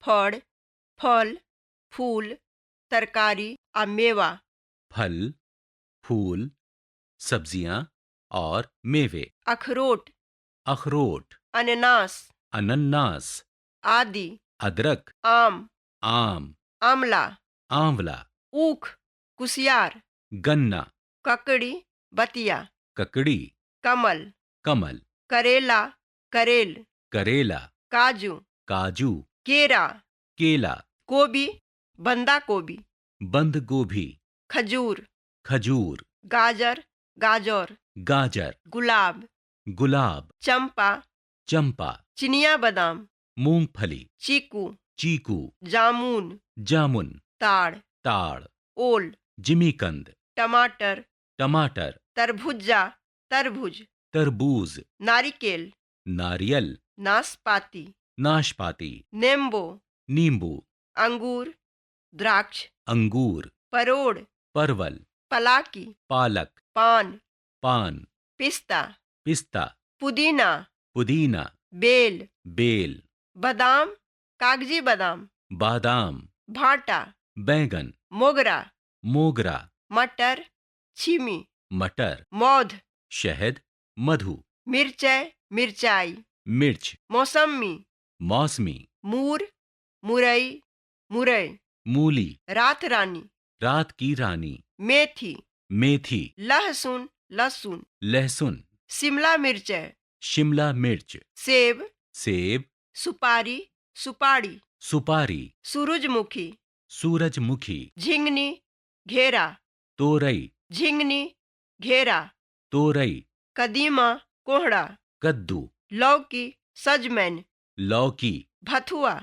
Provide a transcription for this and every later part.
फड़, फल, फूल, तरकारी आ मेवा। फल, फूल, सब्जियां और मेवे। अखरोट, अखरोट, अनानास, अनन्नास, आदि, अदरक, आम, आम, आमला, आंवला, ऊख, कुसियार, गन्ना, ककड़ी, बतिया, ककड़ी, कमल, कमल, करेला, करेल, करेला, काजू, काजू, केरा, केला, कोबी, बंदा कोबी, बंद गोभी, खजूर, खजूर, गाजर, गाजर, गाजर, गुलाब, गुलाब, चंपा, चंपा, चिनिया बादाम, मूंगफली, चीकू, चीकू, जामुन, जामुन, ताड़, ताड़, ओल, जिमीकंद, टमाटर, टमाटर, तरभुज्जा, तरबूज, तरबूज, नारिकेल, नारियल, नाशपाती, नाशपाती, नेम्बो, नींबू, अंगूर, द्राक्ष, अंगूर, परोड़, परवल, पलाकी, पालक, पान, पान, पिस्ता, पिस्ता, पुदीना, पुदीना, बेल, बेल, बादाम, कागजी बादाम, बादाम, भाटा, बैंगन, मोगरा, मोगरा, मटर, छीमी, मटर, मौध, शहद, मधु, मिरचाई, मिरचाई, मिर्च, मौसमी, मौसमी, मूर, मुरई, मुरई, मूली, रात रानी, रात की रानी, मेथी, मेथी, लहसुन, लहसुन, लहसुन, शिमला मिर्च, शिमला मिर्च, सेब, सेब, सुपारी, सुपारी, सुपारी, सूरजमुखी, सूरजमुखी, झिंगनी, घेरा, तोरई, झिंगनी, घेरा, तोरई, कदीमा, कोहड़ा, कद्दू, लौकी, सजमैन, लौकी, भथुआ,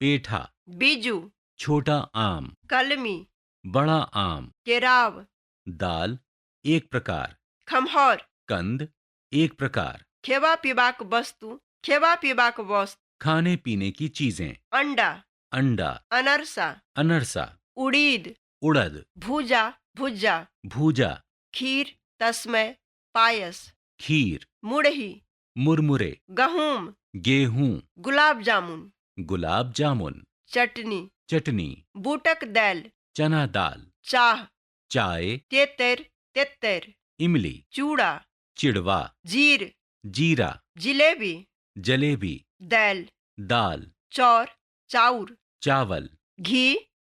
पेठा, बीजू, छोटा आम, कलमी, बड़ा आम, केराव, दाल एक प्रकार, खम्हौर, कंद एक प्रकार, खेबा पीबाक वस्तु, खेबा पीबाक वस्तु, खाने पीने की चीजें, अंडा, अंडा, अनरसा, अनरसा, उड़ीद, उड़द, भूजा, भुज्जा, भूजा, खीर, तस्मय, पायस, खीर, मुरही, मुरमुरे, गहूम, गेहूं, गुलाब जामुन, गुलाब जामुन, चटनी, चटनी, बूटक दालि, चना दाल, चाह, चाय, तेतरि, तेतरि, इमली, चूड़ा, चिड़वा, जीर, जीरा, जिलेबी, जलेबी, दालि, दाल, चाउर, चाउर, चावल, घी,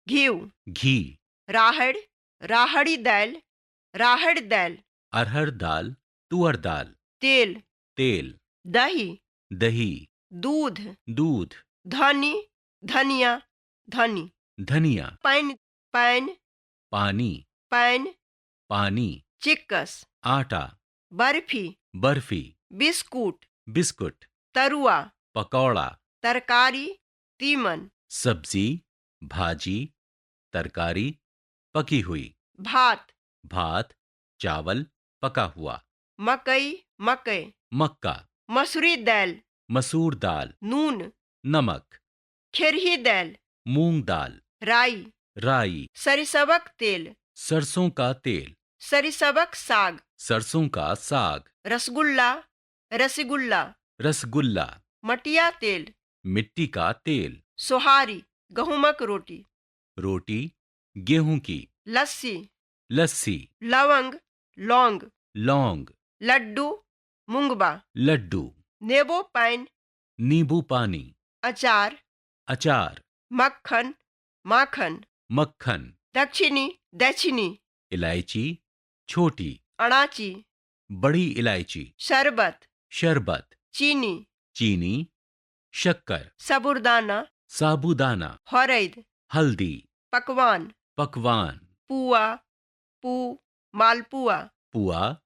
घिउ, घी, राहड़ि, राहड़ि दालि, राहड़ि दालि, अरहर दाल, तुअर दाल, तेल, तेल, दही, दही, दूध, दूध, धनी, धनिया, धनी, धनिया, पानि, पानि, पानी, पानि, पानी, चिक्कस, आटा, बर्फी, बर्फी, बिस्कुट, बिस्कुट, तरुआ, पकौड़ा, तरकारी, तीमन, सब्जी, भाजी, तरकारी पकी हुई, भात, भात, चावल पका हुआ, मकई, मकई, मक्का, मसूरी दालि, मसूर दाल, नून, नमक, खेरही दालि, मूंग दाल, राई, राई, सरिसबक तेल, सरसों का तेल, सरिसबक साग, सरसों का साग, रसगुल्ला, रसगुल्ला, रसगुल्ला, मटिया तेल, मिट्टी का तेल, सोहारी, गहूमक रोटी, रोटी गेहूं की, लस्सी, लस्सी, लवंग, लौंग, लौंग, लड्डू, मुंगबा, लड्डू, नेबो पानि, नींबू पानी, अचार, अचार, मक्खन, माखन, मक्खन, दक्षिणी, दक्षिणी, इलायची छोटी, अणाची, बड़ी इलायची, शरबत, शरबत, चीनी, चीनी, शक्कर, साबुदाना, साबूदाना, हरदि, हल्दी, पकवान, पकवान, पुआ, पू, मालपुआ, पुआ,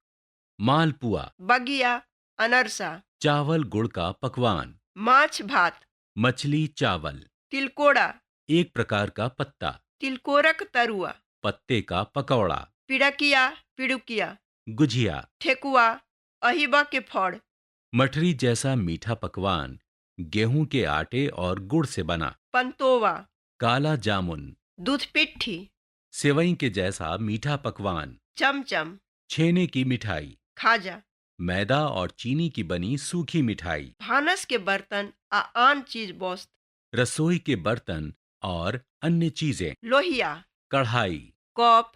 मालपुआ, बगिया, अनरसा, चावल गुड़ का पकवान, माछ भात, मछली चावल, तिलकोड़ा, एक प्रकार का पत्ता, तिलकोरक तरुआ, पत्ते का पकौड़ा, पिड़किया, पिड़ुकिया, गुझिया, ठेकुआ, अहिबा के फड़, मठरी जैसा मीठा पकवान गेहूं के आटे और गुड़ से बना, पंतोवा, काला जामुन, दूधपिट्ठी, सेवई के जैसा मीठा पकवान, चमचम, छेने की मिठाई, खाजा, मैदा और चीनी की बनी सूखी मिठाई। भानस के बर्तन आ आन चीज वस्तु। रसोई के बर्तन और अन्य चीजें। लोहिया, कढ़ाई, कप,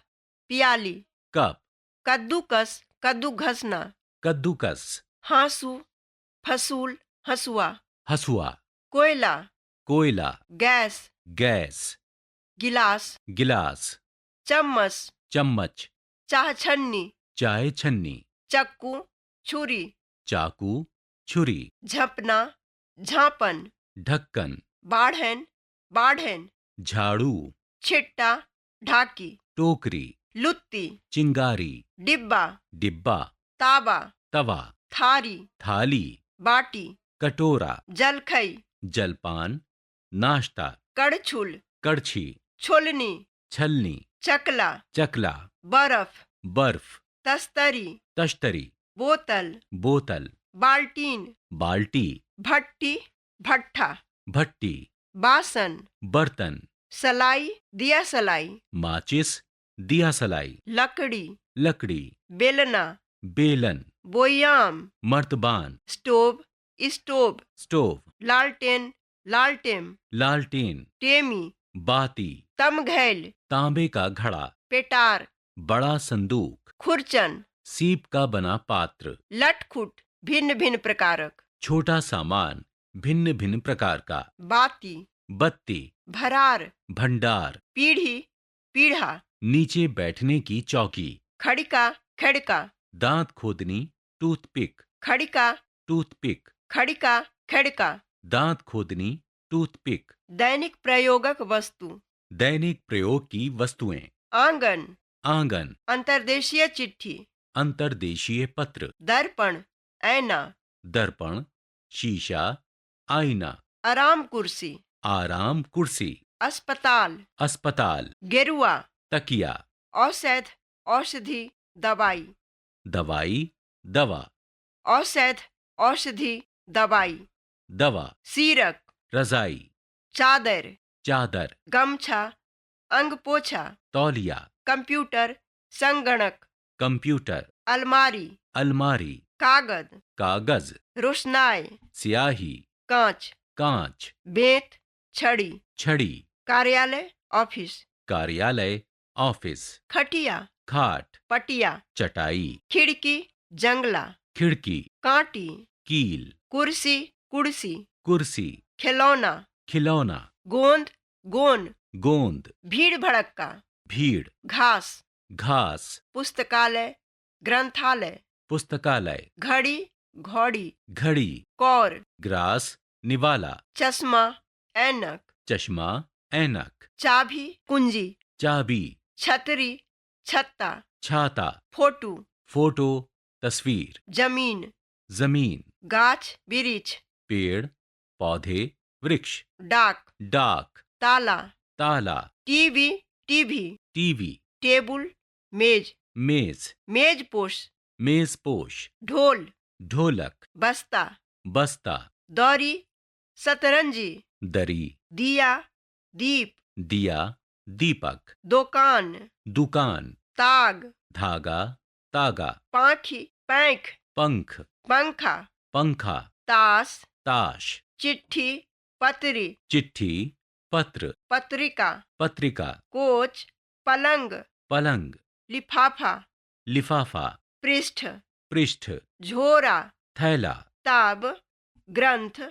पियाली, कप, कद्दूकस, कद्दू घसना, कद्दूकस, हाँसू, फसूल, हंसुआ, हसुआ, कोयला, कोयला, गैस, गैस, गिलास, गिलास, चम्मच, चम्मच, चाह छन्नी, चाय छन्नी, चक्कू, छुरी, चाकू, छुरी, झपना, झांपन, ढक्कन, बाढ़न, बाढ़न, झाड़ू, छिट्टा, ढाकी, टोकरी, लुत्ती, चिंगारी, डिब्बा, डिब्बा, तावा, तवा, थारी, थाली, बाटी, कटोरा, जलखई, जलपान, नाश्ता, कड़छुल, कड़छी, छोलनी, छलनी, चकला, चकला, बर्फ, बर्फ, तस्तरी, तश्तरी, बोतल, बोतल, बाल्टीन, बाल्टी, भट्टी, भट्ठा, भट्टी, बासन, बर्तन, सलाई, दिया सलाई, माचिस, दिया सलाई, लकड़ी, लकड़ी, बेलना, बेलन, बोयाम, मर्तबान, स्टोव, स्टोव, स्टोव, लालटेन, लालटेम, लालटेन, टेमी, बाती, तमघैल, तांबे का घड़ा, पेटार, बड़ा संदूक, खुरचन, सीप का बना पात्र, लटखुट, भिन्न भिन्न प्रकारक, छोटा सामान भिन्न भिन्न प्रकार का, बाती, बत्ती, भरार, भंडार, पीढ़ी, पीढ़ा, नीचे बैठने की चौकी, खड़िका, खड़का, दांत खोदनी, टूथपिक, खड़िका, टूथपिक, खड़िका, खड़का, दांत खोदनी, टूथपिक, दैनिक प्रयोगक वस्तु, दैनिक प्रयोग की वस्तुएं, आंगन, आंगन, अंतर्देशीय चिट्ठी, अंतर्देशीय पत्र, दर्पण, ऐना, दर्पण, शीशा, आईना, आराम कुर्सी, आराम कुर्सी, अस्पताल, अस्पताल, गेरुआ, तकिया, औषध, औषधि, दवाई, दवाई, दवा, औषध, औषधि, दवाई, दवा, सीरक, रजाई, चादर, चादर, गमछा, अंगपोछा, तौलिया, कंप्यूटर, संगणक, कंप्यूटर, अलमारी, अलमारी, कागज, कागज, रोशनाई, स्याही, कांच, कांच, बेंत, छड़ी, छड़ी, कार्यालय, ऑफिस, कार्यालय, ऑफिस, खटिया, खाट, पटिया, चटाई, खिड़की, जंगला, खिड़की, कांटी, कील, कुर्सी, कुर्सी, कुर्सी, खिलौना, खिलौना, गोंद, गोंद, गोंद, भीड़ भड़क्का, भीड़, घास, घास, पुस्तकालय, ग्रंथालय, पुस्तकालय, घड़ी, घोड़ी, घड़ी, कौर, ग्रास, निवाला, चश्मा, ऐनक, चश्मा, ऐनक, चाबी, कुंजी, चाबी, छतरी, छत्ता, छाता, फोटो, फोटो, तस्वीर, जमीन, जमीन, गाछ, वृक्ष, पेड़, पौधे, वृक्ष, डाक, डाक, ताला, ताला, टीवी, टीवी, टीवी, टेबुल, मेज, मेज, मेजपोश, मेजपोश, ढोल, ढोलक, बस्ता, बस्ता, दौरी, सतरंजी, दरी, दिया, दीप, दिया, दीपक, दुकान, दुकान, ताग, धागा, तागा, पाखी, पैंख, पंख, पंखा, पंखा, ताश, ताश, चिट्ठी, पत्री, चिट्ठी, पत्र, पत्रिका, पत्रिका, कोच, पलंग, पलंग, लिफाफा, लिफाफा, पृष्ठ, पृष्ठ, झोरा, थैला, किताब, ग्रंथ,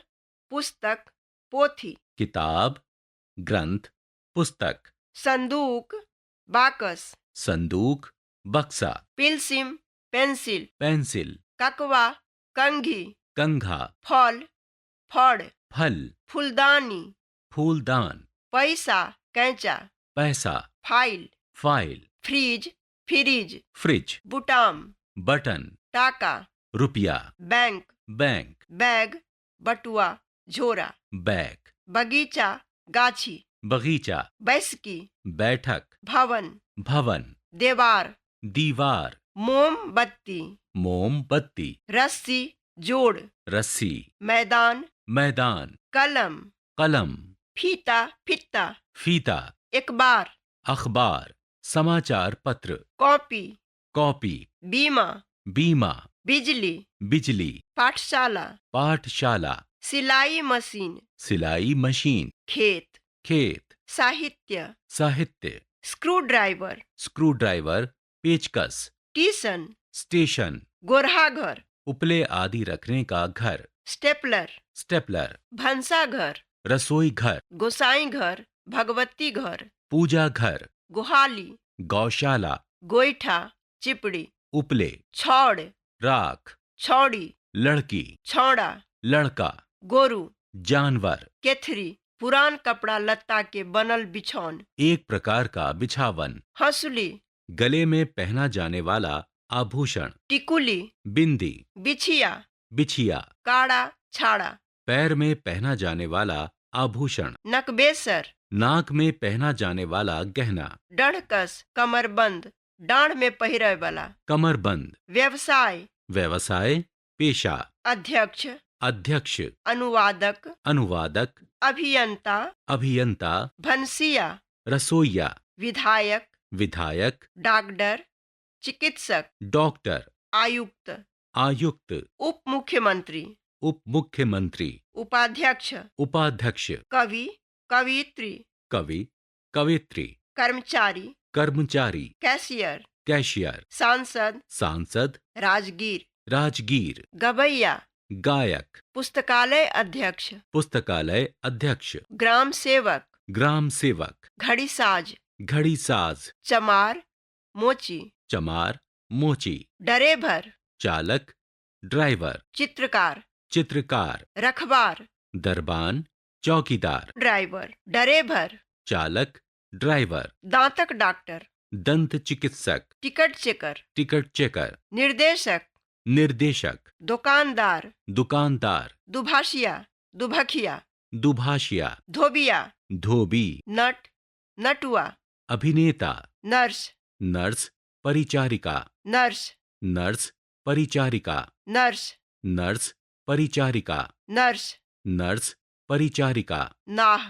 पुस्तक, पोथी, किताब, ग्रंथ, पुस्तक, संदूक, बाकस, संदूक, बक्सा, पिलसिम, पेंसिल, पेंसिल, ककवा, कंघी, कंघा, फल, फड़, फल, फूलदानी, फूलदान, पैसा, कैंचा, पैसा, file, file, fridge, fridge, fridge, बुटाम, बटन, टाका, रुपया, बैंक, बैंक, बैग, बटुआ, झोरा, बैग, बगीचा, गाछी, बगीचा, बैसकी, बैठक, भवन, भवन, देवार, दीवार, मोमबत्ती, मोमबत्ती, रस्सी, जोड़, रस्सी, मैदान, मैदान, कलम, कलम, फीता, फित्ता, फीता, अखबार, अखबार, समाचार पत्र, कॉपी, कॉपी, बीमा, बीमा, बिजली, बिजली, पाठशाला, पाठशाला, सिलाई मशीन। सिलाई मशीन। खेत। खेत। साहित्य। साहित्य। Screw driver. स्क्रू ड्राइवर, पेचकस। टीसन। स्टेशन। गोरहाघर। उपले आदि रखने का घर। स्टेपलर। स्टेपलर। भंसाघर। रसोई घर। गोसाई घर, भगवती घर। पूजा घर। गोहाली। गौशाला। गोईठा, चिपड़ी। उपले। छौड़। राख। छौड़ी। लड़की। छौड़ा। लड़का। गोरू। जानवर। केथरी, पुरान कपड़ा लत्ता के बनल बिछौन। एक प्रकार का बिछावन। हंसुली। गले में पहना जाने वाला आभूषण। टिकुली। बिंदी। बिछिया। बिछिया। काड़ा, छाड़ा। पैर में पहना जाने वाला आभूषण। नकबेसर। नाक में पहना जाने वाला गहना। डढ़कस, कमरबंद, डाँड़ में पहिरय वाला। कमरबंद। व्यवसाय। व्यवसाय, पेशा। अध्यक्ष। अध्यक्ष। अनुवादक। अनुवादक। अभियंता। अभियंता। भनसिया। रसोईया। विधायक। विधायक। डॉक्टर, चिकित्सक। डॉक्टर। आयुक्त। आयुक्त। उप मुख्यमंत्री। उप मुख्यमंत्री। उपाध्यक्ष। उपाध्यक्ष। कवि, कवयित्री। कवि, कवयित्री। कर्मचारी। कर्मचारी। कैशियर। कैशियर। सांसद। सांसद। राजगीर। राजगीर। गवैया। गायक। पुस्तकालय अध्यक्ष। पुस्तकालय अध्यक्ष। ग्राम सेवक। ग्राम सेवक। घड़ीसाज। घड़ीसाज। चमार, मोची। चमार, मोची। डरेभर। चालक, ड्राइवर। चित्रकार। चित्रकार। रखवार। दरबान, चौकीदार। ड्राइवर, डरेभर। चालक, ड्राइवर। दांतक डॉक्टर। दंत चिकित्सक। Ticket checker. Ticket checker. निर्देशक। निर्देशक। दुकानदार। दुकानदार। दुभाषिया, दुभखिया। दुभाषिया। धोबिया। धोबी। नट, नटुआ। अभिनेता। नर्स। नर्स, परिचारिका। नर्स। नर्स, परिचारिका। नर्स। नर्स, परिचारिका। नर्स। नर्स, परिचारिका। नाह।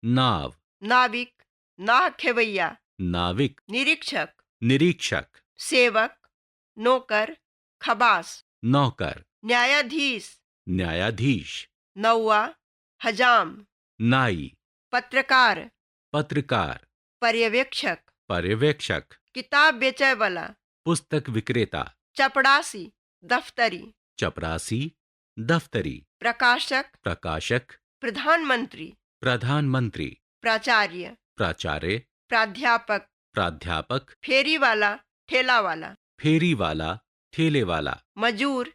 नाव। नाविक, नाह खेवैया। नाविक। निरीक्षक। निरीक्षक। सेवक, नौकर, खबास। नौकर। न्यायाधीश। न्यायाधीश। नौआ, हजाम। नाई। पत्रकार। पत्रकार। पर्यवेक्षक। पर्यवेक्षक। किताब बेचय वाला। पुस्तक विक्रेता। चपरासी, दफ्तरी। चपरासी, दफ्तरी। प्रकाशक। प्रकाशक। प्रधानमंत्री। प्रधानमंत्री। प्राचार्य। प्राचार्य। प्राध्यापक। प्राध्यापक। फेरी वाला, ठेला वाला। फेरी वाला, ठेले वाला। मजूर,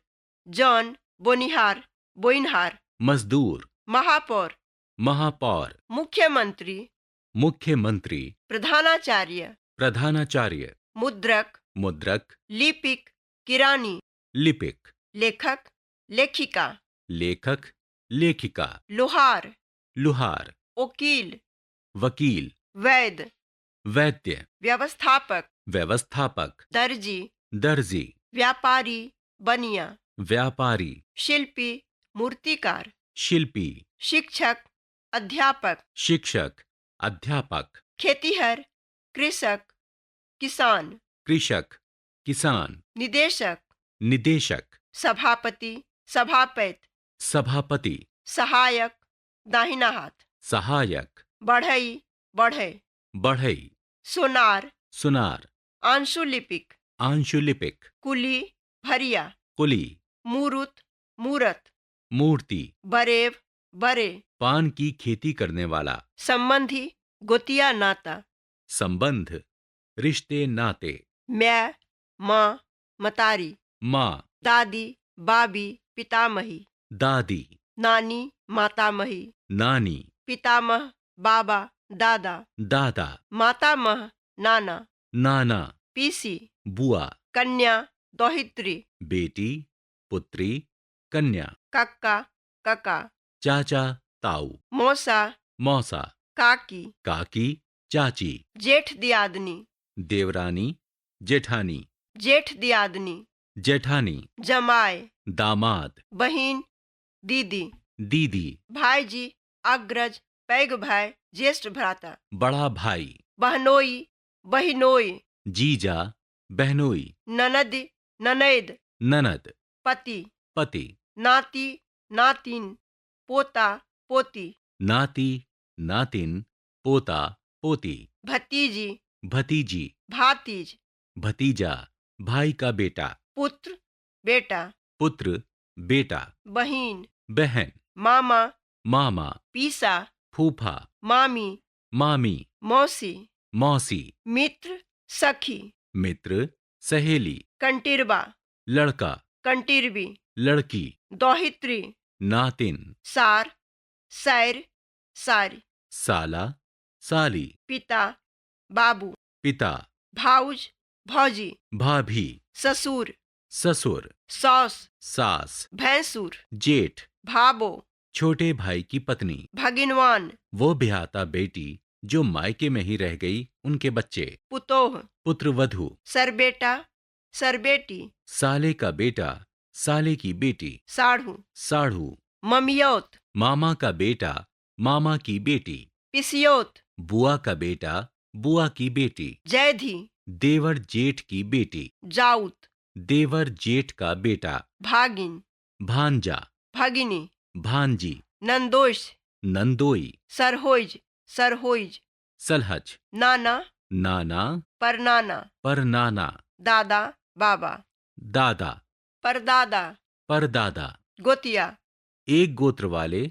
जौन, बोनिहार, बोइनहार। मजदूर। महापौर। महापौर। मुख्यमंत्री। मुख्यमंत्री। प्रधानाचार्य। प्रधानाचार्य। मुद्रक। मुद्रक। लिपिक, किरानी। लिपिक। लेखक, लेखिका। लेखक, लेखिका। लोहार। लुहार। वकील। वकील। वैद्य। वैद्य। व्यवस्थापक। व्यवस्थापक। दर्जी। दर्जी। व्यापारी, बनिया। व्यापारी। शिल्पी, मूर्तिकार। शिल्पी। शिक्षक, अध्यापक। शिक्षक, अध्यापक। खेतिहर, कृषक, किसान। कृषक, किसान। निदेशक। निदेशक। सभापति, सभापति। सभापति। सहायक, दाहिना हाथ। सहायक। बढ़ई, बढ़े। बढ़ई। सोनार। सुनार। आंशुलिपिक। आंशुलिपिक। कुली, भरिया। कुली। मूरुत, मूरत। मूर्ति। बरेव, बरे। पान की खेती करने वाला। संबंधी, गोतिया नाता। संबंध, रिश्ते नाते। मैं, माँ, मतारी। माँ। दादी, बाबी, पितामही। दादी। नानी, मातामही। नानी। पितामह, बाबा, दादा। दादा। मातामह, नाना। नाना। पीसी। बुआ। कन्या, दौहित्री। बेटी, पुत्री, कन्या। कक्का, कका। चाचा, ताऊ। मौसा। मौसा। काकी। काकी, चाची। जेठ दियादनी। देवरानी, जेठानी। जेठ दियादनी। जेठानी। जमाय। दामाद। बहिन, दीदी। दीदी। भाईजी, अग्रज, पैघ भाई, ज्येष्ठ भ्राता। बड़ा भाई। बहनोई, बहिनोई। जीजा, बहनोई। ननद, ननैद। ननद। पति। पति। नाती, नातिन। पोता पोती। नाती नातिन, पोता पोती। भतीजी भतीजी। भातीज। भतीजा, भाई का बेटा। पुत्र बेटा। पुत्र बेटा। बहिन बहन। मामा मामा। पीसा फूफा। मामी मामी। मौसी मौसी। मित्र सखी। मित्र सहेली। कंटिरबा लड़का। कंटिरबी। लड़की। दौहित्री नातिन। सार सैर सारी। साला साली। पिता बाबू। पिता। भाउज भौजी। भाभी। ससुर ससुर। सौस सास। भैंसुर। जेठ। भाबो छोटे भाई की पत्नी। भगिनवान वो ब्याहता बेटी जो मायके में ही रह गई, उनके बच्चे। पुतोह पुत्रवधू। सरबेटा सरबेटी। साले का बेटा, साले की बेटी। साढ़ू साढ़ू। ममियौत मामा का बेटा, मामा की बेटी। पिसियौत बुआ का बेटा, बुआ की बेटी। जयधी देवर जेठ की बेटी। जाउत देवर जेठ का बेटा। भागिन भांजा। भगिनी भांजी। नंदोश नंदोई। सरहोइज सरहोइज। सलहज। नाना नाना। परनाना। परनाना। दादा बाबा। दादा। परदादा। परदादा। गोतिया एक गोत्र वाले,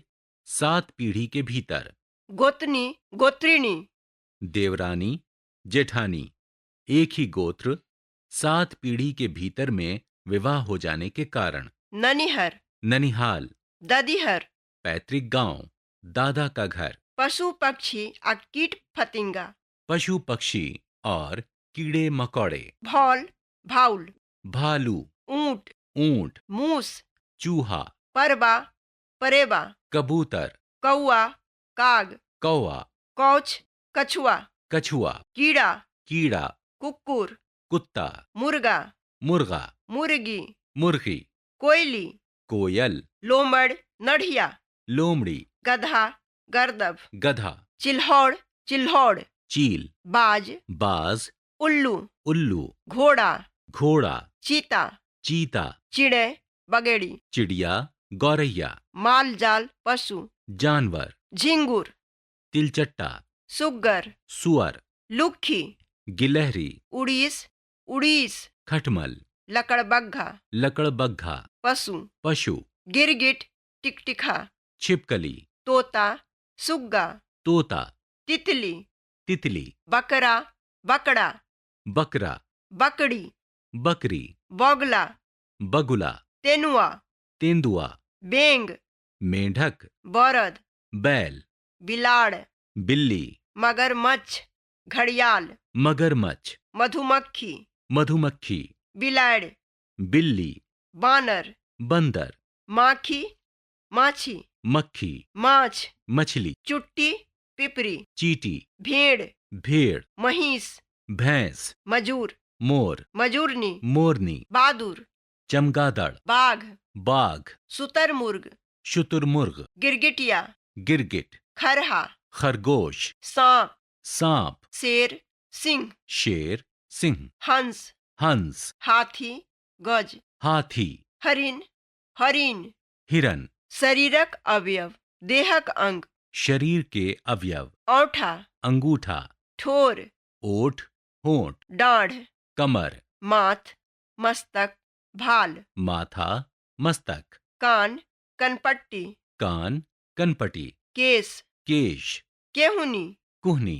7 पीढ़ी के भीतर। गोतनी गोत्रिणी। देवरानी जेठानी, एक ही गोत्र, 7 पीढ़ी के भीतर में विवाह हो जाने के कारण। ननिहर ननिहाल। ददिहर पैतृक गांव, दादा का घर। पशु पक्षी आ कीट फतिंगा। पशु पक्षी और कीड़े मकोड़े। भौल भाउल। भालू। ऊंट ऊंट। मूस चूहा। परबा परेबा। कबूतर। कौआ काग। कौआ। कौछ कछुआ। कछुआ। कीड़ा कीड़ा। कुकुर कुत्ता। मुर्गा मुर्गा। मुर्गी मुर्गी। कोयली कोयल। लोमड़ नढ़िया। लोमड़ी। गधा गर्दभ। गधा। चिल्हौड़ चिल्हौड़। चील। बाज बाज। उल्लू उल्लू। घोड़ा घोड़ा। चीता चीता। चिड़ै बगेड़ी। चिड़िया गौरैया। माल जाल पशु। जानवर। झिंगुर तिलचट्टा। सुग्गर सुअर। लुक्खी गिलहरी। उड़ीस उड़ीस। खटमल। लकड़बग्घा लकड़बग्घा। पशु पशु। गिरगिट टिकटिखा। छिपकली। तोता सुग्गा। तोता। तितली तितली। बकरा बकड़ा। बकरा। बकड़ी बकरी। बौगला बगुला। तेनुआ तेंदुआ। बेंग मेंढक। बरद बैल। बिलाड़ बिल्ली। मगरमच्छ घड़ियाल। मगरमच्छ। मधुमक्खी मधुमक्खी। बिलाड़ बिल्ली। बानर बंदर। माखी माछी। मक्खी। माछ मछली। चुट्टी पिपरी। चींटी। भेड़ भेड़। महींस भैंस। मजूर मोर। मजूरनी मोरनी। बहादुर चमगादड़। बाघ बाघ। शुतुरमुर्ग शुतुरमुर्ग। गिरगिटिया गिरगिट। खरहा खरगोश। सांप सांप। शेर सिंह शेर सिंह। हंस हंस। हाथी गज हाथी। हरिण हरिण। हिरन। शरीरक अवयव देहक अंग। शरीर के अवयव। औंठा अंगूठा। ठोर ओठ होंठ। डाढ़ कमर। माथ मस्तक भाल। माथा मस्तक। कान कनपट्टी। कान कनपटी। केस केश। केहुनी कुहनी।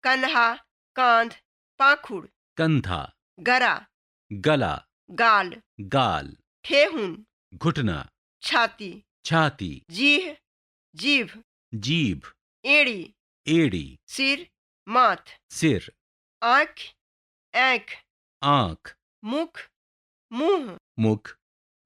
कन्हा कांध पाखुड़। कंधा। गरा गला। गाल गाल। ठेहुन घुटना। छाती छाती। जीह जीभ जीभ। एड़ी एड़ी। सिर माथ। सिर। आँख आँख आंख। मुख मुंह मुख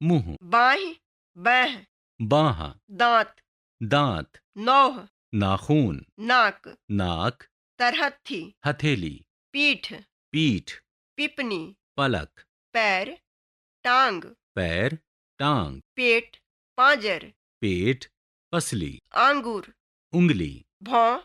मुंह। बाँह बैह बाँह। दांत दांत। नौह नाखून। नाक नाक। तरहत्थी हथेली। पीठ पीठ। पिपनी पलक। पैर टांग पैर टांग। पेट पांजर पेट पसली। आंगुर उंगली। भौं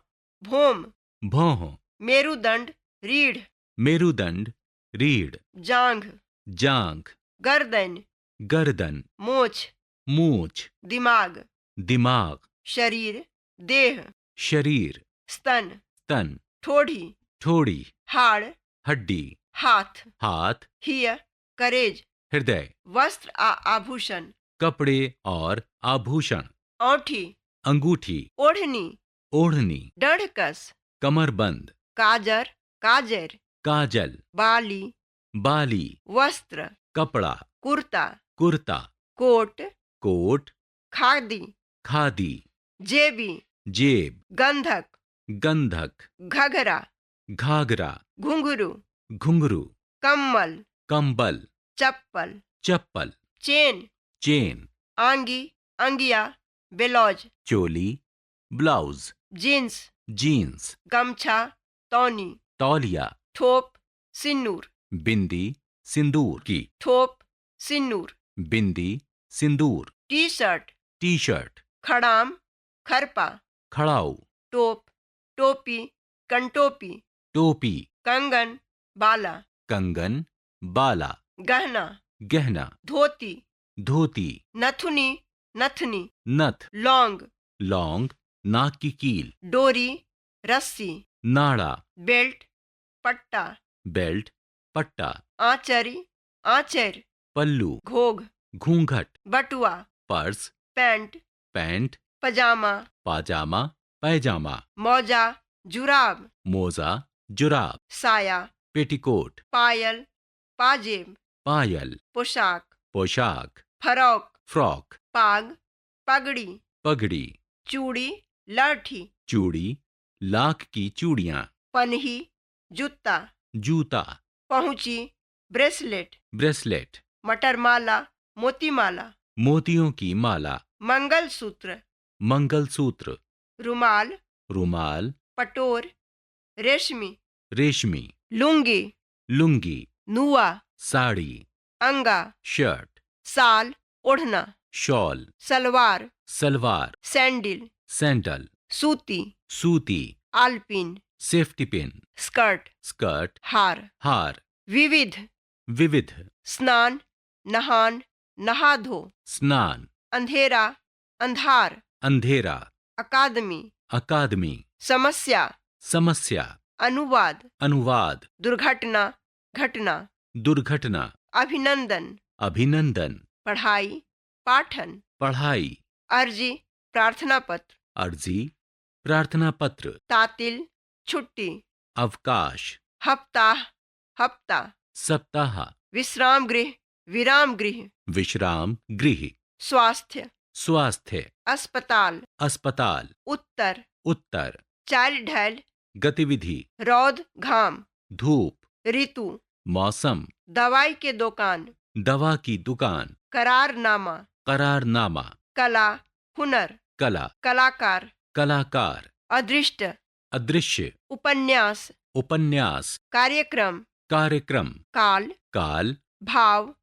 भोम भौं। मेरुदंड रीढ़ मेरुदंड रीढ़। जांघ जांघ। गर्दन गर्दन। मोछ मूछ। दिमाग दिमाग। शरीर, देह। शरीर, स्तन, स्तन। ठोड़ी, ठोड़ी। हाड़, हड्डी। हाथ, हाथ। हिय, करेज। हृदय। वस्त्र आ आभूषण। कपड़े और आभूषण। औंठी, अंगूठी। ओढ़नी, ओढ़नी। डढ़कस, कमरबंद। काजर, काजर। काजल। बाली, बाली। वस्त्र, कपड़ा। कुर्ता, कुर्ता। Coat, coat. खादी, खादी। जेबी, जेब। गंधक, गंधक। घघरा, घाघरा। घुंघरू, घुंघरू। कम्बल, कंबल। चप्पल, चप्पल। Chain, chain. आंगी, अंगिया, blouse, choli, blouse. Jeans, jeans. गमछा, तौनी, तौलिया। ठोप, सिन्नूर, बिंदी, सिंदूर की। ठोप, सिन्नूर, bindi, sindoor. T shirt, T shirt. खड़ाम, खरपा, खड़ाऊ। टोप, टोपी, कंटोपी, टोपी। कंगन, बाला, कंगन, बाला। गहना, गहना। धोती, धोती। नथुनी, नथनी, नथ। लौंग, लौंग, नाक की कील। डोरी, रस्सी, नाड़ा। बेल्ट, पट्टा, बेल्ट, पट्टा। आचरी, आचर, पल्लू। घोघ, घूंघट। बटुआ, पर्स। Pant, pant. पजामा, पाजामा, पैजामा। मौजा, जुराब, मोजा, जुराब। साया, पेटीकोट। पायल, पाजेब, पायल। पोशाक, पोशाक। Frock, frock. पाग, पगड़ी, पगड़ी। चूड़ी, लहठी, चूड़ी, लाख की चूड़ियां। पनही, जूता, जूता। पहुंची, ब्रेसलेट, ब्रेसलेट। मटरमाला, मोतीमाला, मोतियों की माला। मंगलसूत्र, मंगलसूत्र। रुमाल, रुमाल। पटोर, रेशमी, रेशमी। लुंगी, लुंगी। नुआ, साड़ी। अंगा, शर्ट। साल, ओढ़ना, shawl. Salwar, salwar. Sandal, sandal. सूती, सूती। आलपिन, सेफ्टी पिन। Skirt, skirt. हार, हार। विविध, विविध। स्नान, नहान, नहा धो, स्नान। अंधेरा, अंधार, अंधेरा। अकादमी, अकादमी। समस्या, समस्या। अनुवाद, अनुवाद। दुर्घटना, घटना, दुर्घटना। अभिनंदन, अभिनंदन। पढ़ाई, पाठन, पढ़ाई। अर्जी, प्रार्थना पत्र, अर्जी, प्रार्थना पत्र। तातिल, छुट्टी, अवकाश। हफ्ताह, हफ्ता, सप्ताह। विश्राम गृह, विराम गृह, विश्राम गृह। स्वास्थ्य, स्वास्थ्य। अस्पताल, अस्पताल। उत्तर, उत्तर। चाल ढाल, गतिविधि। रौद, घाम, धूप। ऋतु, मौसम। दवाई के दुकान, दवा की दुकान। करारनामा, करारनामा। कला, हुनर, कला। कलाकार, कलाकार। अदृष्ट, अदृश्य। उपन्यास, उपन्यास। कार्यक्रम, कार्यक्रम। काल, काल। भाव,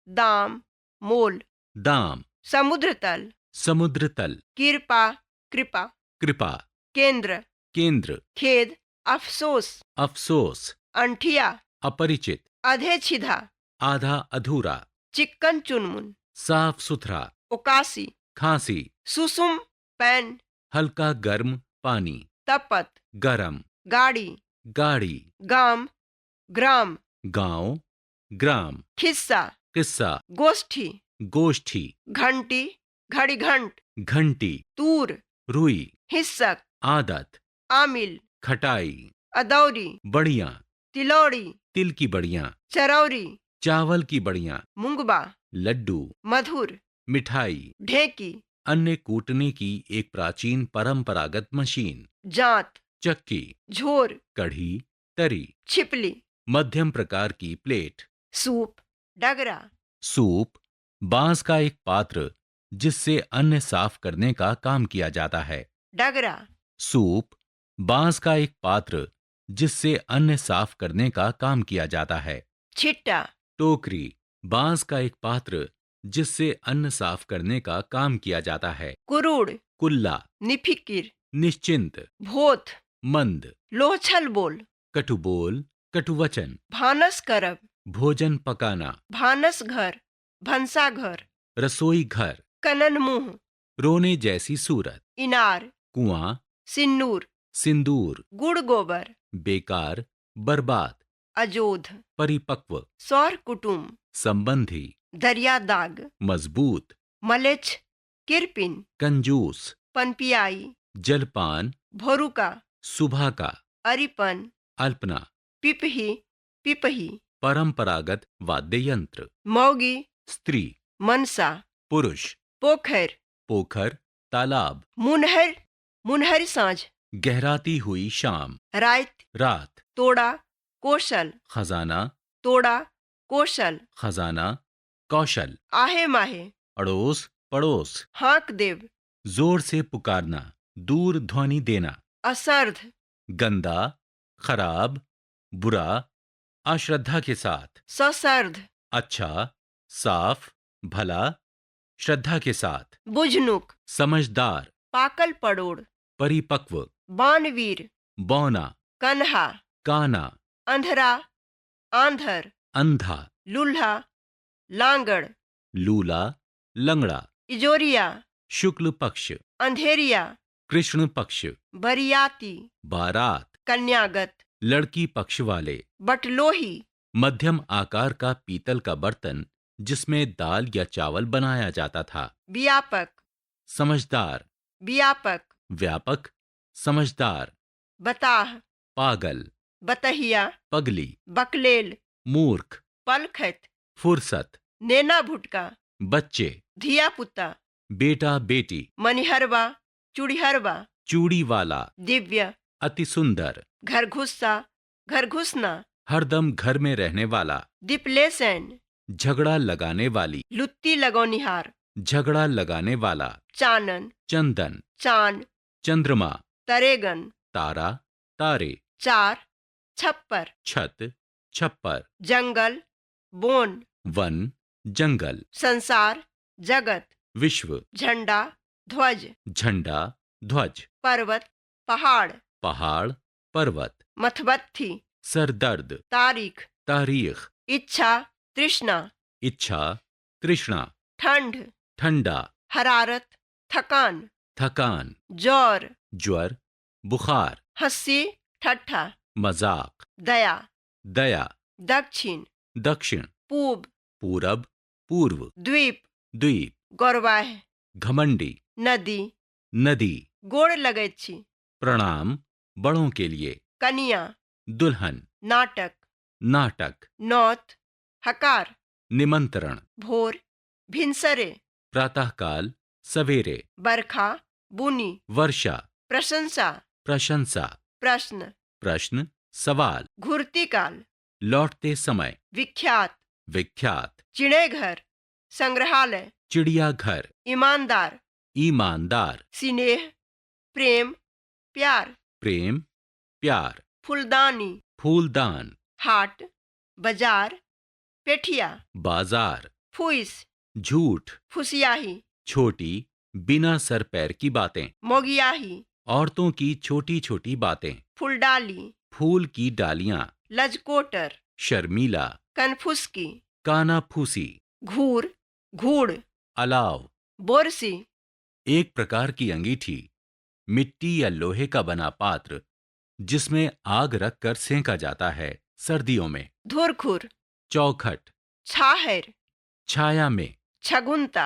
दाम, मोल, दाम। समुद्र तल, समुद्र तल। कृपा, कृपा, कृपा। केंद्र, केंद्र। खेद, अफसोस, अफसोस। अंठिया, अपरिचित। अधे छिधा, आधा अधूरा। चिक्कन चुनमुन, साफ सुथरा। उकासी, खांसी। सुसुम, पैन, हल्का गर्म पानी। तपत, गरम। गाड़ी, गाड़ी। गाम, ग्राम, गांव, ग्राम। खिस्सा, किस्सा। गोष्ठी, गोष्ठी। घंटी, घड़ी घंट, घंटी। तूर, रुई। हिस्सक, आदत। आमिल, खटाई। अदौरी, बड़ियाँ। तिलौरी, तिल की बड़ियाँ। चरौरी, चावल की बड़ियाँ। मुंगबा, लड्डू। मधुर, मिठाई। ढेकी, अन्य कूटने की एक प्राचीन परंपरागत मशीन। जांत, चक्की। झोर, कढ़ी, तरी। छिपली, मध्यम प्रकार की प्लेट। सूप, डगरा, सूप, बांस का एक पात्र जिससे अन्न साफ करने का काम किया जाता है। डगरा, सूप, बांस का एक पात्र जिससे अन्न साफ करने का काम किया जाता है। छिट्टा, टोकरी, बांस का एक पात्र जिससे अन्न साफ करने का काम किया जाता है। कुरुड़, कुल्ला। निफिकिर, निश्चिंत। भोथ, मंद। लोहछल बोल, कटुबोल, कटुवचन। भानस करब, भोजन पकाना। भानस घर, भंसाघर, रसोई घर। कनन मुंह, रोने जैसी सूरत। इनार। कुआं। सिन्नूर। सिंदूर। गुड़ गोबर। बेकार, बर्बाद। अजोध। परिपक्व। सौर कुटुम। संबंधी। दरिया दाग। मजबूत। मलेच्छ। किरपिन। कंजूस। पनपियाई। जलपान। भोरुका। सुबह का। अरिपन। अल्पना। पिपही। पिपही। परंपरागत वाद्य यंत्र। मौगी। स्त्री। मनसा। पुरुष। पोखर। पोखर, तालाब। मुनहर। मुनहरि साँझ। गहराती हुई शाम। राति। रात। तोड़ा। कौशल। खजाना। तोड़ा। कौशल। खजाना, कौशल। आहे माहे। अड़ोस पड़ोस। हाँक देव। जोर से पुकारना, दूर ध्वनि देना। असर्ध। गंदा, खराब, बुरा, अश्रद्धा के साथ। ससर्ध। अच्छा, साफ, भला, श्रद्धा के साथ। बुझनुक। समझदार। पाकल पड़ोड़। परिपक्व। बानवीर। बौना। कन्हा। काना। अंधरा। आंधर। अंधा। लूल्हा। लांगड़। लूला, लंगड़ा। इजोरिया। शुक्ल पक्ष। अंधेरिया। कृष्ण पक्ष। बरियाती। बारात। कन्यागत। लड़की पक्ष वाले। बटलोही। मध्यम आकार का पीतल का बर्तन जिसमें दाल या चावल बनाया जाता था। व्यापक। समझदार। व्यापक। व्यापक, समझदार। बताह। पागल। बतहिया। पगली। बकलेल। मूर्ख। पलखत। फुर्सत। नेना भुटका। बच्चे। धिया पुता। बेटा बेटी। मनिहरवा। चूड़िहरवा। चूड़ी वाला। दिव्य। अति सुंदर। घर घुस्सा। घर घुसना। हरदम घर में रहने वाला। दिपलेसैन। झगड़ा लगाने वाली। लुत्ती लगौनिहार। झगड़ा लगाने वाला। चानन। चंदन। चान। चंद्रमा। तरेगन। तारा, तारे। चार। छप्पर। छत, छप्पर। जंगल। बोन। वन, जंगल। संसार। जगत। विश्व। झंडा। ध्वज। झंडा, ध्वज। पर्वत। पहाड़। पहाड़, पर्वत। मथबत्थी। सरदर्द। तारीख। तारीख। इच्छा। तृष्णा। इच्छा, तृष्णा। ठंड। ठंडा। हरारत। थकान। थकान। जौर। ज्वर, बुखार। हंसी। ठट्ठा। मजाक। दया। दया। दक्षिण। दक्षिण। पूब। पूरब, पूर्व। द्वीप। द्वीप। गौरवाह। घमंडी। नदी। नदी। गोड़ लगैत छी। प्रणाम, बड़ों के लिए। कनिया। दुल्हन। नाटक। नाटक। नौत। हकार। निमंत्रण। भोर। भिनसरे। प्रातःकाल, सवेरे। बरखा। बुनी। वर्षा। प्रशंसा। प्रशंसा। प्रश्न। प्रश्न, सवाल। घुरती काल। लौटते समय। विख्यात। विख्यात। चिड़ैघर। संग्रहालय। चिड़ियाघर। ईमानदार। ईमानदार। स्नेह। प्रेम। प्यार। प्रेम, प्यार। फुलदानी। फूलदान। हाट। बाजार। पेठिया। बाजार। फुइस। झूठ। फुसियाही। छोटी, बिना सर पैर की बातें। मोगियाही। औरतों की छोटी छोटी बातें। फुलडाली। फूल की डालियां। लजकोटर। शर्मीला। कनफुसकी। कानाफूसी। घूर। घूड़। अलाव। बोरसी। एक प्रकार की अंगीठी, मिट्टी या लोहे का बना पात्र जिसमें आग रखकर सेंका जाता है सर्दियों में। धुरखुर। चौखट। छाहर। छाया में। छगुनता।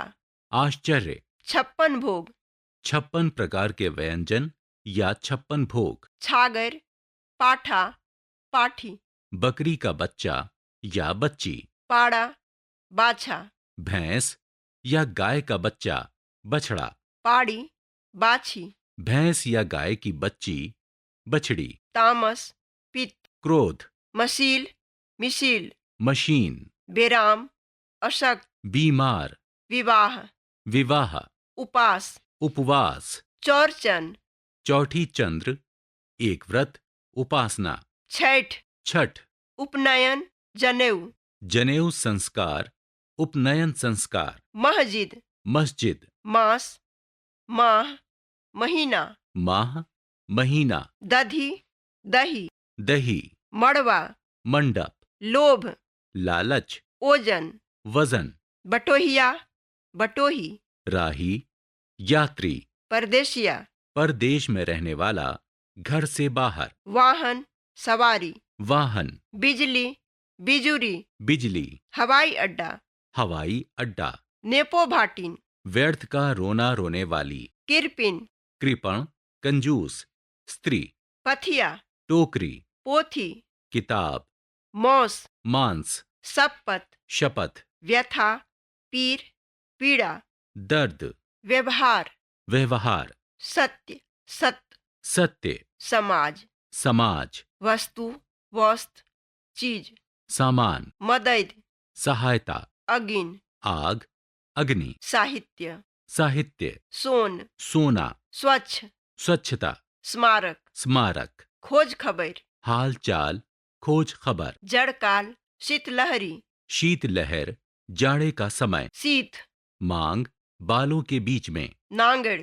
आश्चर्य। 56 भोग। 56 प्रकार के व्यंजन या 56 भोग। छागर। पाठा। पाठी। बकरी का बच्चा या बच्ची। पाड़ा। बाछा। भैंस या गाय का बच्चा, बछड़ा। पाड़ी। बाछी। भैंस या गाय की बच्ची, बछड़ी। तामस। पित्त। क्रोध। मशील। मिशील। मशीन। बेराम। अशक्त। बीमार। विवाह। विवाह। उपास। उपवास। चौरचन। चौथी चंद्र, एक व्रत, उपासना। छठ। छठ। उपनयन। जनेऊ। जनेऊ संस्कार, उपनयन संस्कार। मस्जिद। मस्जिद। मास। माह। महीना। माह, महीना। दधी। दही। दही। मड़वा। मंडप। लोभ। लालच। ओजन। वजन। बटोहिया। बटोही। राही, यात्री। परदेशिया। परदेश में रहने वाला, घर से बाहर। वाहन सवारी। वाहन। बिजली बिजुरी। बिजली। हवाई अड्डा। हवाई अड्डा। नेपो भाटिन। व्यर्थ का रोना रोने वाली। किरपिन। कृपण, कंजूस स्त्री। पथिया। टोकरी। पोथी। किताब। मौस। मांस। सपत। शपथ। व्यथा पीर पीड़ा। दर्द। व्यवहार। व्यवहार। सत्य सत। सत्य। समाज। समाज। वस्तु वस्त चीज। सामान। मदद। सहायता। अगिन। आग, अग्नि। साहित्य। साहित्य। सोन। सोना। स्वच्छ। स्वच्छता। स्मारक। स्मारक। खोज खबर। हाल चाल, खोज खबर। जड़काल शीतलहरी। शीतलहर, जाड़े का समय। शीत। मांग, बालों के बीच में। नांगड़।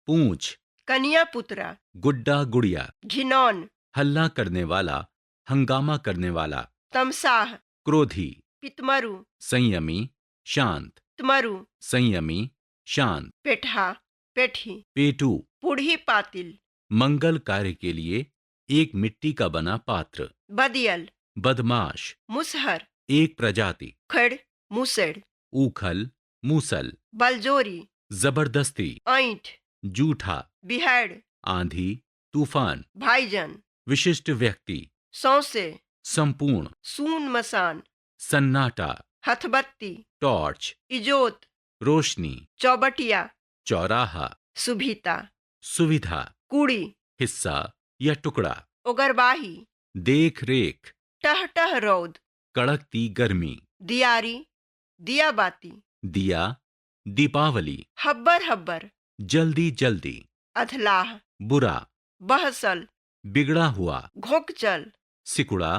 पूंछ। कनिया पुतरा। गुड्डा गुड़िया। घिनौन। हल्ला करने वाला, हंगामा करने वाला। तमसाह। क्रोधी। पितमरु। संयमी, शांत। तमरु। संयमी, शांत। पेठा पेठी। पेटू। पुढ़ी पातिल। मंगल कार्य के लिए एक मिट्टी का बना पात्र। बदियल। बदमाश। मुसहर। एक प्रजाति। खड़ मुसड़। ऊखल, मूसल। बलजोरी। जबरदस्ती। ऐंठ। जूठा। बिहाड़। आंधी, तूफान। भाईजन। विशिष्ट व्यक्ति। सौंसे। संपूर्ण। सून मसान। सन्नाटा। हथबत्ती। टॉर्च। इजोत। रोशनी। चौबटिया। चौराहा। सुभीता। सुविधा। कुड़ी। हिस्सा या टुकड़ा। ओगरवाही। देख रेख। टह टह रौद। कड़कती गर्मी। दियारी दियाबाती। दिया, दीपावली। हब्बर हब्बर। जल्दी जल्दी। अधलाह। बुरा। बहसल। बिगड़ा हुआ। घोंकचल। सिकुड़ा,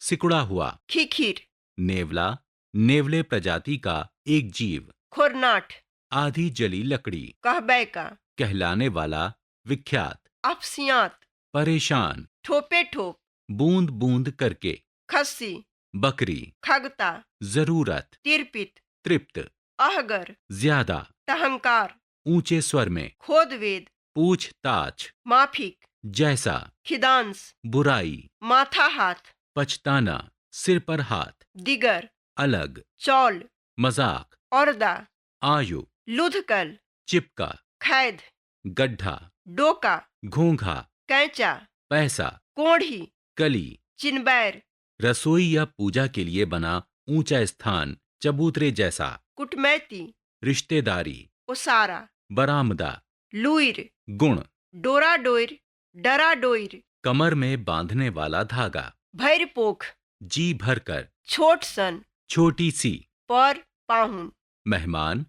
सिकुड़ा हुआ। खीखीर। नेवला, नेवले प्रजाति का एक जीव। खोरनाठ। आधी जली लकड़ी। कहबै का। कहलाने वाला, विख्यात। अफसियात। परेशान। ठोपे ठोप। बूंद बूंद करके। खस्सी। बकरी। खगता। जरूरत। तिरपित। तृप्त। अहगर। ज्यादा। टहंकार। ऊंचे स्वर में। खोदवेद। पूछताछ। माफिक। जैसा। खिदांस। बुराई। माथा हाथ। पछताना, सिर पर हाथ। दिगर। अलग। चौल। मजाक। औरदा। आयु। लुधकल। चिपका। खैद। गड्ढा। डोका। घोंघा। कैचा। पैसा। कोढ़ी। कली। चिनबैर। रसोई या पूजा के लिए बना ऊंचा स्थान, चबूतरे जैसा। कुटमैती। रिश्तेदारी। ओसारा। बरामदा। लुइर। गुण। डोरा डोइर। डरा डोइर। कमर में बांधने वाला धागा। भैरपोख। जी भरकर। छोट सन। छोटी सी। पर पाहुन। मेहमान,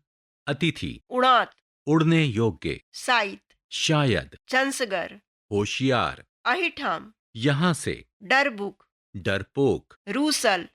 अतिथि। उड़ात। उड़ने योग्य। साइत। शायद। चंसगर। होशियार। अहिठाम। यहाँ से। डरबुक। डरपोक। रूसल।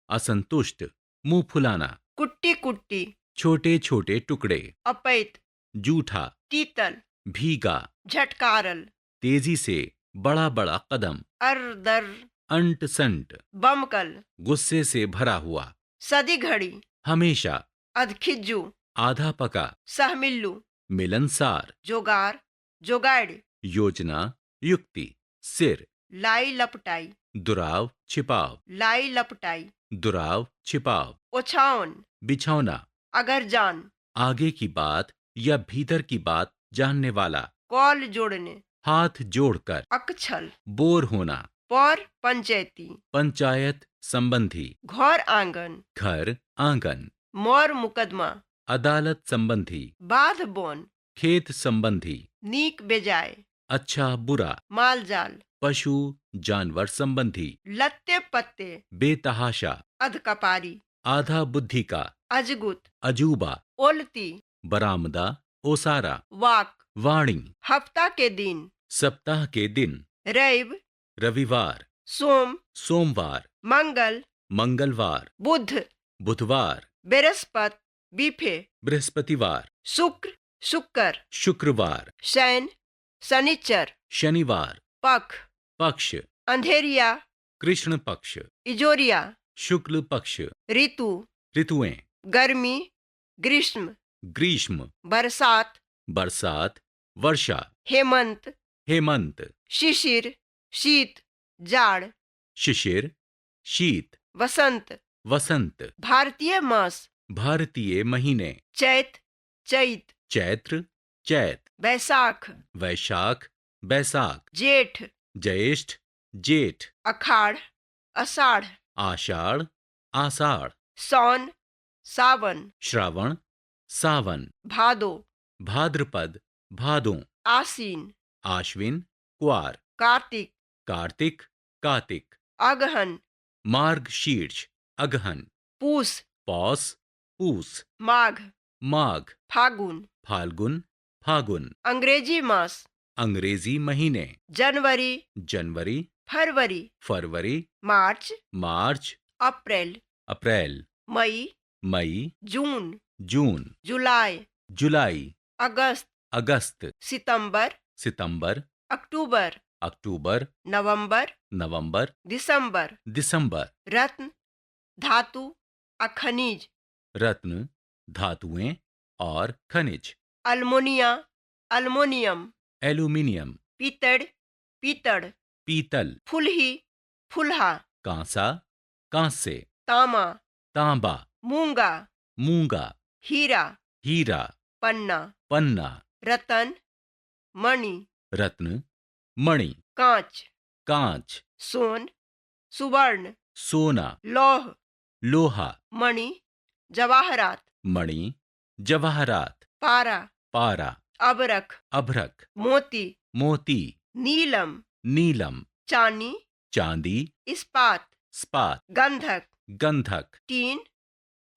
असंतुष्ट, मुंह फुलाना। कुट्टी कुट्टी। छोटे छोटे टुकड़े। अपैत। जूठा। तीतल। भीगा। झटकारल। तेजी से बड़ा बड़ा कदम। अर दर। अंट संट। बमकल। गुस्से से भरा हुआ। सदी घड़ी। हमेशा। अधखिज्जू। आधा पका। सहमिल्लू। मिलनसार। जोगार जोगाड़। योजना, युक्ति, सिर। लाई लपटाई। दुराव, छिपाव। लाई लपटाई। दुराव, छिपाव। ओछाउन। बिछौना। अगर जान। आगे की बात या भीतर की बात जानने वाला। कॉल जोड़ने। हाथ जोड़कर। अकछल। बोर होना। पर पंचायती। पंचायत संबंधी। घर आंगन। घर आंगन। मोर मुकदमा। अदालत संबंधी। बाध बोन। खेत संबंधी। नीक बेजाय। अच्छा बुरा। माल जाल। पशु जानवर संबंधी। लत्ते पत्ते। बेतहाशा। अधकपारी। आधा बुद्धि का। अजगुत। अजूबा। ओलती। बरामदा, ओसारा। वाक। वाणी। हफ्ता के दिन। सप्ताह के दिन। रैव। रविवार। सोम। सोमवार। मंगल। मंगलवार। बुध। बुधवार। बृहस्पति। बीफे। बृहस्पतिवार। शुक्र। शुक्र। शुक्रवार। शैन। शनिचर। शनिवार। पख। पक्ष। अंधेरिया। कृष्ण पक्ष। इजोरिया। शुक्ल पक्ष। ऋतु। ऋतुएं। गर्मी। ग्रीष्म। ग्रीष्म। बरसात। बरसात। वर्षा। हेमंत। हेमंत। शिशिर, शीत, जाड़। शिशिर, शीत। वसंत। वसंत। भारतीय मास। भारतीय महीने। चैत, चैत। चैत्र, चैत। वैशाख। वैशाख, बैसाख। जेठ। ज्येष्ठ, जेठ। अखाड़, अषाढ़। आषाढ़, आषाढ़। सौन, सावन। श्रावण, सावन। भादो। भाद्रपद, भादों। आसीन। आश्विन, क्वार। कार्तिक। कार्तिक, कार्तिक। अगहन। मार्गशीर्ष, अगहन। पूस। पौस, पूस। माघ। माघ। फागुन। फाल्गुन, फागुन। अंग्रेजी मास। अंग्रेजी महीने। जनवरी। जनवरी। फरवरी। फरवरी। मार्च। मार्च। अप्रैल। अप्रैल। मई। मई। जून। जून। जुलाई। जुलाई। अगस्त। अगस्त। सितंबर। सितंबर। अक्टूबर। अक्टूबर। नवंबर। नवंबर। दिसंबर। दिसंबर। रत्न, धातु आ खनिज। रत्न, धातुएं और खनिज। अल्मोनिया, अल्मोनियम। एल्यूमिनियम। पीतड़, पीतड़। पीतल। फुलही, फुल्हा। कांसा, कांसे। तामा। तांबा। मूंगा। मूंगा। हीरा। हीरा। पन्ना। पन्ना। रतन, मणि। रत्न, मणि। कांच। कांच। सोन, सुवर्ण। सोना। लौह। लोहा। मणि, जवाहरात। मणि, जवाहरात। पारा। पारा। अबरख। अभ्रक। मोती। मोती। नीलम। नीलम। चानी। चांदी। इस्पात। स्पात। गंधक। गंधक। टीन,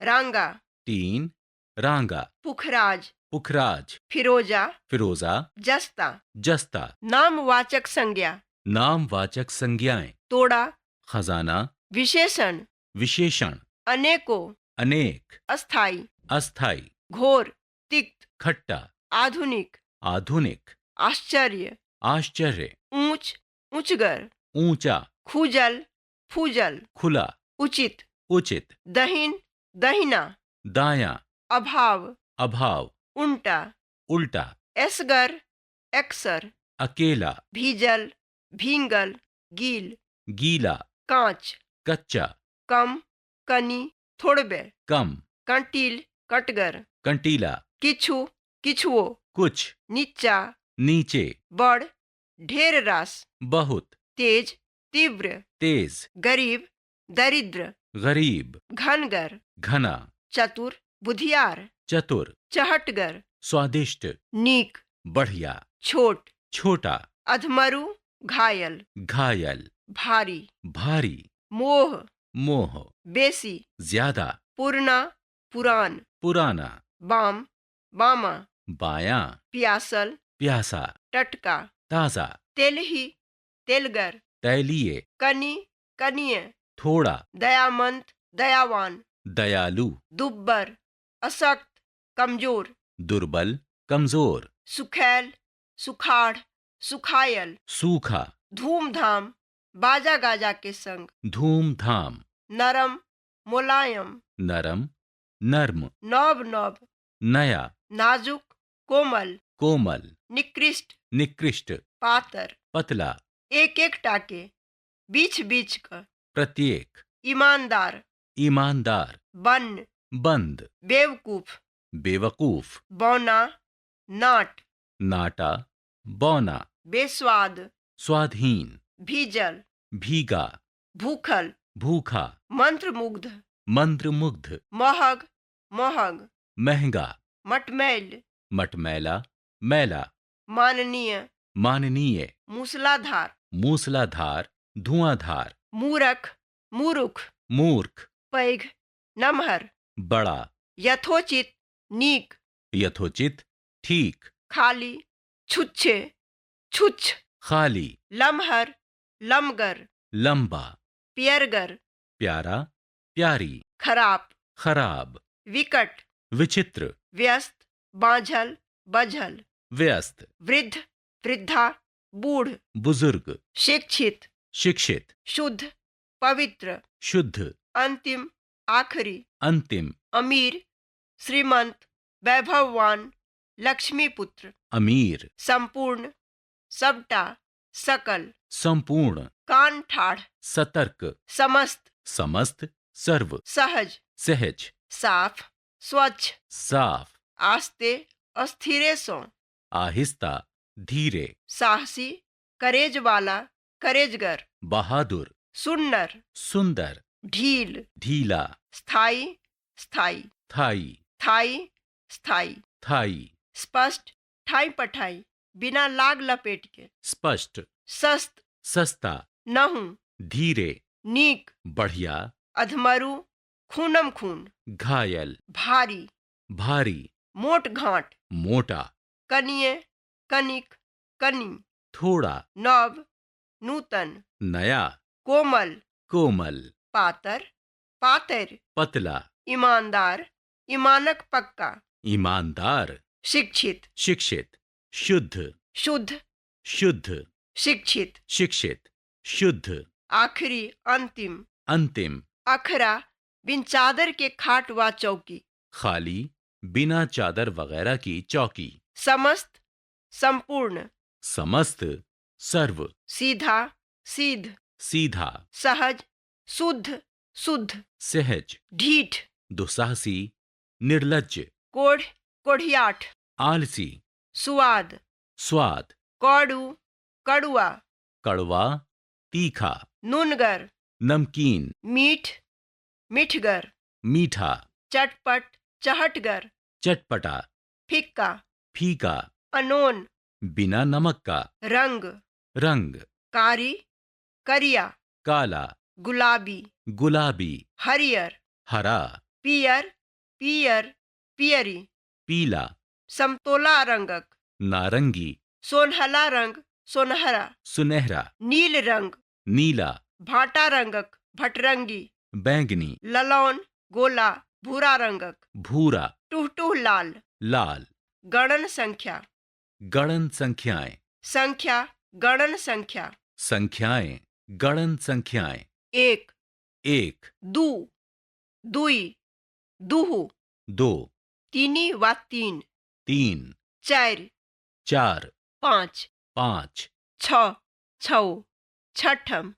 रांगा। टीन, रांगा। पुखराज। पुखराज। फिरोजा। फिरोजा। जस्ता। जस्ता। नामवाचक संज्ञा। नामवाचक संज्ञाएं। तोड़ा। खजाना। विशेषण। विशेषण। अनेकों। अनेक। अस्थाई। अस्थाई। घोर, तिक्त। खट्टा। आधुनिक। आधुनिक। आश्चर्य। आश्चर्य। ऊंच, ऊंचगर। ऊंचा। खूजल, फूजल। खुला। उचित। उचित। दहिन, दहिना। दायां। अभाव। अभाव। उल्टा। उल्टा। एसगर, एक्सर। अकेला। भीजल, भींगल, गील। गीला। कांच। कच्चा। कम, कनी, थोड़बे। कम। कंटील, कटगर। कंटीला। किछु, किछुओ। कुछ। नीचा। नीचे। बड़, ढेर रास। बहुत। तेज, तीव्र। तेज। गरीब, दरिद्र। गरीब। घनगर। घना। चतुर, बुधियार। चतुर। चहटगर। स्वादिष्ट। नीक। बढ़िया। छोट। छोटा। अधमरू, घायल। घायल। भारी। भारी। मोह। मोह। बेसी। ज्यादा। पुरना, पुरान। पुराना। बाम, बामा। बायां। पियासल। प्यासा। टटका। ताजा। तेलही, तेलगर। तैलीय। कनी, कनिय। थोड़ा। दयामंत, दयावान। दयालु। दुब्बर, अशक्त, कमजोर। दुर्बल, कमजोर। सुखैल, सुखाड़, सुखायल। सूखा। धूमधाम, बाजा गाजा के संग। धूमधाम। नरम, मुलायम। नरम, नर्म। नव नव। नया। नाजुक, कोमल। कोमल। निकृष्ट। निकृष्ट। पातर। पतला। एक एक टाके, बीछ बीछ क। प्रत्येक। ईमानदार। ईमानदार। बन। बंद। बेवकूफ। बेवकूफ। बौना, नाट। नाटा, बौना। बेस्वाद। स्वाधीन। भीजल। भीगा। भूखल। भूखा। मंत्रमुग्ध। मंत्रमुग्ध। महग, महग। महंगा। मटमैल। मटमैला, मैला। माननीय। माननीय। मूसलाधार। मूसलाधार, धुआंधार। मूरख, मूरुख। मूर्ख। पैघ, नमहर। बड़ा। यथोचित, नीक। यथोचित, ठीक। खाली, छुच्छे, छुच्छ। खाली। लमहर, लमगर। लंबा। पियरगर। प्यारा, प्यारी। खराब। खराब। विकट। विचित्र। व्यस्त, बाझल, बझल। व्यस्त। वृद्ध, वृद्धा, बूढ़। बुजुर्ग। शिक्षित। शिक्षित। शुद्ध, पवित्र। शुद्ध। अंतिम, आखिरी। अंतिम। अमीर, श्रीमंत, वैभववान, लक्ष्मीपुत्र। अमीर। संपूर्ण, सबटा, सकल। संपूर्ण। कान ठाढ़। सतर्क। समस्त। समस्त, सर्व। सहज। सहज। साफ, स्वच्छ। साफ। आस्ते, अस्थिरेसँ। आहिस्ता, धीरे। साहसी, करेजवाला, करेजगर। बहादुर। सुन्नर। सुंदर। ढील। ढीला। स्थायी, स्थायी। थाई। थाई, स्थायी। थाई। स्पष्ट, ठाई पठाई, बिना लाग लपेट के। स्पष्ट। सस्त। सस्ता। नहु। धीरे। नीक। बढ़िया। अधमरू, खूनम खून। घायल। भारी। भारी। मोट घाट। मोटा। कनिए, कनिक, कनी। थोड़ा। नव, नूतन। नया। कोमल। कोमल। पातर, पातर। पतला। ईमानदार, ईमानक पक्का। ईमानदार। शिक्षित। शिक्षित, शुद्ध। शुद्ध। शुद्ध। शिक्षित। शिक्षित, शुद्ध। आखिरी, अंतिम। अंतिम। अखरा, बिन चादर के खाट वा चौकी। खाली, बिना चादर वगैरह की चौकी। समस्त, संपूर्ण। समस्त, सर्व। सीधा, सीध। सीधा। सहज, शुद्ध, शुद्ध। सहज। ढीठ। दुस्साहसी, निर्लज्ज। कोढ़, कोढ़ियाठ। आलसी। सुआद। स्वाद। कौड़ू, कड़ुआ। कड़वा, तीखा। नूनगर। नमकीन। मीठ, मिठगर। मीठा। चटपट, चहटगर। चटपटा। फिक्का। फीका। अनोन। बिना नमक का। रंग। रंग। कारी, करिया। काला। गुलाबी। गुलाबी। हरियर। हरा। पियर, पियर, पियरी। पीला। समतोला रंगक। नारंगी। सोनहला रंग, सोनहरा। सुनहरा। नील रंग। नीला। भाटा रंगक, भटरंगी। बैंगनी। ललौन, गोला, भूरा रंगक। भूरा। टुहटुह लाल। लाल। गणन संख्या। गणन संख्याएं। संख्या, गणन संख्या। संख्याएं, गणन संख्याएं। एक। एक। दू, दुई, दुहु। दो। तीनी वा तीन। तीन। चारि। चार। पाँच। पाँच। छओ, छओ, छठम।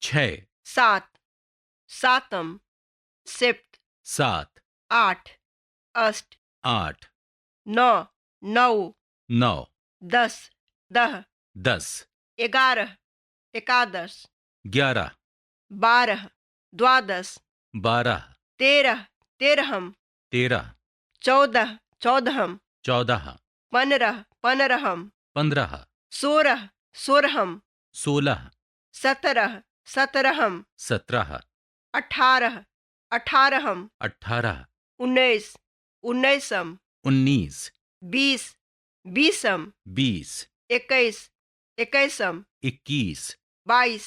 छः। सात, सातम, सप्त। सात। आठ, अष्ट। आठ। नौ, नौ। नौ। 10, दह। 10। 11, एकादश। 11। 12, द्वादश। 12। 13, तेरहम। 13। 14, चौदहम। 14। 15, पनरहम। 15। 16, सोलहम। 16। 17, सतरहम। 17। 18, अठारहम। 18। 19, उन्नैसम। 19। 20, बीसम। 20। 21, एकैसम। 21। 22,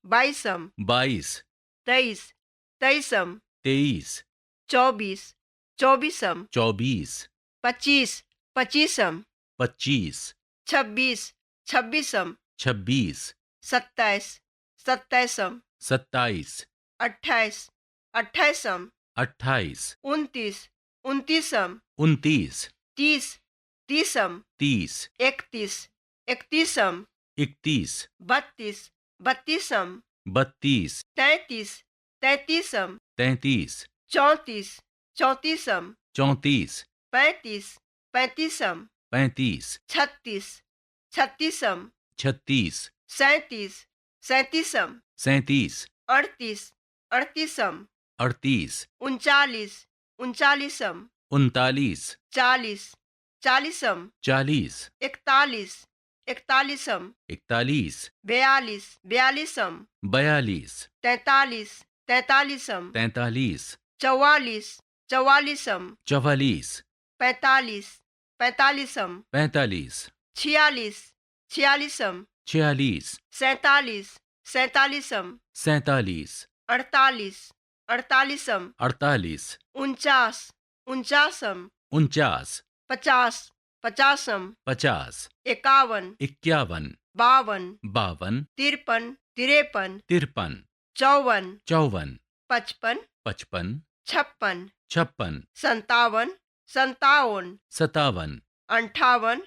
बाईसम। 22। 23, तेईसम। 23। 24, चौबीसम। 24। 25, पच्चीसम। 25। 26, छब्बीसम। 26। 27, सत्ताईसम। 27। 28, अट्ठाईसम। 28। 29, उनतीसम। 29। 30, तीसम। 30। 31, इकतीसम। 31। 32, बत्तीसम। 32। 33, तैंतीसम। 33। 34, चौंतीसम। 34। 35, पैंतीसम। 35। 36, छत्तीसम। 36। 37, सैंतीसम। 37। 38, अड़तीसम। 38। 39, उनचालीसम। 39। 40, चालीसम। 40। 41, इकतालीसम। 41। 42, बयालीसम। 42। 43, तैंतालीसम। 43। 44, चौवालीसम। 44। 45, पैंतालीसम। 45। 46, छियालीसम। 46। 47, सैंतालीसम। 47। 48, अड़तालीसम। 48। 49, उनचासम। 49। 50, पचासम। 50। 51, 51। 52, 52। 53, तिरपन। 53। 54, 54। 55, 55। 56, 56। 57, संतावन। 57। 58,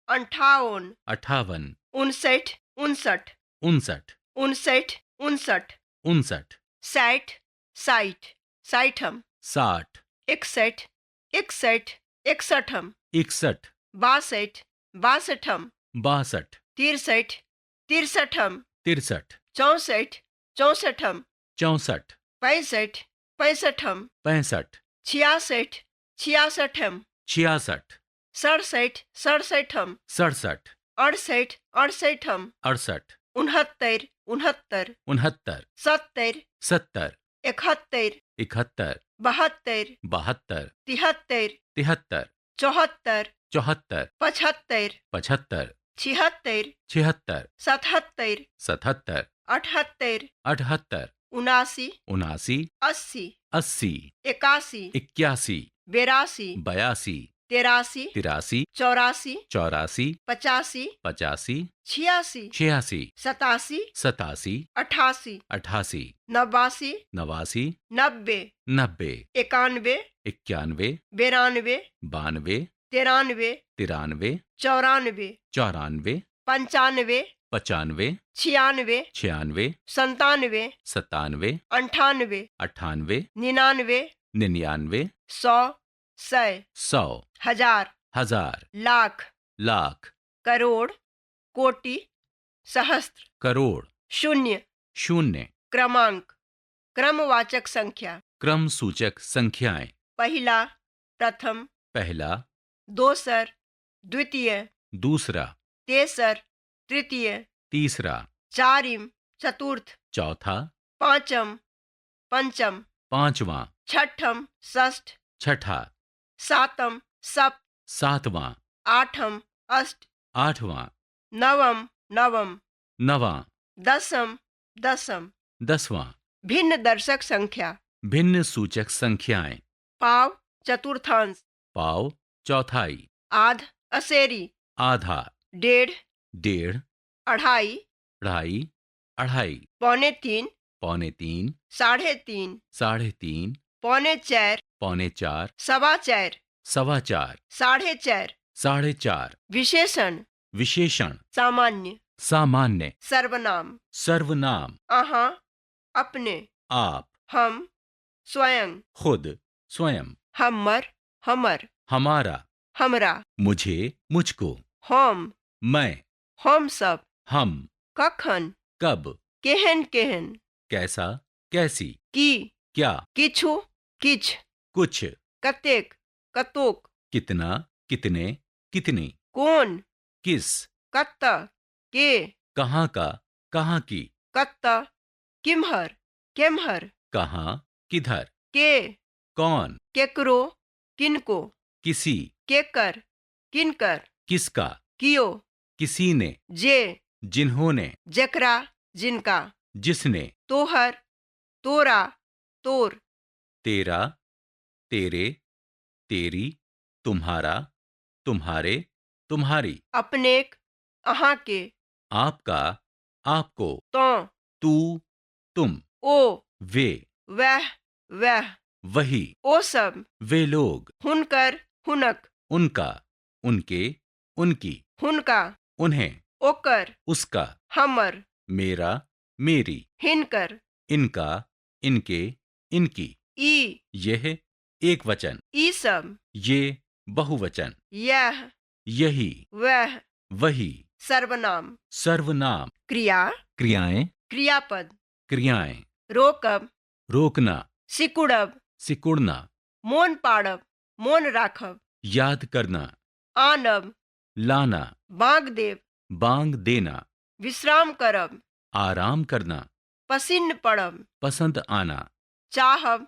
58। 58। 59, 59। 59। 59, 59। 59। 60, 60, 60। 60। 61, 61, 61। 61। 62, 62। 62। 63, 63। 63। 64, 64। 64। 65, 65। 65। 66, 66। 66। 67, 67। 67। 68, 68। 68। 69, 69। 69। 70, 70। 71, 71। 72, 72। 73, 73। 74, 74। 75, 75। 76, 76। 77, 77। 78, 78। 79, 79। 80, 80। 81, 81। 82, 82। 83, 83। 84, 84। 85, 85। 86, 86। 87, 87। 88, 88। 89, 89। 90, 90। 91, 91। 92, 92। 93, 93। 94, 94। 95, 95। 96, 96। 97, 97। 98, 98। 99, 99। 100, 100, 100। 1000, 1000। Lakh, lakh. Crore, कोटि, सहस्त्र। करोड़। 0। 0। क्रमांक, क्रमवाचक संख्या। क्रम सूचक संख्याएं। पहिला, प्रथम। पहला। दोसर, द्वितीय। दूसरा। तेसर, तृतीय। तीसरा। चारिम, चतुर्थ। चौथा। पांचम, पंचम। पांचवां। छठम, षष्ठ। छठा। सातम, सप्त। सातवां। आठम, अष्ट। आठवां। नवम, नवम। नवां। दसम, दसम। दसवां। भिन्न दर्शक संख्या। भिन्न सूचक संख्याएं। पाव, चतुर्थांश। पाव, चौथाई। आध, असेरी। आधा। डेढ़, डेढ़। अढ़ाई। ढाई, अढ़ाई। 2.75, 2.75। 3.5, 3.5। 3.75, 3.75। 4.25, 4.25। 4.5, 4.5। विशेषण। विशेषण। सामान्य। सामान्य। सर्वनाम। सर्वनाम। अहाँ, अपने। आप। हम, स्वयं। खुद, स्वयं। हमर, हमर। हमारा। हमरा। मुझे, मुझको। हम, मैं। हम सब। हम। कखन। कब। केहन, केहन। कैसा, कैसी। की। क्या। किछु, किछ। कुछ। कतेक, कतोक। कितना, कितने, कितनी। कोन। किस। कत्त, के। कहाँ का, कहाँ की। कत्त, किम्हर, केम्हर। कहाँ, किधर। के। कौन। केकरो, किनको। किसी। केकर, किनकर। किसका। कियो। किसी ने। जे। जिन्होंने। जेकरा, जिनका। जिसने। तोहर, तोरा, तोर। तेरा, तेरे, तेरी, तुम्हारा, तुम्हारे, तुम्हारी। अपनेक, अहाँ के। आपका, आपको। तो। तू, तुम। ओ। वे। वह, वह। वही। ओ सब। वे लोग। हुनकर, हुनक। उनका, उनके, उनकी। हुनका। उन्हें। ओकर। उसका। हमर। मेरा, मेरी। हिनकर। इनका, इनके, इनकी। ई। यह एक वचन। ई सब। ये बहुवचन। यह। यही। वह। वही। सर्वनाम। सर्वनाम। क्रिया। क्रियाएं। क्रियापद। क्रियाएं। रोकब। रोकना। सिकुड़ब। सिकुड़ना। मोन पाड़ब, मोन राखब। याद करना। आनब। लाना। बाँग देब। बांग देना। विश्राम करब। आराम करना। पसिन्न पड़ब। पसंद आना। चाहब,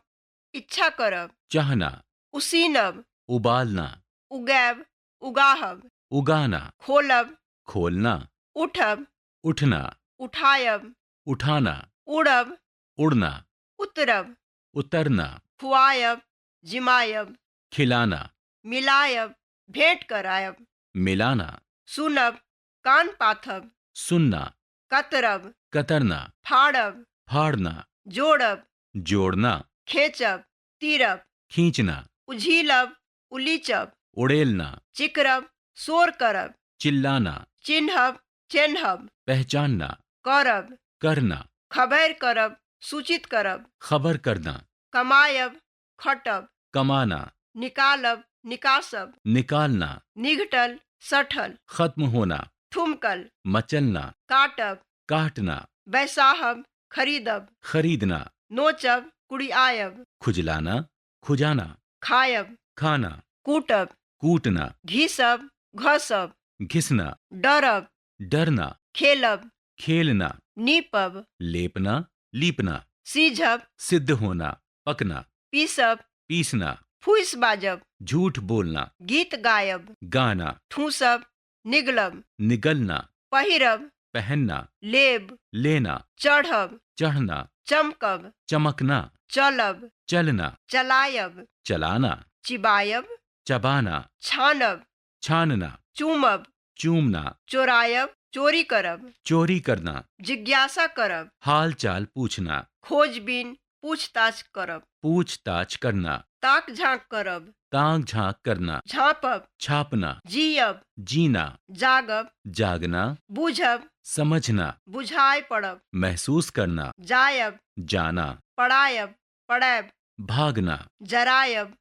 इच्छा करब। चाहना। उसीनब। उबालना। उगैब, उगाहब। उगाना। खोलब। खोलना। उठब। उठना। उठायब। उठाना। उड़ब। उड़ना। उतरब। उतरना। खुआयब, जिमायब। खिलाना। मिलायब, भेंट करायब। मिलाना। सुनब, कान पाथब। सुनना। कतरब। कतरना। फाड़ब। फाड़ना। जोड़ब। जोड़ना। खेचब, तीरब। खींचना। उझीलब, उलीचब। उड़ेलना। चिकरब। शोर करब। चिल्लाना। चिन्हब, चेन्हब। पहचानना। करब। करना। खबरि करब, सूचित करब। खबर करना। कमायब, खटब। कमाना। निकालब, निकासब। निकालना। निघटल, सठल। खत्म होना। ठुमकल। मचलना। काटब। काटना। बैसाहब, खरीदब। खरीदना। नोचब, कुड़िआयब। खुजलाना, खुजाना। खायब। खाना। कूटब। कूटना। घीसब, घसब। घिसना। डरब। डरना। खेलब। खेलना। नीपब। लेपना, लीपना। सीझब। सिद्ध होना, पकना। पीसब। पीसना। फूसि बाजब। झूठ बोलना। गीत गायब। गाना। ठूसब, निगलब। निगलना। पहिरब। पहनना। लेब। लेना। चढ़ब। चढ़ना। चमकब। चमकना। चलब। चलना। चलायब। चलाना। चिबायब। चबाना। छानब। छानना। चूमब। चूमना। चोरायब, चोरी करब। चोरी करना। जिज्ञासा करब। हाल चाल पूछना। खोजबीन, पूछताछ करब। पूछताछ करना। ताक झाँक करब। ताक झांक करना। झाँपब। छापना। जीयब। जीना। जागब। जागना। बूझब। समझना। बुझाय पड़ब। महसूस करना। जायब। जाना। पड़ायब, पड़ायब। भागना। जरायब,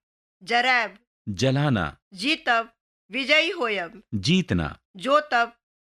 जरायब। जलाना। जीतब, विजयी होयब। जीतना। जोतब,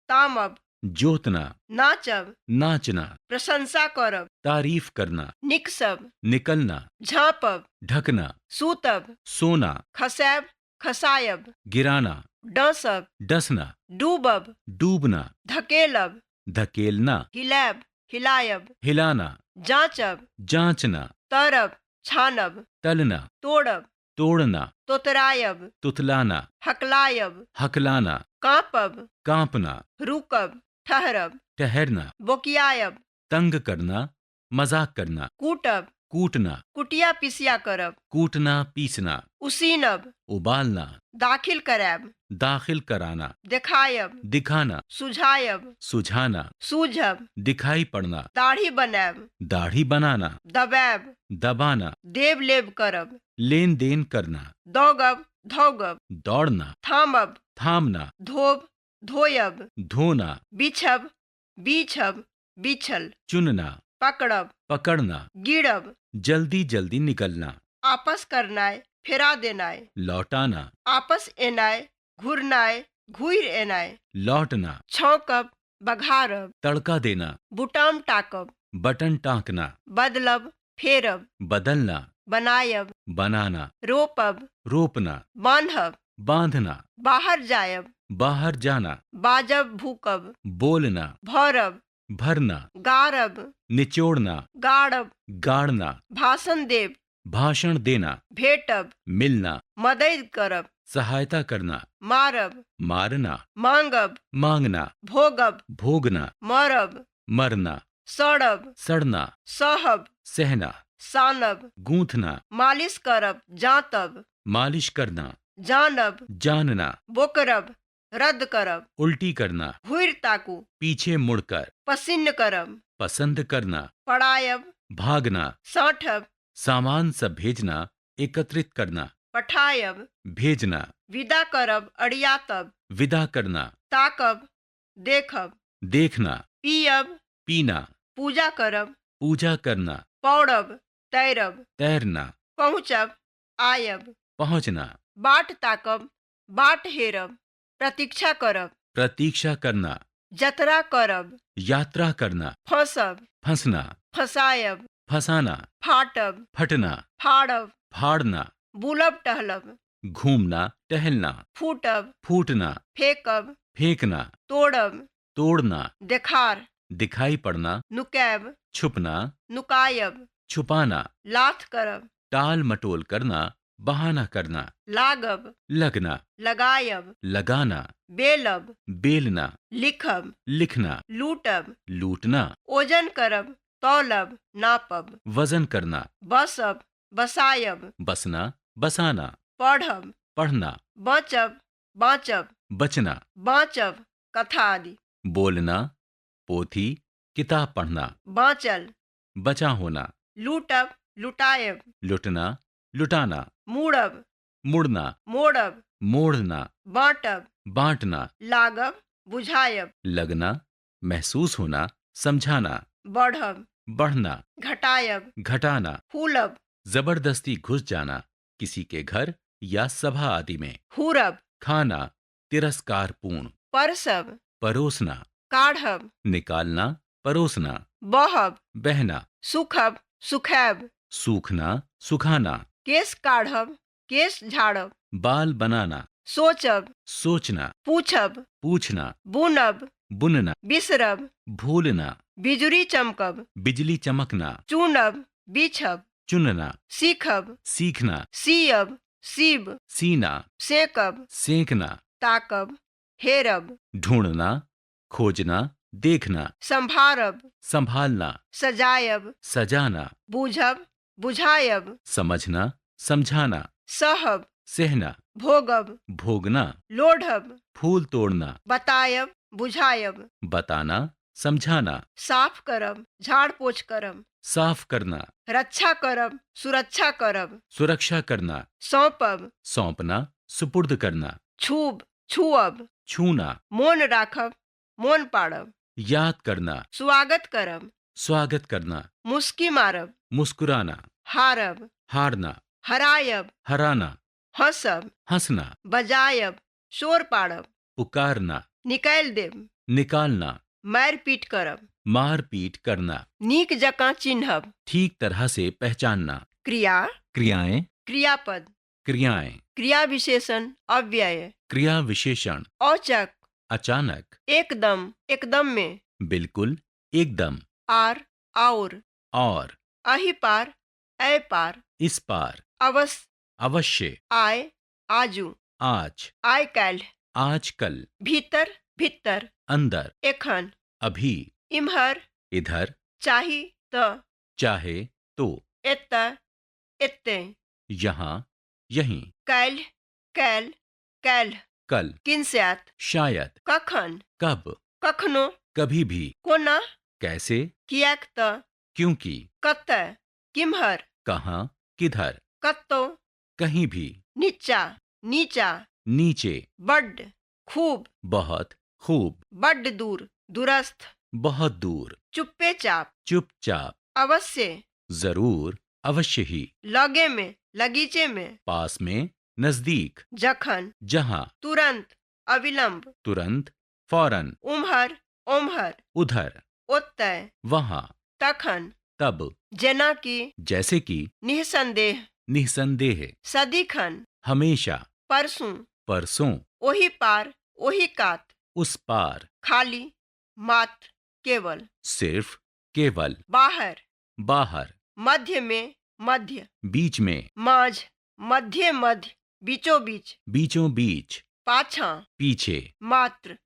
तामब। जोतना। नाचब। नाचना। प्रशंसा करब। तारीफ करना। निकसब। निकलना। झाँपब। ढकना। सूतब। सोना। खसायब, खसायब। गिराना। डँसब। डसना। डूबब। डूबना। धकेलब। धकेलना। हिलायब, हिलायब। हिलाना। जाँचब। जांचना। तरब, छानब। तलना। तोड़ब। तोड़ना। तोतरायब। तुतलाना। हकलायब। हकलाना। काँपब। कांपना। रुकब, ठहरब। ठहरना। बोकियायब। तंग करना, मजाक करना। कूटब। कूटना। कुटिया पिसिया करब। कूटना, पीसना। उसीनब। उबालना। दाखिल करायब। दाखिल कराना। देखायब। दिखाना। सुझायब। सुझाना। सूझब। दिखाई पड़ना। दाढ़ी बनायब। दाढ़ी बनाना। दबायब। दबाना। देब लेब करब। लेन देन करना। दौगब, धौगब। दौड़ना। थामब। थामना। धोब, धोयब। धोना। बिछब, बीछब, बिछल। चुनना। पकड़ब। पकड़ना। गिड़ब। जल्दी जल्दी निकलना। आपस करनाय, फेरा देनाय। लौटाना। आपस एनाय, घुरनाय, घुरि एनाय। लौटना। छौंकब, बघारब। तड़का देना। बुटाम टाकब। बटन टाँकना। बदलब, फेरब। बदलना। बनायब। बनाना। रोपब। रोपना। बान्हब। बांधना। बाहर जायब। बाहर जाना। बाजब, भूकब। बोलना। भरब। भरना। गारब। निचोड़ना। गाड़ब। गाड़ना। भाषण देब। भाषण देना। भेटब। मिलना। मददि करब। सहायता करना। मारब। मारना। मांगब। मांगना। भोगब। भोगना। मरब। मरना। सड़ब। सड़ना। सहब। सहना। सानब। गूंथना। मालिश करब, जाँतब। मालिश करना। जानब। जानना। बोकरब, रद्द करब। उल्टी करना। घुरि ताकू। पीछे मुड़कर। पसिन्न करब। पसंद करना। पड़ायब। भागना। साँठब। सामान सब भेजना, एकत्रित करना। पठायब। भेजना। विदा करब, अड़ियातब। विदा करना। ताकब, देखब। देखना। पीयब। पीना। पूजा करब। पूजा करना। पौड़ब, तैरब। तैरना। पहुँचब, आयब। पहुँचना। बाट ताकब, बाट हेरब, प्रतीक्षा करब। प्रतीक्षा करना। जतरा करब। यात्रा करना। फँसब। फंसना। फँसायब। फंसाना। फाटब। फटना। फाड़ब। फाड़ना। बुलब, टहलब। घूमना, टहलना। फूटब। फूटना। फेकब। फेंकना। तोड़ब। तोड़ना। देखार। दिखाई पड़ना। नुकायब। छुपना। नुकायब। छुपाना। लाथ करब। टाल मटोल करना, बहाना करना। लागब। लगना। लगायब। लगाना। बेलब। बेलना। लिखब। लिखना। लूटब। लूटना। ओजन करब, तौलब, नापब। वजन करना। बसब, बसायब। बसना, बसाना। पढ़ब। पढ़ना। बचब, बाँचब। बचना। बाँचब, कथा आदि। बोलना, पोथी किताब पढ़ना। बाँचल। बचा होना। लूटब, लुटायब। लुटना, लुटाना। मूड़ब। मुड़ना। मोड़ब। मोड़ना। बाँटब। बांटना। लागब, बुझायब। लगना, महसूस होना, समझाना। बढ़ब। बढ़ना। घटायब। घटाना। हुलब। जबरदस्ती घुस जाना किसी के घर या सभा आदि में। हुरब। खाना, तिरस्कारपूर्ण। परसब। परोसना। काढ़ब। निकालना, परोसना। बहब। बहना। सुखब, सुखायब। सूखना, सुखाना। केश काढ़ब, केश झाड़ब। बाल बनाना। सोचब। सोचना। पूछब। पूछना। बुनब। बुनना। बिसरब। भूलना। बिजुरी चमकब। बिजली चमकना। चुनब, बीछब। चुनना। सीखब। सीखना। सीयब, सीब। सीना। सेकब। सेंकना। ताकब, हेरब। ढूंढना, खोजना, देखना। सम्भारब। संभालना। सजायब। सजाना। बूझब, बुझायब। समझना, समझाना। सहब। सहना। भोगब। भोगना। लोढ़ब। फूल तोड़ना। बतायब, बुझायब। बताना, समझाना। साफ करब, झाड़ पोछ करब। साफ करना। रक्षा करब, सुरक्षा करब। सुरक्षा करना। सौंपब। सौंपना, सुपुर्द करना। छूब, छुअब। छूना। मोन राखब, मोन पाड़ब। याद करना। स्वागत करब। स्वागत करना। मुस्की मारब। मुस्कुराना। हारब। हारना। हरायब। हराना। हँसब। हंसना। बजायब, शोर पाड़ब। पुकारना। निकालि देब। निकालना। मारि पीट करब। मार पीट करना। नीक जकाँ चिन्हब। ठीक तरह से पहचानना। क्रिया। क्रियाएं। क्रियापद। क्रियाएं। क्रिया विशेषण अव्यय। क्रिया विशेषण। औचक। अचानक। एकदम, एकदम में। बिल्कुल, एकदम। आर, आओर। और। अहि पार, ऐ पार। इस पार। अवश्य। अवश्य। आय, आजू। आज। आइ काल्हि। आजकल। भीतर, भितर। अंदर। एखन। अभी। इम्हर। इधर। चाही त। चाहे तो। एतय, एतय। यहाँ, यहीं। काल्हि, कैल, काल्हि। कल। किनस्यात। शायद। कखन। कब। कखनो। कभी भी। कोना। कैसे। किएक त। क्योंकि। कतय, किम्हर। कहाँ, किधर। कतौ। कहीं भी। नीचा, नीचा। नीचे। बड्ड, खूब। बहुत, खूब। बड्ड दूर, दूरस्थ। बहुत दूर। चुप्पेचाप। चुपचाप। अवश्य। जरूर, अवश्य ही। लगे में, लगीचे में। पास में, नजदीक। जखन। जहाँ। तुरंत, अविलंब। तुरंत, फौरन। उम्हर, ओम्हर। उधर। ओतय। वहाँ। तखन। तब। जेना कि। जैसे कि। निःसंदेह। निसंदेह। सदिखन। हमेशा। परसों। परसों। ओहि पार, ओहि कात। उस पार। खाली, मात्र, केवल। सिर्फ, केवल। बाहर। बाहर। मध्य में, मध्य। बीच में। माझ, मध्य मध्य, बीचों बीच। बीचों बीच। पाछाँ। पीछे। मात्र,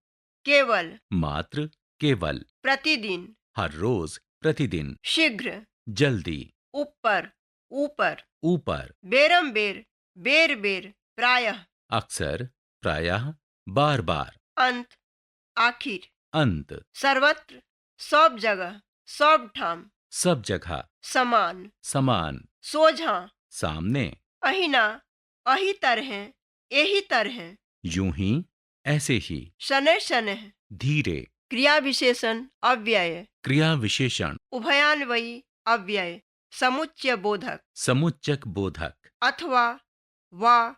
केवल। मात्र, केवल। प्रतिदिन। हर रोज, प्रतिदिन। शीघ्र। जल्दी। ऊपर, ऊपर। ऊपर। बेरम बेर, बेर बेर, प्रायः। अक्सर, प्रायः, बार बार। अंत, आखिर। अंत। सर्वत्र, सब जगह, सब ठाम। सब जगह। समान। समान। सोझाँ। सामने। अहिना, अही तरहें, एही तरहें। यूं ही, ऐसे ही। शनैः शनैः। धीरे। क्रिया विशेषण अव्यय। क्रिया विशेषण। उभयान्वयी अव्यय। समुच्चय बोधक। समुच्चक बोधक। अथवा, वा,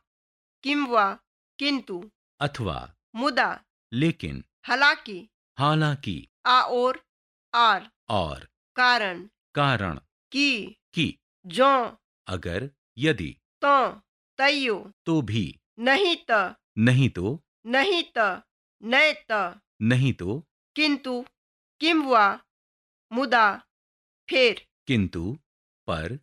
किंवा, किंतु। अथवा। मुदा। लेकिन। हालांकि। हालांकि। आओर, आर। और। कारण। कारण। की। कि। जँ। अगर, यदि। तँ, तैयो। तो भी। नहीं त। नहीं तो। नहीं त, नै त। नहीं तो। किंतु, किंवा, मुदा, फेर। किंतु, पर,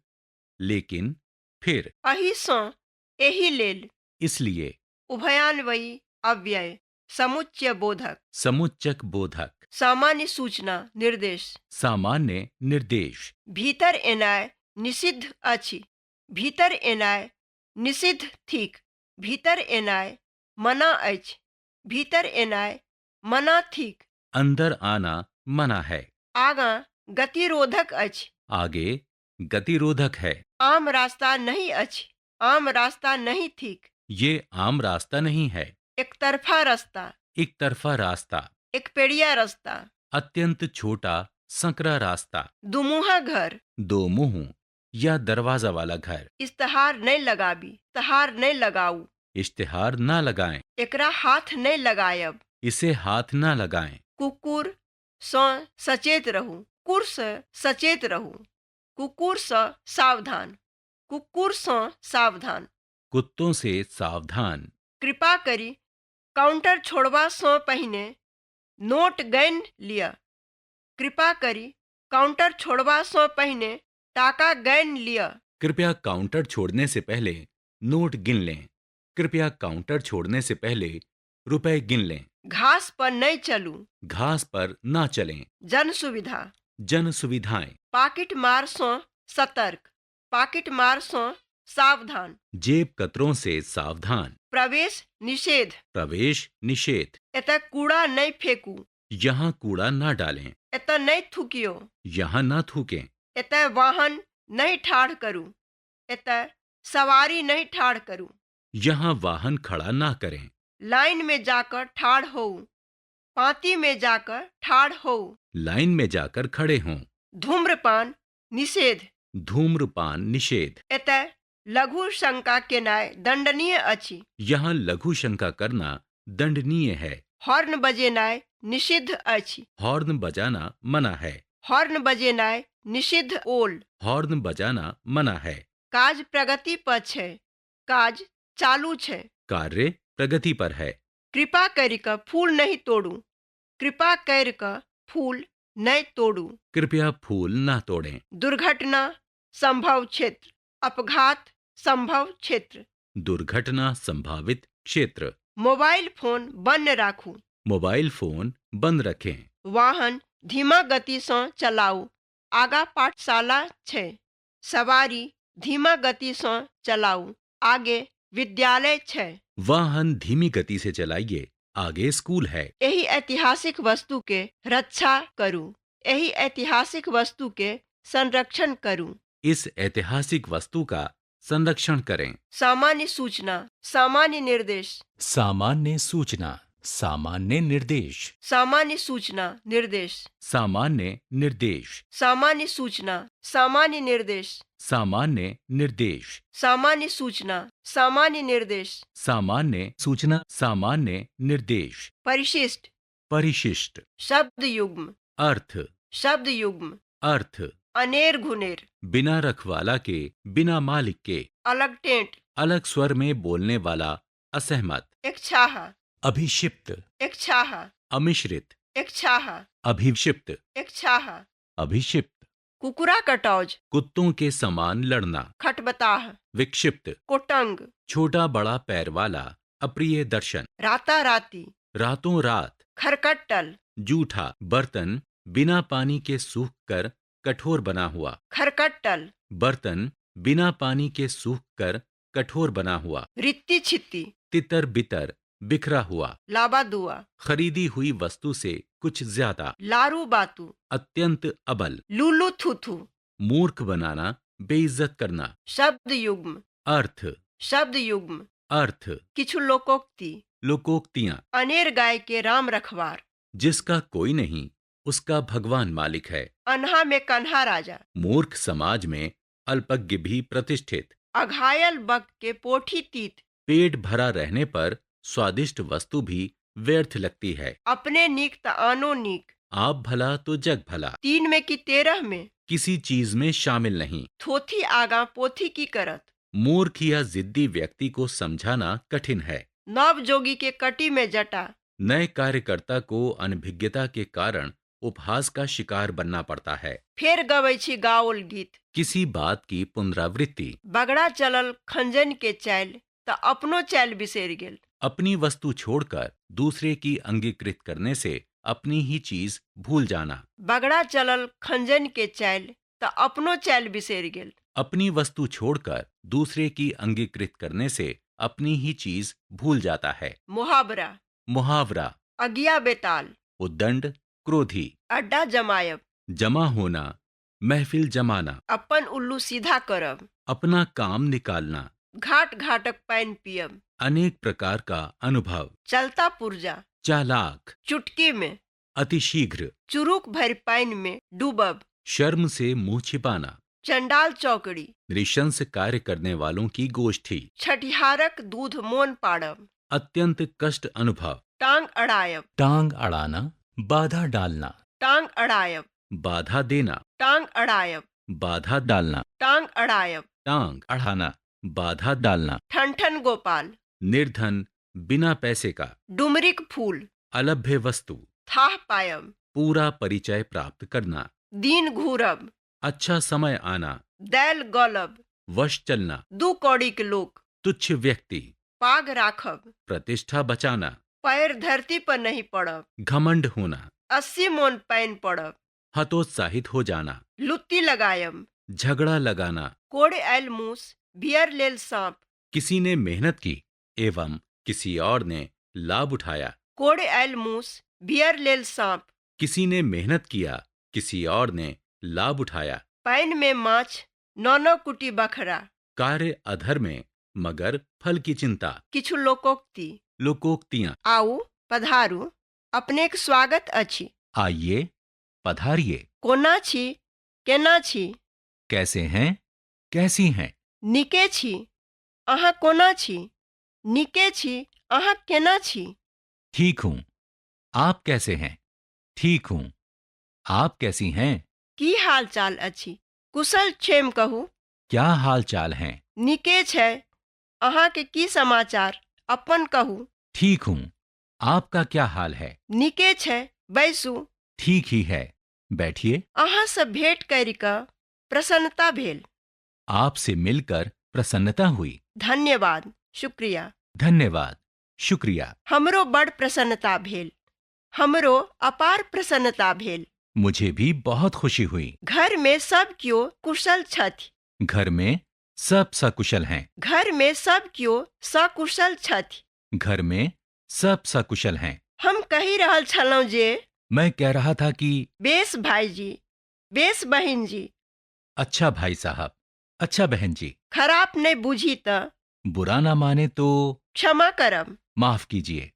लेकिन, फिर। अहिसँ, एहि लेल। इसलिए। उभयान्वयी अव्यय। समुच्चय बोधक। समुच्चक बोधक। सामान्य सूचना, निर्देश। सामान्य निर्देश। भीतर एनाय निषिद्ध अछि। भीतर एनाय निषिद्ध थिक। भीतर एनाय मना अछि। भीतर एनाय मना थिक। अंदर आना मना है। आगाँ गतिरोधक अछि। आगे गतिरोधक है। आम रास्ता नहि अछि। आम रास्ता नहि थिक। ये आम रास्ता नहीं है। एकतरफा रस्ता। एक तरफा रास्ता। एकपेड़िया रस्ता। अत्यंत छोटा संकरा रास्ता। दुमुहा घर। दो मुंह या दरवाजा वाला घर। इश्तहार नहि लगाबी। इश्तहार नहि लगाउ। इश्तिहार ना लगाएं। एकरा हाथ नहि लगायब। इसे हाथ ना लगाएं। कुकुर सँ सचेत रहू। कुकुरसँ सचेत रहू। कुकुरसँ सावधान। कुकुरसँ सावधान। कुत्तों से सावधान। कृपा करि काउंटर छोड़बासँ पहिने नोट गनि लिअ। कृपा करि काउंटर छोड़बासँ पहिने टाका गनि लिअ। कृपया काउंटर छोड़ने से पहले नोट गिन लें। कृपया काउंटर छोड़ने से पहले रुपए गिन लें। घास पर नहि चलू। घास पर ना चलें। जन सुविधा। जन सुविधाएं। पाकिट मारसँ सतर्क। पाकिट मारसँ सावधान। जेब कतरों से सावधान। प्रवेश निषेध। प्रवेश निषेध। एतय कूड़ा नहि फेकू। यहाँ कूड़ा ना डालें। एतय नहि थूकियौ। यहाँ ना थूकें। एतय वाहन नहि ठाढ़ करू। एतय सवारी नहि ठाढ़ करू। यहाँ वाहन खड़ा ना करें। लाइन मे जा कऽ ठाढ़ होउ। पाँति मे जा कऽ ठाढ़ होउ। लाइन में जाकर खड़े हों। धूम्रपान निषेध। धूम्रपान निषेध। एतय लघु शंका केनाइ दंडनीय अछि। यहाँ लघु शंका करना दंडनीय है। हॉर्न बजेनाइ निषिद्ध अछि। हॉर्न बजाना मना है। हॉर्न बजेनाइ निषिद्ध ओल। हॉर्न बजाना मना है। काज प्रगति पर छै। काज चालू छै। कार्य प्रगति पर है। कृपा करि कऽ फूल नहि तोड़ू। कृपा करि कऽ फूल नहि तोड़ू। कृपया फूल ना तोड़ें। दुर्घटना संभव क्षेत्र। अपघात संभव क्षेत्र। दुर्घटना संभावित क्षेत्र। मोबाइल फोन बन्न राखू। मोबाइल फोन बंद रखें। वाहन धीमा गतिसँ चलाउ। आगाँ पाठशाला छै। सवारी धीमा गतिसँ चलाउ। आगे विद्यालय छै। वाहन धीमी गति से चलाइए, आगे स्कूल है। एहि ऐतिहासिक वस्तु के रक्षा करू। एहि ऐतिहासिक वस्तु के संरक्षण करू। इस ऐतिहासिक वस्तु का संरक्षण करें। सामान्य सूचना। सामान्य निर्देश। सामान्य सूचना, सामान्य निर्देश। सामान्य सूचना निर्देश। सामान्य निर्देश। सामान्य सूचना सामान्य निर्देश। सामान्य निर्देश। सामान्य सूचना सामान्य निर्देश। सामान्य सूचना, सामान्य निर्देश। परिशिष्ट। परिशिष्ट। शब्द युग्म। अर्थ। शब्द युग्म। अर्थ। अनेर घुनेर। बिना रखवाला के, बिना मालिक के। अलग टेंट। अलग स्वर में बोलने वाला, असहमत। एकछाहा। अभिक्षिप्त। एकछाहा। अमिश्रित। एकछाहा। अभिक्षिप्त। एकछाहा। अभिक्षिप्त। कुकुरा कटौज। कुत्तों के समान लड़ना। खटबताह। विक्षिप्त। कोटंग। छोटा बड़ा पैर वाला, अप्रिय दर्शन। राताराती। रातों रात। खरकट्टल। जूठा बर्तन, बिना पानी के सूख कर कठोर बना हुआ। खरकट्टल। बर्तन बिना पानी के सूख कर कठोर बना हुआ। रित्ती छित्ती। तितर बितर, बिखरा हुआ। लाबा दुआ। खरीदी हुई वस्तु से कुछ ज्यादा। लारू बातू। अत्यंत अबल। लूलू थूथू। मूर्ख बनाना, बेइज्जत करना। शब्द युग्म। अर्थ। शब्द युग्म। अर्थ। किछु लोकोक्ति। लोकोक्तियां। अनेर गाय के राम रखवार। जिसका कोई नहीं उसका भगवान मालिक है। अन्हा में कन्हा राजा। मूर्ख समाज में अल्पज्ञ भी प्रतिष्ठित। अघायल बक के पोठी तीत। पेट भरा रहने पर स्वादिष्ट वस्तु भी व्यर्थ लगती है। अपने नीक त आनो नीक। आप भला तो जग भला। 3 में कि 13 में। किसी चीज में शामिल नहीं। थोथी आगा पोथी की करत। मूर्ख या जिद्दी व्यक्ति को समझाना कठिन है। नव जोगी के कटी में जटा। नए कार्यकर्ता को अनभिज्ञता के कारण उपहास का शिकार बनना पड़ता है। फेर गबै छी गाओल गीत। किसी बात की पुनरावृत्ति। बगड़ा चलल खंजन के चालि त अपनो चालि बिसरि गेल। अपनी वस्तु छोड़कर दूसरे की अंगीकृत करने से अपनी ही चीज भूल जाना। बगड़ा चलल खंजन के चालि त अपनो चालि बिसरि गेल। अपनी वस्तु छोड़कर दूसरे की अंगीकृत करने से अपनी ही चीज भूल जाता है। मुहावरा। मुहावरा। अगिया बेताल। उद्दंड, क्रोधी। अड्डा जमायब। जमा होना, महफिल जमाना। अपन उल्लू सीधा करब। अपना काम निकालना। घाट घाटक पानि पियब। अनेक प्रकार का अनुभव। चलता पुर्जा। चालाक। चुटकी में। अतिशीघ्र। चुरुक भरि पानि में डूबब। शर्म से मुंह छिपाना। चंडाल चौकड़ी। नृशंस कार्य करने वालों की गोष्ठी। छठिहारक दूध मोन पाड़ब। अत्यंत कष्ट अनुभव। टांग अड़ायब। टांग अड़ाना, बाधा डालना। टांग अड़ायब। बाधा देना। टांग अड़ायब। बाधा डालना। टांग अड़ायब। टांग अड़ाना, बाधा डालना। ठन-ठन गोपाल। निर्धन, बिना पैसे का। डुमरिक फूल। अलभ्य वस्तु। थाह पायब। पूरा परिचय प्राप्त करना। दिन घूरब। अच्छा समय आना। दैल गलब। वश चलना। दू कौड़ीक लोक। तुच्छ व्यक्ति। पाग राखब। प्रतिष्ठा बचाना। पैर धरती पर नहीं पड़ब। घमंड होना। 80 मोन पानि पड़ब। हतोत्साहित हो जाना। लुत्ती लगायब। झगड़ा लगाना। कोड़ि आयल मूस, बियर लेल साँप। किसी ने मेहनत की एवं किसी और ने लाभ उठाया। कोड़ि आयल मूस, बियर लेल साँप। किसी ने मेहनत किया, किसी और ने लाभ उठाया। पानि में माछ, नौ-नौ कुटी बखरा। कार्य अधर में मगर फल की चिंता। किछु लोकोक्ति। लोकोक्तियां। आउ, पधारू, अपनेक स्वागत अछि। आइए, पधारिए। कोना छी, केना छी? कैसे हैं, कैसी हैं? नीके छी, अहाँ कोना छी? नीके छी, अहाँ केना छी? ठीक हूं, आप कैसे हैं? ठीक हूं, आप कैसी हैं? की हाल चाल अछि? कुशल क्षेम कहू। क्या हाल चाल हैं? नीके छै, अहाँके की समाचार? अपन कहू। ठीक हूं, आपका क्या हाल है? नीके छै, बैसू। ठीक ही है, बैठिए। अहाँसँ भेंट करि कऽ प्रसन्नता भेल। आपसे मिलकर प्रसन्नता हुई। धन्यवाद, शुक्रिया। धन्यवाद, शुक्रिया। हमरो बड़ प्रसन्नता भेल। हमरो अपार प्रसन्नता भेल। मुझे भी बहुत खुशी हुई। घर में सब कियो कुशल छथि। घर में सब सकुशल हैं। घर में सब कियो सकुशल छथि। घर में सब सकुशल हैं। हम कहि रहल छलहुँ जे। मैं कह रहा था कि। बेस भाईजी, बेस बहिन जी। अच्छा भाई साहब, अच्छा बहन जी। खराप नहि बूझी तऽ। बुरा ना माने तो। क्षमा करब। माफ कीजिए,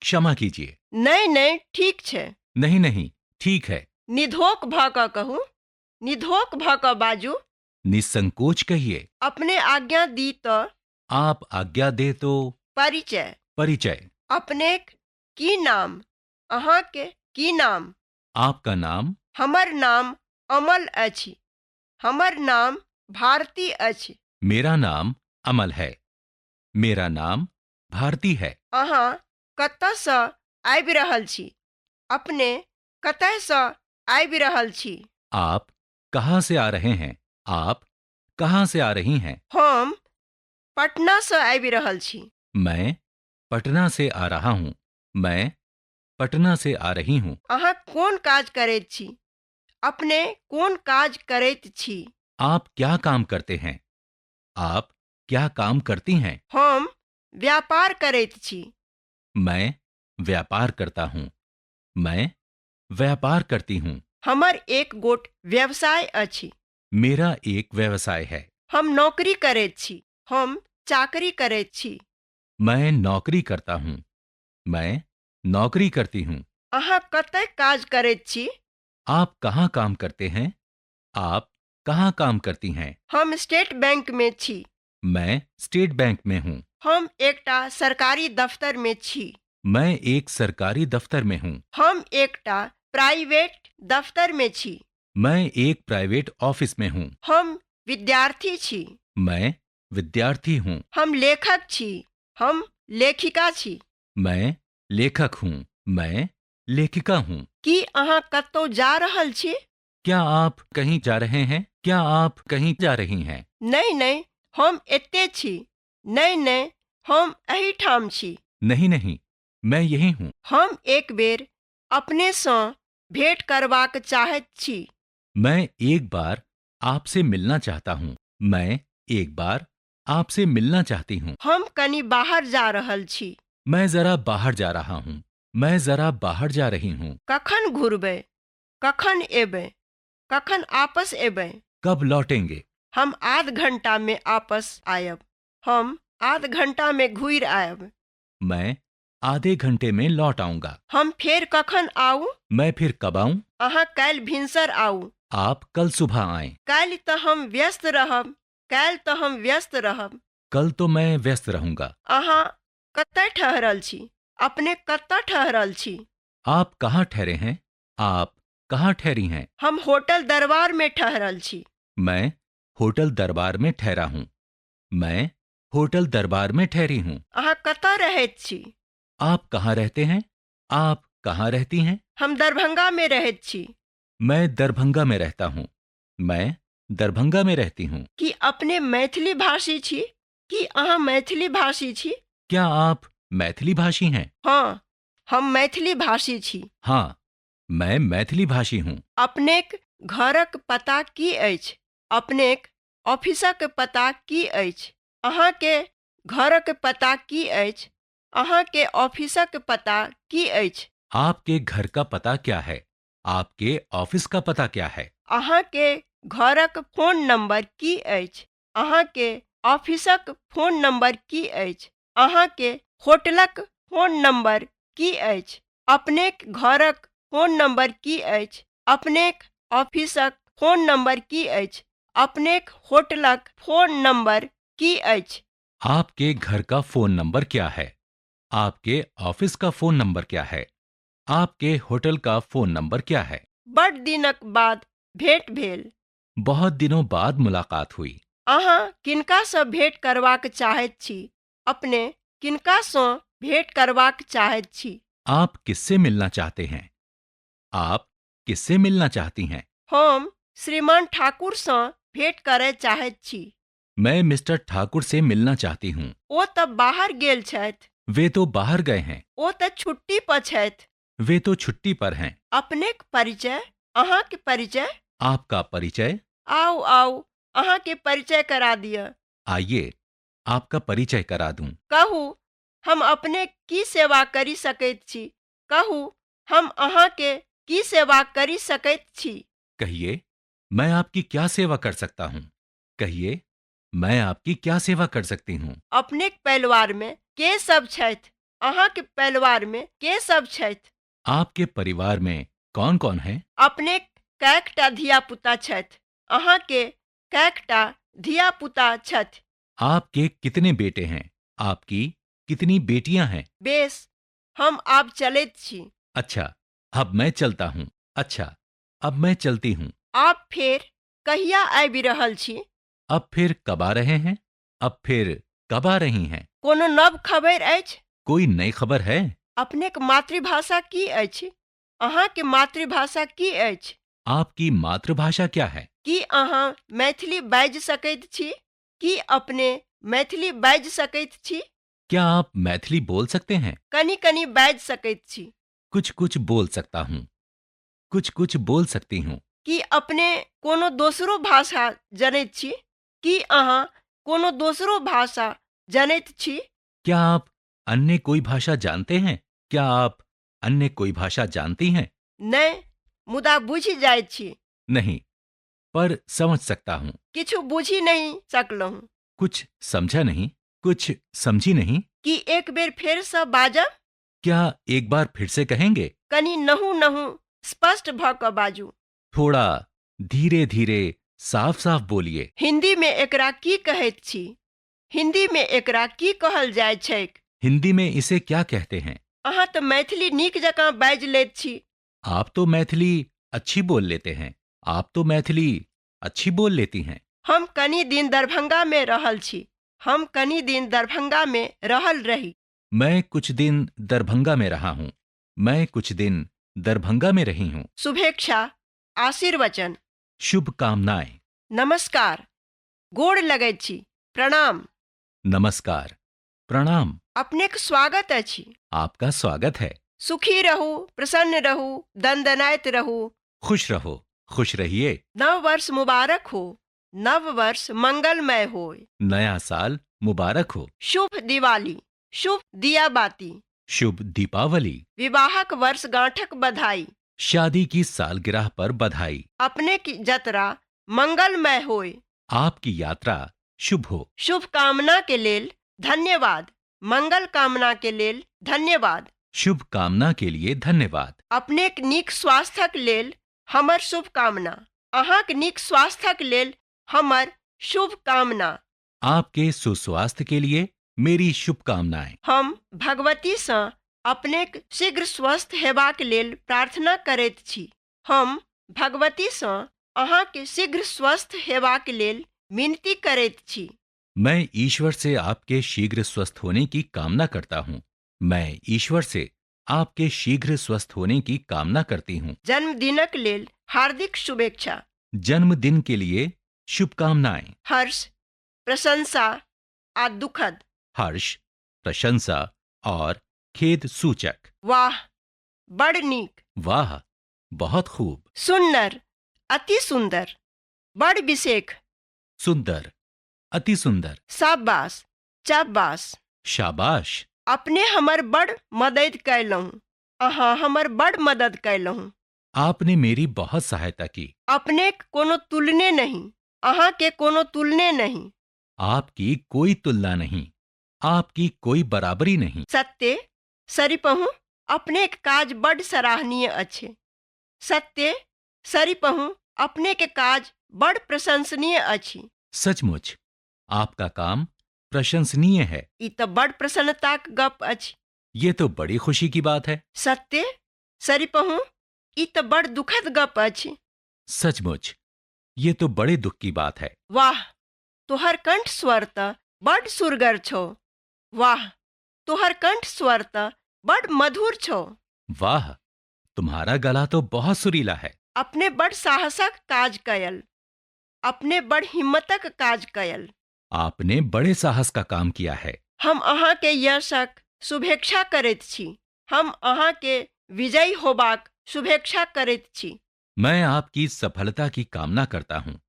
क्षमा कीजिए। नहि नहि, ठीक छै। नहीं नहीं, ठीक है। निधोक भऽ कऽ कहू, निधोक भऽ कऽ बाजू। निसंकोच कहिए। अपने आज्ञा दी तऽ। आप आज्ञा दे तो। परिचय। परिचय। अपनेक की नाम? अहाँके की नाम? आपका नाम? हमर नाम अमल अछि। हमर नाम भारती अछि। मेरा नाम अमल है। मेरा नाम भारती है। अहाँ कतयसँ आबि रहल छी? अपने कतयसँ आबि रहल छी? आप कहाँ से आ रहे हैं? आप कहाँ से आ रही हैं? हम पटनासँ आबि रहल छी। मैं पटना से आ रहा हूँ। मैं पटना से आ रही हूँ। अहाँ कोन काज करैत छी? अपने कोन काज करैत छी? आप क्या काम करते हैं? आप क्या काम करती हैं? हम व्यापार करैत छी। मैं व्यापार करता हूँ। मैं व्यापार करती हूँ। हमर एक गोट व्यवसाय अछि। मेरा एक व्यवसाय है। हम नौकरी करैत छी। हम चाकरी करैत छी। मैं नौकरी करता हूँ। मैं नौकरी करती हूँ। अहाँ कतय काज करैत छी? आप कहाँ काम करते हैं? आप कहाँ काम करती हैं? हम स्टेट बैंक में छी। मैं स्टेट बैंक में हूँ। हम एकटा सरकारी दफ्तर में छी। मैं एक सरकारी दफ्तर में हूँ। हम एकटा प्राइवेट दफ्तर में छी। मैं एक प्राइवेट ऑफिस में हूँ। हम विद्यार्थी छी। मैं विद्यार्थी हूँ। हम लेखक छी। हम लेखिका छी। मैं लेखक हूँ। मैं लेखिका हूँ। की अहाँ कतौ जा रहल छी? क्या आप कहीं जा रहे हैं? क्या आप कहीं जा रही हैं? नहि नहि, हम एतय छी। नहि नहि, हम एहिठाम छी। नहीं नहीं, मैं यहीं हूँ। हम एक बेर अपनेसँ भेंट करबाक चाहैत छी। मैं एक बार आपसे मिलना चाहता हूँ। मैं एक बार आपसे मिलना चाहती हूँ। हम कनी बाहर जा रहल छी। मैं जरा बाहर जा रहा हूँ। मैं जरा बाहर जा रही हूँ। कखन घुरबै? कखन एबै? कखन आपस एबै? कब लौटेंगे? हम आध घंटा में आपस आयब। हम आध घंटा में घुरि आयब। मैं आधे घंटे में लौट आऊंगा। हम फेर कखन आउ? मैं फिर कब आऊं? अहाँ काल्हि भिनसर आउ। आप कल सुबह आएं। काल्हि तऽ हम व्यस्त रहब। काल्हि तऽ हम व्यस्त रहब। कल तो मैं व्यस्त रहूंगा। अहाँ कतय ठहरल छी? अपने कतय ठहरल छी? आप कहाँ ठहरे हैं? आप कहाँ ठहरी हैं? हम होटल दरबार में ठहरल छी। मैं होटल दरबार में ठहरा हूँ। मैं होटल दरबार में ठहरी हूँ। अहाँ कतय रहैत छी? आप कहाँ रहते हैं? आप कहाँ रहती हैं? हम दरभंगा में रहैत छी। मैं दरभंगा में रहता हूँ। मैं दरभंगा में रहती हूँ। की अपने मैथिली भाषी छी? की अहाँ मैथिली भाषी छी? क्या आप मैथिली भाषी हैं? हाँ, हम मैथिली भाषी छी। हाँ, मैं मैथिली भाषी हूँ। अपनेक घरक पता की अछि? अपनेक ऑफिसक पता की अछि? अहाँके घरक पता की अछि? अहाँके ऑफिसक पता की अछि? आपके घर का पता क्या है? आपके ऑफिस का पता क्या है? अहाँके घरक फोन नंबर की अछि? अहाँके ऑफिसक फोन नंबर की अछि? अहाँके होटलक फोन नंबर की अछि? अपनेक घरक फोन नंबर की अछि? अपनेक ऑफिसक फोन नंबर की अछि? अपनेक होटलक फोन नंबर की अछि? आपके घर का फोन नंबर क्या है? आपके ऑफिस का फोन नंबर क्या है? आपके होटल का फोन नंबर क्या है? बड्ड दिनक बाद भेंट भेल। बहुत दिनों बाद मुलाकात हुई। अहाँ किनकासँ भेंट करबाक चाहैत छी? अपने किनकासँ भेंट करबाक चाहैत छी? आप किससे मिलना चाहते हैं? आप किससे मिलना चाहती हैं? हम श्रीमान ठाकुरसँ भेंट करय चाहैत छी। मैं मिस्टर ठाकुर से मिलना चाहती हूँ। ओ तऽ बाहर गेल छथि। वे तो बाहर गए हैं। ओ तऽ छुट्टी पर छथि। वे तो छुट्टी पर हैं। अपनेक परिचय? अहाँके परिचय? आपका परिचय? आउ आउ, अहाँके परिचय करा दिअ। आइए, आपका परिचय करा दूं। कहू, हम अपने की सेवा करि सकैत छी? कहू, हम अहाँके की सेवा करि सकैत छी? कहिए, मैं आपकी क्या सेवा कर सकता हूँ? कहिए, मैं आपकी क्या सेवा कर सकती हूँ? अपनेक परिवारमे के सब छथि? अहाँके परिवारमे के सब छथि? आपके परिवार में कौन कौन है? अपनेक कएकटा धिया-पुता छथि? अहाँके कएकटा धिया-पुता छथि? आपके कितने बेटे हैं? आपकी कितनी बेटियां हैं? बेस, हम आब चलैत छी। अच्छा, अब मैं चलता हूँ। अच्छा, अब मैं चलती हूँ। आब फेर कहिया आबि रहल छी? अब फिर कब आ रहे हैं? अब फिर कब आ रही हैं? कोनो नव खबरि अछि? कोई नई खबर है? अपनेक मातृभाषा की अछि? अहाँके मातृभाषा की अछि? आपकी मातृभाषा क्या है? की अहाँ मैथिली बाजि सकैत छी? की अपने मैथिली बाजि सकैत छी? क्या आप मैथिली बोल सकते हैं? कनी कनी बाजि सकैत छी। कुछ कुछ बोल सकता हूँ। कुछ कुछ बोल सकती हूँ। की अपने कोनो दोसरो भाषा जनैत छी? की अहाँ कोनो दोसरो भाषा जनैत छी? क्या आप अन्य कोई भाषा जानते हैं? क्या आप अन्य कोई भाषा जानती हैं? नहि, मुदा बुझि जाइत छी। नहीं, पर समझ सकता हूँ। किछु बुझि नहि सकलहुँ। कुछ समझा नहीं। कुछ समझी नहीं। की एक बेर फेरसँ बाजब? क्या एक बार फिर से कहेंगे? कनी नहु नहु स्पष्ट भऽ कऽ बाजू। थोड़ा धीरे धीरे साफ साफ बोलिए। हिंदीमे एकरा की कहैत छी? हिंदीमे एकरा की कहल जाइत छैक? हिंदी में इसे क्या कहते हैं? अहाँ तऽ मैथिली नीक जकाँ बाजि लैत छी। आप तो मैथिली अच्छी बोल लेते हैं। आप तो मैथिली अच्छी बोल लेती हैं। हम कनी दिन दरभंगामे रहल छी। हम कनी दिन दरभंगामे रहल रही। मैं कुछ दिन दरभंगा में रहा हूँ। मैं कुछ दिन दरभंगा में रही हूँ। शुभेच्छा, आशीर्वचन। शुभकामनाएं। नमस्कार, गोड़ लगैत छी, प्रणाम। नमस्कार, प्रणाम। अपनेक स्वागत अछि। आपका स्वागत है। सुखी रहू, प्रसन्न रहू, दनदनाइत रहू। खुश रहो, खुश रहिए। नव वर्ष मुबारक हो। नव वर्ष मंगलमय होय। नया साल मुबारक हो। शुभ दिवाली, शुभ दियाबाती। शुभ दीपावली। विवाहक वर्षगांठक बधाई। शादी की सालगिरह पर बधाई। अपने की जतरा मंगलमय होय। आपकी यात्रा शुभ हो। शुभकामना के लेल धन्यवाद। मंगल कामना के लेल धन्यवाद। शुभ कामना के लिए धन्यवाद। अपनेक नीक स्वास्थ्यक लेल हमर शुभकामना। अहाँक नीक स्वास्थ्यक लेल हमर शुभकामना। आपके सुस्वास्थ्य के लिए मेरी शुभकामनाएं। हम भगवतीसँ अपनेक शीघ्र स्वस्थ हेबाक लेल प्रार्थना करैत छी। हम भगवतीसँ अहाँके शीघ्र स्वस्थ हेबाक लेल विनती करैत छी। मैं ईश्वर से आपके शीघ्र स्वस्थ होने की कामना करता हूँ। मैं ईश्वर से आपके शीघ्र स्वस्थ होने की कामना करती हूँ। जन्मदिनक लेल हार्दिक शुभेच्छा। जन्मदिन के लिए शुभकामनाएं। हर्ष, प्रशंसा आ दुखद। हर्ष, प्रशंसा और खेद सूचक। वाह, बड़ नीक। वाह, बहुत खूब। सुन्नर, अति सुन्दर, बड़ बिसेख। सुंदर, अति सुंदर। शाबाश, चाबास। शाबाश। अपने हमर बड़ मददि कयलहुँ। अहाँ हमर बड़ मदद कयलहुँ। आपने मेरी बहुत सहायता की। अपनेक कोनो तुलने नहि। अहाँके कोनो तुलने नहि। आपकी कोई तुलना नहीं। आपकी कोई बराबरी नहीं। सत्ते, सरिपहुँ अपनेक काज बड्ड सराहनीय अछि। सत्ते, सरिपहुँ अपनेक काज बड़ प्रशंसनीय अछि। सचमुच आपका काम प्रशंसनीय है। ई तऽ बड़ प्रसन्नताक गप अछि। ये तो बड़ी खुशी की बात है। सत्ते, सरिपहुँ ई तऽ बड़ दुखद गप अछि। सचमुच ये तो बड़े दुख की बात है। वाह, तोहर कंठ स्वर तऽ बड़ सुरगर छौ। वाह, तोहर कंठ स्वर तऽ बड़ मधुर छौ। वाह, तुम्हारा गला तो बहुत सुरीला है। अपने बड़ साहसक काज कयल। अपने बड़ हिम्मतक काज कयल। आपने बड़े साहस का काम किया है। हम अहाँके यशक शुभेच्छा करैत छी। हम अहाँके विजयी होबाक शुभेच्छा करैत छी। मैं आपकी सफलता की कामना करता हूँ।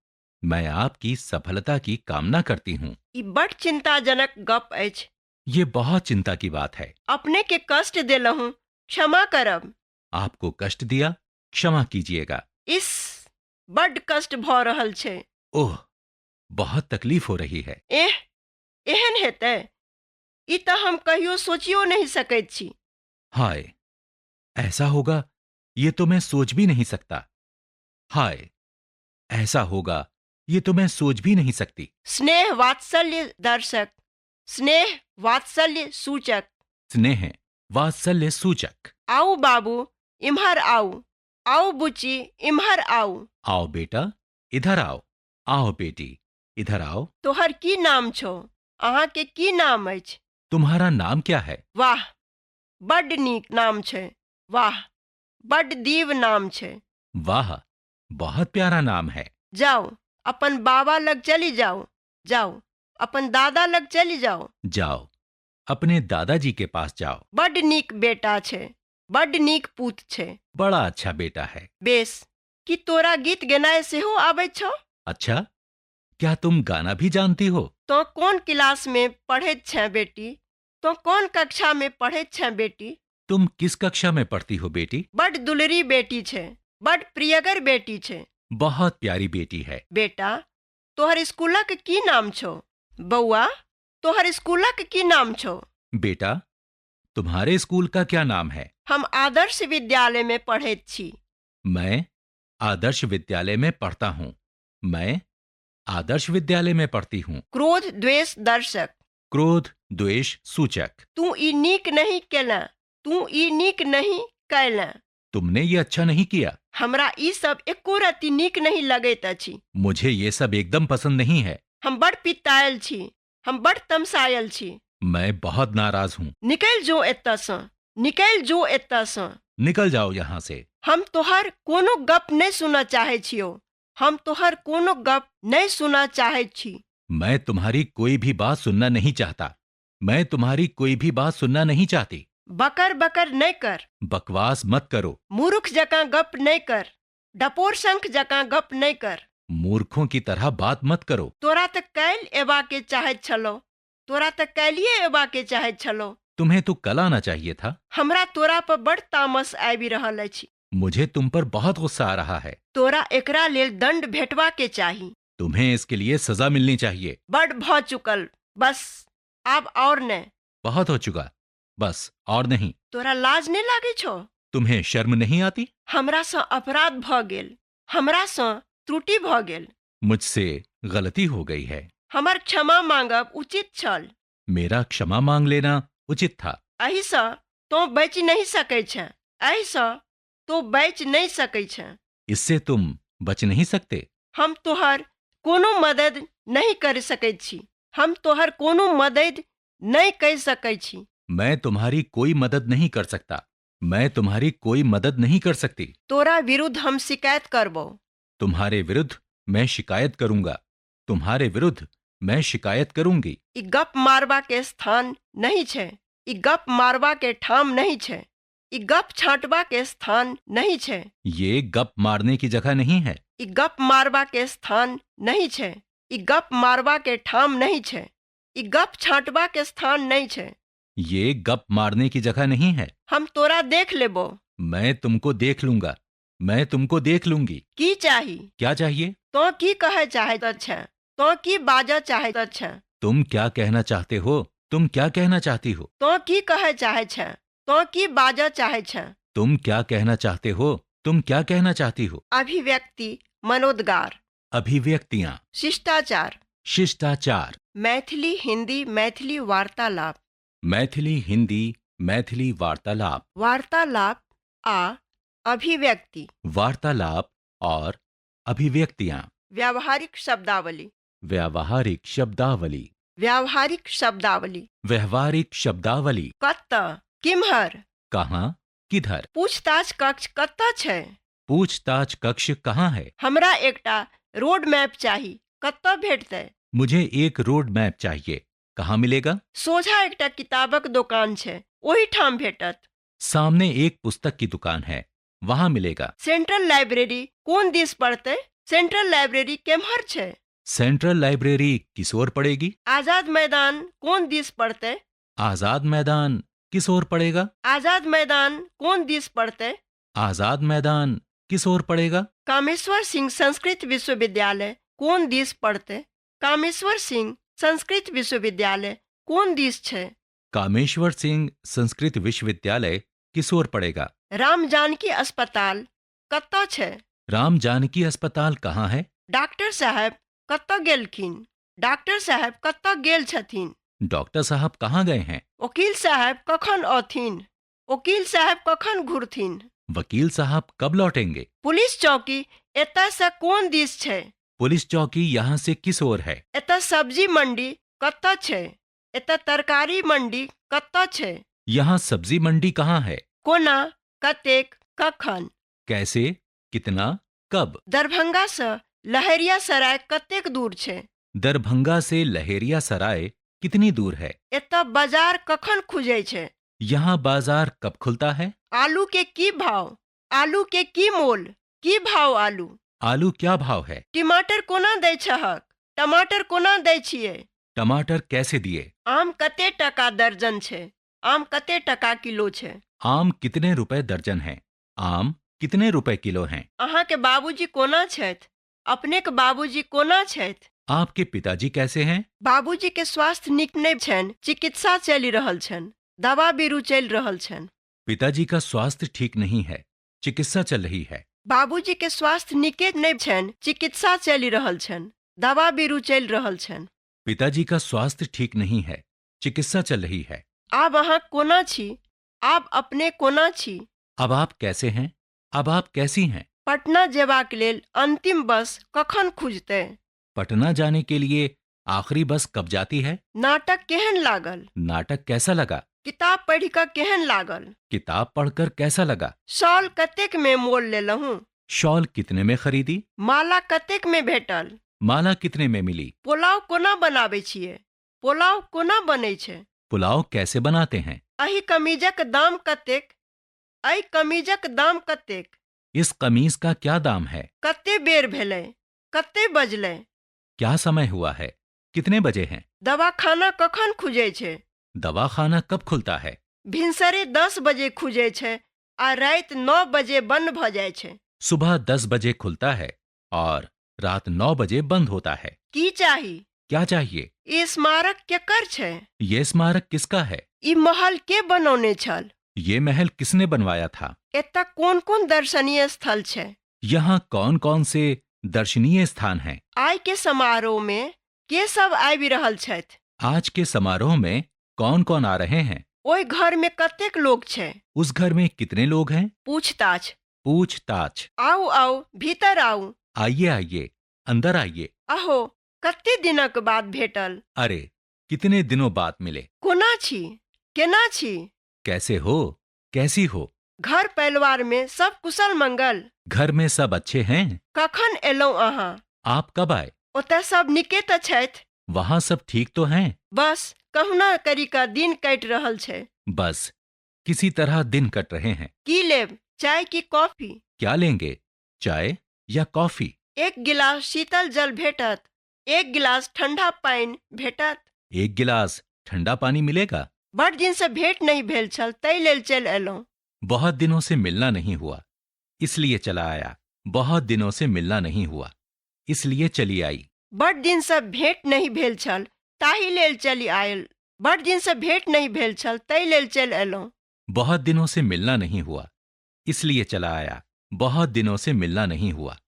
मैं आपकी सफलता की कामना करती हूँ। ई बड़ चिंताजनक गप अछि। ये बहुत चिंता की बात है। अपने के कष्ट देलहुँ, क्षमा करब। आपको कष्ट दिया, क्षमा कीजिएगा। इस, बड्ड कष्ट भऽ रहल छै। ओह, बहुत तकलीफ हो रही है। एह, एहन हेतै? ई तऽ हम कहियो सोचियो नहि सकैत छी। हाय, ऐसा होगा ये तो मैं सोच भी नहीं सकता। हाय, ऐसा होगा ये तो मैं सोच भी नहीं सकती। स्नेह वात्सल्य दर्शक, स्नेह वात्सल्य सूचक। स्नेह वात्सल्य सूचक। आउ बाबू, इम्हर आउ। आउ बुच्ची, इम्हर आउ। आओ बेटा, इधर आओ। आओ बेटी, इधर आओ। तोहर की नाम छौ? अहाँके की नाम अछि? तुम्हारा नाम क्या है? वाह, बड्ड नीक नाम छै। वाह, बड्ड दीव नाम छै। वाह, बहुत प्यारा नाम है। जाउ, अपन बाबा लग चलि जाउ। जाउ, अपन दादा लग चलि जाउ। जाओ, अपने दादाजी के पास जाओ। बड्ड नीक बेटा छै। बड्ड नीक पूत छै। बड़ा अच्छा बेटा है। बेस, की तोरा गीत गेनाइ सेहो आबैत छौ? अच्छा, क्या तुम गाना भी जानती हो? तोँ कोन क्लासमे पढ़ैत छेँ बेटी? तोँ कोन कक्षामे पढ़ैत छेँ बेटी? तुम किस कक्षा में पढ़ती हो बेटी? बड्ड दुलरी बेटी छै। बड्ड प्रियगर बेटी छै। बहुत प्यारी बेटी है। बेटा, तोहर स्कूलक की नाम छौ? बौआ, तोहर स्कूलक की नाम छौ? बेटा, तुम्हारे स्कूल का क्या नाम है? हम आदर्श विद्यालयमे पढ़ैत छी। मैं आदर्श विद्यालय में पढ़ता हूँ। मैं आदर्श विद्यालय में पढ़ती हूँ। क्रोध द्वेष दर्शक। क्रोध द्वेष सूचक। तू ई नीक नहि केलेँ। तू ई नीक नहि कयलेँ। तुमने ये अच्छा नहीं किया। हमरा ई सब एको रत्ती नीक नहि लगैत अछि। मुझे ये सब एकदम पसंद नहीं है। हम बड़ पितायल छी। हम बड़ तमसायल छी। मैं बहुत नाराज हूँ। निकलि जो एतयसँ। निकलि जो एतयसँ। निकल जाओ यहाँ से। हम तोहर कोनो गप नहि सुनऽ चाहै छियौ। हम तोहर कोनो गप नहि सुनऽ चाहैत छी। मैं तुम्हारी कोई भी बात सुनना नहीं चाहता। मैं तुम्हारी कोई भी बात सुनना नहीं चाहती। बकर बकर नहि कर। बकवास मत करो। मूर्ख जकाँ गप नहि कर। डपोर शंख जकाँ गप नहि कर। मूर्खों की तरह बात मत करो। तोरा तऽ काल्हि अयबाके चाहैत छलौ। तोरा तऽ काल्हिए अयबाके चाहैत छलौ। तुम्हें तो कल आना चाहिए था। हमरा तोरा पर बड़ तामस आबि रहल अछि। मुझे तुम पर बहुत गुस्सा आ रहा है। तोरा एकरा लेल दंड भेटबाके चाही। तुम्हें इसके लिए सजा मिलनी चाहिए। बड़ भऽ चुकल, बस। आब आओर नहि। बहुत हो चुका, बस और नहीं। तोरा लाज नहि लागै छौ? तुम्हें शर्म नहीं आती? हमरासँ अपराध भऽ गेल। हमरासँ त्रुटि भऽ गेल। मुझसे गलती हो गई है। हमर क्षमा मांगब उचित छल। मेरा क्षमा मांग लेना उचित था। एहिसँ तोँ बचि नहि सकै छेँ। एहिसँ तोँ बचि नहि सकै छेँ। इससे तुम बच नहीं सकते। हम तोहर कोनो मददि नहि करि सकैत छी। हम तोहर कोनो मददि नहि कऽ सकैत छी। मैं तुम्हारी कोई मदद नहीं कर सकता। मैं तुम्हारी कोई मदद नहीं कर सकती। तोरा विरुद्ध हम शिकायत करबौ। तुम्हारे विरुद्ध मैं शिकायत करूंगा। तुम्हारे विरुद्ध मैं शिकायत करूंगी। ई गप मारबाके स्थान नहि छै। ई गप मारबाके ठाम नहि छै। ई गप छाँटबाके स्थान नहि छै। ये गप मारने की जगह नहीं है। ई गप मारबाके स्थान नहि छै। ई गप मारबाके ठाम नहि छै। ई गप छाँटबाके स्थान नहि छै। ये गप मारने की जगह नहीं है। हम तोरा देख लेबौ। मैं तुमको देख लूंगा। मैं तुमको देख लूंगी। की चाही? क्या चाहिए? तोँ की कहय चाहैत छेँ? तोँ की बाजऽ चाहैत छेँ? तुम क्या कहना चाहते हो? तुम क्या कहना चाहती हो? तोँ की कहय चाहै छेँ? तोँ की बाजऽ चाहै छेँ? तुम क्या कहना चाहते हो? तुम क्या कहना चाहती हो? अभिव्यक्ति, मनोद्गार। अभिव्यक्तियाँ। शिष्टाचार। शिष्टाचार। मैथिली हिंदी मैथिली वार्तालाप। मैथिली हिंदी मैथिली वार्तालाप। वार्तालाप आ अभिव्यक्ति। वार्तालाप और अभिव्यक्तियाँ। व्यावहारिक शब्दावली। व्यावहारिक शब्दावली। व्यावहारिक शब्दावली। व्यवहारिक शब्दावली। कतऽ, किम्हर। कहाँ, किधर। पूछताछ कक्ष कतऽ छै? पूछताछ कक्ष कहाँ है? हमरा एकटा रोड मैप चाही, कतऽ भेटतै? मुझे एक रोड मैप चाहिए, कहाँ मिलेगा? सोझा एकटा किताबक दोकान छै, ओहिठाम भेटत। सामने एक पुस्तक की दुकान है, वहां मिलेगा। सेंट्रल लाइब्रेरी कोन दिस पड़तै? सेंट्रल लाइब्रेरी केम्हर छै? सेंट्रल लाइब्रेरी किस ओर पड़ेगी? आजाद मैदान कोन दिस पड़तै? आजाद मैदान किस ओर पड़ेगा? आजाद मैदान कोन दिस पड़तै? आजाद मैदान किस ओर पड़ेगा? कामेश्वर सिंह संस्कृत विश्वविद्यालय कोन दिस पड़तै? कामेश्वर सिंह संस्कृत विश्वविद्यालय कोन दिस छै? कामेश्वर सिंह संस्कृत विश्वविद्यालय किस ओर पड़ेगा? राम जानकी अस्पताल कतऽ छै? राम जानकी अस्पताल कहाँ है? डॉक्टर साहेब कतऽ गेलखिन? डॉक्टर साहेब कतऽ गेल छथिन? डॉक्टर साहब कहाँ गए हैं? वकील साहेब कखन औथिन? वकील साहेब कखन घुरथिन? वकील साहब कब लौटेंगे? पुलिस चौकी एतयसँ कोन दिस छै? पुलिस चौकी यहाँ से किस ओर है? एतय सब्जी मंडी कतऽ छै? एतय तरकारी मंडी कतऽ छै? यहाँ सब्जी मंडी कहाँ है? कोना, कतेक, कखन। कैसे, कितना, कब। दरभंगासँ लहेरियासराय कतेक दूर छै? दरभंगा से लहेरिया सराय कितनी दूर है? एतय बाजार कखन खुजै छै? यहाँ बाजार कब खुलता है? आलू के की भाव? आलू के की मोल? की भाव आलू? आलू क्या भाव है? टमाटर कोना दै छहक? टमाटर कोना दै छियै? टमाटर कैसे दिए? आम कते टका दर्जन छै? आम कते टका किलो छै? आम कितने रुपए दर्जन है? आम कितने रुपए किलो हैं? अहाँके बाबूजी कोना छथि? अपनेक बाबूजी कोना छथि? आपके पिताजी कैसे हैं? बाबूजी के स्वास्थ्य नीक नहि छनि, चिकित्सा चलि रहल छनि, दवा बिरू चलि रहल छनि। पिताजी का स्वास्थ्य ठीक नहीं है, चिकित्सा चल रही है। बाबूजी के स्वास्थ्य नीके नहि छनि, चिकित्सा चलि रहल छनि, दवा बिरू चलि रहल छनि। पिताजी का स्वास्थ्य ठीक नहीं है, चिकित्सा चल रही है। आब अहाँ कोना छी? आब अपने कोना छी? अब आप कैसे हैं? अब आप कैसी हैं? पटना जेबाक लेल अंतिम बस कखन खुजतै? पटना जाने के लिए आखिरी बस कब जाती है? नाटक केहन लागल? नाटक कैसा लगा? किताब पढ़ि कऽ केहन लागल? किताब पढ़कर कैसा लगा? शॉल कतेक में मोल लेलहुँ? शॉल कितने में खरीदी? माला कतेक में भेटल? माला कितने में मिली? पुलाव कोना बनाबै छियै? पुलाव कोना बनै छै? पुलाव कैसे बनाते हैं? एहि कमीजक दाम कतेक? एहि कमीजक दाम कतेक? इस कमीज का क्या दाम है? कते बेर भेलै? कते बजलै? क्या समय हुआ है? कितने बजे हैं? दवाखाना कखन खुजै छै? दवाखाना कब खुलता है? भिनसरे 10 बजे खुजै छै आ राति 9 बजे बन्न भऽ जाइ छै। सुबह 10 बजे खुलता है और रात 9 बजे बंद होता है। की चाही? क्या चाहिए? ई स्मारक केकर छै? ये स्मारक किसका है? ई महल के बनौने छल? ये महल किसने बनवाया था? एतय कोन कोन दर्शनीय स्थल छै? यहाँ कौन कौन से दर्शनीय स्थान हैं? आइ के समारोह में के सब आबि रहल छथि? आज के समारोह में कौन कौन आ रहे हैं? ओहि घर में कतेक लोक छै? उस घर में कितने लोग हैं? पूछताछ। पूछताछ। आउ आउ, भीतर आउ। आइए आइए, अंदर आइए। अहो, कते दिनक बाद भेटल। अरे, कितने दिनों बाद मिले। कोना छी? केना छी? कैसे हो? कैसी हो? घर परिवार में सब कुशल मंगल? घर में सब अच्छे हैं? कखन एलहुँ अहाँ? आप कब आए? ओतय सब नीके तऽ छथि? वहाँ सब ठीक तो हैं? बस कहुना करि कऽ दिन कटि रहल छै। बस किसी तरह दिन कट रहे हैं। की लेब, चाय की कॉफी? क्या लेंगे, चाय या कॉफी? एक गिलास शीतल जल भेटत? एक गिलास ठंडा पानि भेटत? एक गिलास ठंडा पानी मिलेगा? बड़ दिनसँ भेंट नहि भेल छल, ताहि लेल चलि अयलहुँ। बहुत दिनों से मिलना नहीं हुआ, इसलिए चला आया। बहुत दिनों से मिलना नहीं हुआ, इसलिए चली आई। बड़ दिनसँ भेंट नहि भेल छल, ताहि लेल चलि आयल। बड़ दिनसँ भेंट नहि भेल छल, ताहि लेल चलि अयलहुँ। बहुत दिनों से मिलना नहीं हुआ, इसलिए चला आया। बहुत दिनों से मिलना नहीं हुआ,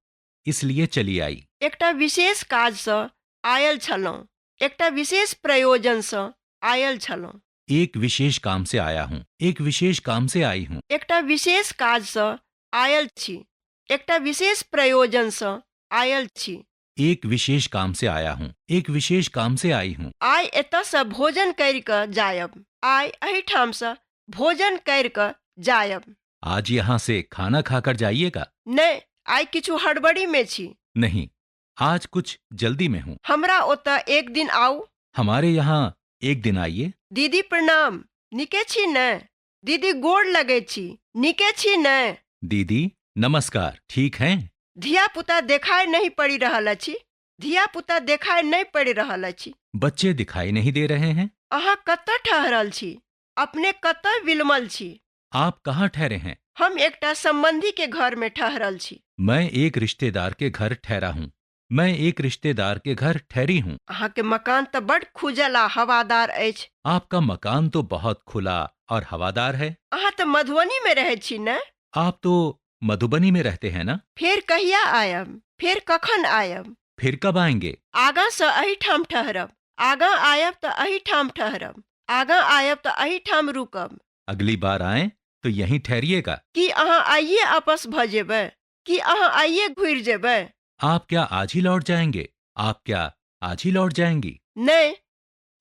इसलिए चली आई। एकटा विशेष काजसँ आयल छलहुँ। एकटा विशेष प्रयोजनसँ आयल छलहुँ। एक विशेष काम से आया हूँ। एक विशेष काम से आई हूँ। एकटा विशेष काजसँ आयल छी। एकटा विशेष प्रयोजनसँ आयल छी। एक विशेष काम से आया हूँ। एक विशेष काम से आई हूँ। आइ एतयसँ भोजन करि कऽ जायब। आइ एहिठामसँ भोजन करि कऽ जायब। आज यहाँ से खाना खाकर जाइएगा। नहि, आइ किछु हड़बड़ीमे छी। नहीं, आज कुछ जल्दी में हूँ। हमरा ओतय एक दिन आउ। हमारे यहाँ एक दिन आइए। दीदी प्रणाम, नीके छी ने? दीदी गोर लगै छी, नीके छी ने? दीदी नमस्कार, ठीक हैं? धिया पुता देखाइ नहि पड़ि रहल अछि। धिया पुता देखाइ नहि पड़ि रहल अछि। बच्चे दिखाई नहीं दे रहे हैं। अहाँ कतऽ ठहरल छी? अपने कतऽ विलमल छी? आप कहाँ ठहरे हैं? हम एकटा संबंधी के घर में ठहरल छी। मैं एक रिश्तेदार के घर ठहरा हूँ। मैं एक रिश्तेदार के घर ठहरी हूँ। अहाँके मकान तऽ बड्ड खुजल आ हवादार अछि। आपका मकान तो बहुत खुला और हवादार है। अहाँ तऽ मधुबनी में रहै छी ने? आप तो मधुबनी में रहते हैं ना? फेर कहिया आयब? फेर कखन आयब? फिर कब आएंगे? आगाँसँ एहिठाम ठहरब। आगाँ आयब तऽ एहिठाम ठहरब। आगाँ आयब तऽ एहिठाम रुकब। अगली बार आए तो यहीं ठहरिएगा। की अहाँ आइये आपस भऽ जेबै? की अहाँ आइये घुरि जेबै? आप क्या आज ही लौट जाएंगे? आप क्या आज ही लौट जाएंगी? नहि,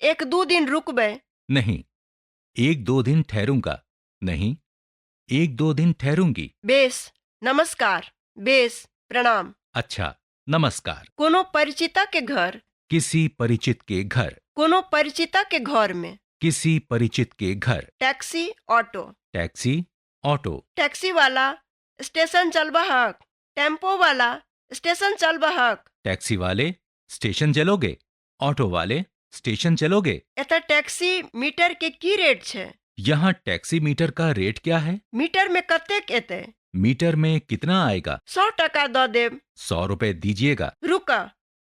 एक दू दिन रुकबै। नहीं, एक दो दिन ठहरूंगा। नहीं, एक दो दिन ठहरूंगी। बेस, नमस्कार। बेस, प्रणाम। अच्छा, नमस्कार। कोनो परिचितक घर। किसी परिचित के घर। कोनो परिचितक घर में। किसी परिचित के घर। Taxi, auto. Taxi, auto. Taxi वाला, स्टेशन चलबहक? टेम्पो वाला, स्टेशन चलबहक? टैक्सी वाले, स्टेशन चलोगे? ऑटो वाले, स्टेशन चलोगे? एतऽ टैक्सी मीटर के की रेट छै? यहाँ टैक्सी मीटर का रेट क्या है? मीटर में कतेक एतै? मीटर में कितना आएगा? 100 टका दऽ देब। 100 रुपए दीजिएगा। रुक,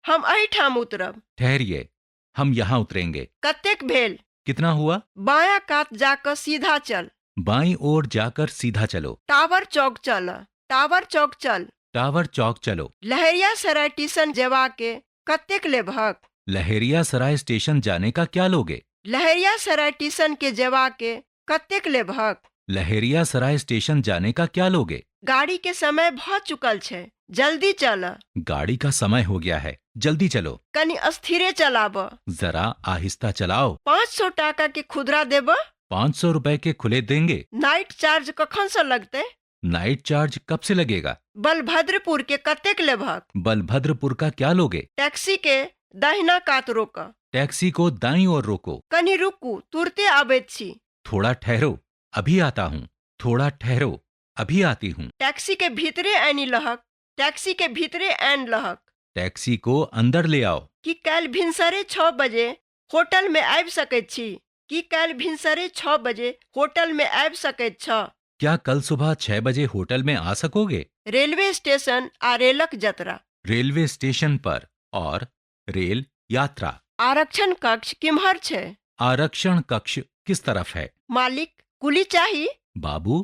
हम एहिठाम उतरब। ठहरिए, हम यहाँ उतरेंगे। कतेक भेल? कितना हुआ? बायाँ कात जा कऽ सीधा चल। बाईं ओर जाकर सीधा चलो। टावर चौक चल। टावर चौक चल। टावर चौक चलो। लहेरियासराय टीशन जेबाके कतेक लेबहक? लहेरिया सराय स्टेशन जाने का क्या लोगे? लहेरियासराय टीशन के जेबाके कतेक लेबहक? लहेरिया सराय स्टेशन जाने का क्या लोगे? गाड़ी के समय भऽ चुकल छै, जल्दी चल। गाड़ी का समय हो गया है, जल्दी चलो। कनि स्थिरे चलाब। जरा आहिस्ता चलाओ। 500 टाका के खुदरा देब? 500 रुपए के खुले देंगे? नाइट चार्ज कखन से लगतै? नाइट चार्ज कब से लगेगा? बलभद्रपुर के कतेक लेबहक? बलभद्रपुर का क्या लोगे? टैक्सी के दहिना कात रोक। टैक्सी को दाईं ओर रोको। कनि रुकू, तुरते आबैत छी। थोड़ा ठहरो, अभी आता हूँ। थोड़ा ठहरो, अभी आती हूँ। टैक्सी के भीतरे आनि लहक। टैक्सी के भीतरे आनि लहक। टैक्सी को अंदर ले आओ। की काल्हि भिनसरे 6 बजे होटल में आबि सकैत छी? की काल्हि भिनसरे 6 बजे होटल में आबि सकैत छह? क्या कल सुबह 6 बजे होटल में आ सकोगे? रेलवे स्टेशन आ रेलक जतरा। रेलवे स्टेशन पर और रेल यात्रा। आरक्षण कक्ष किम्हर छै? आरक्षण कक्ष किस तरफ है? मालिक, कुली चाही? बाबू,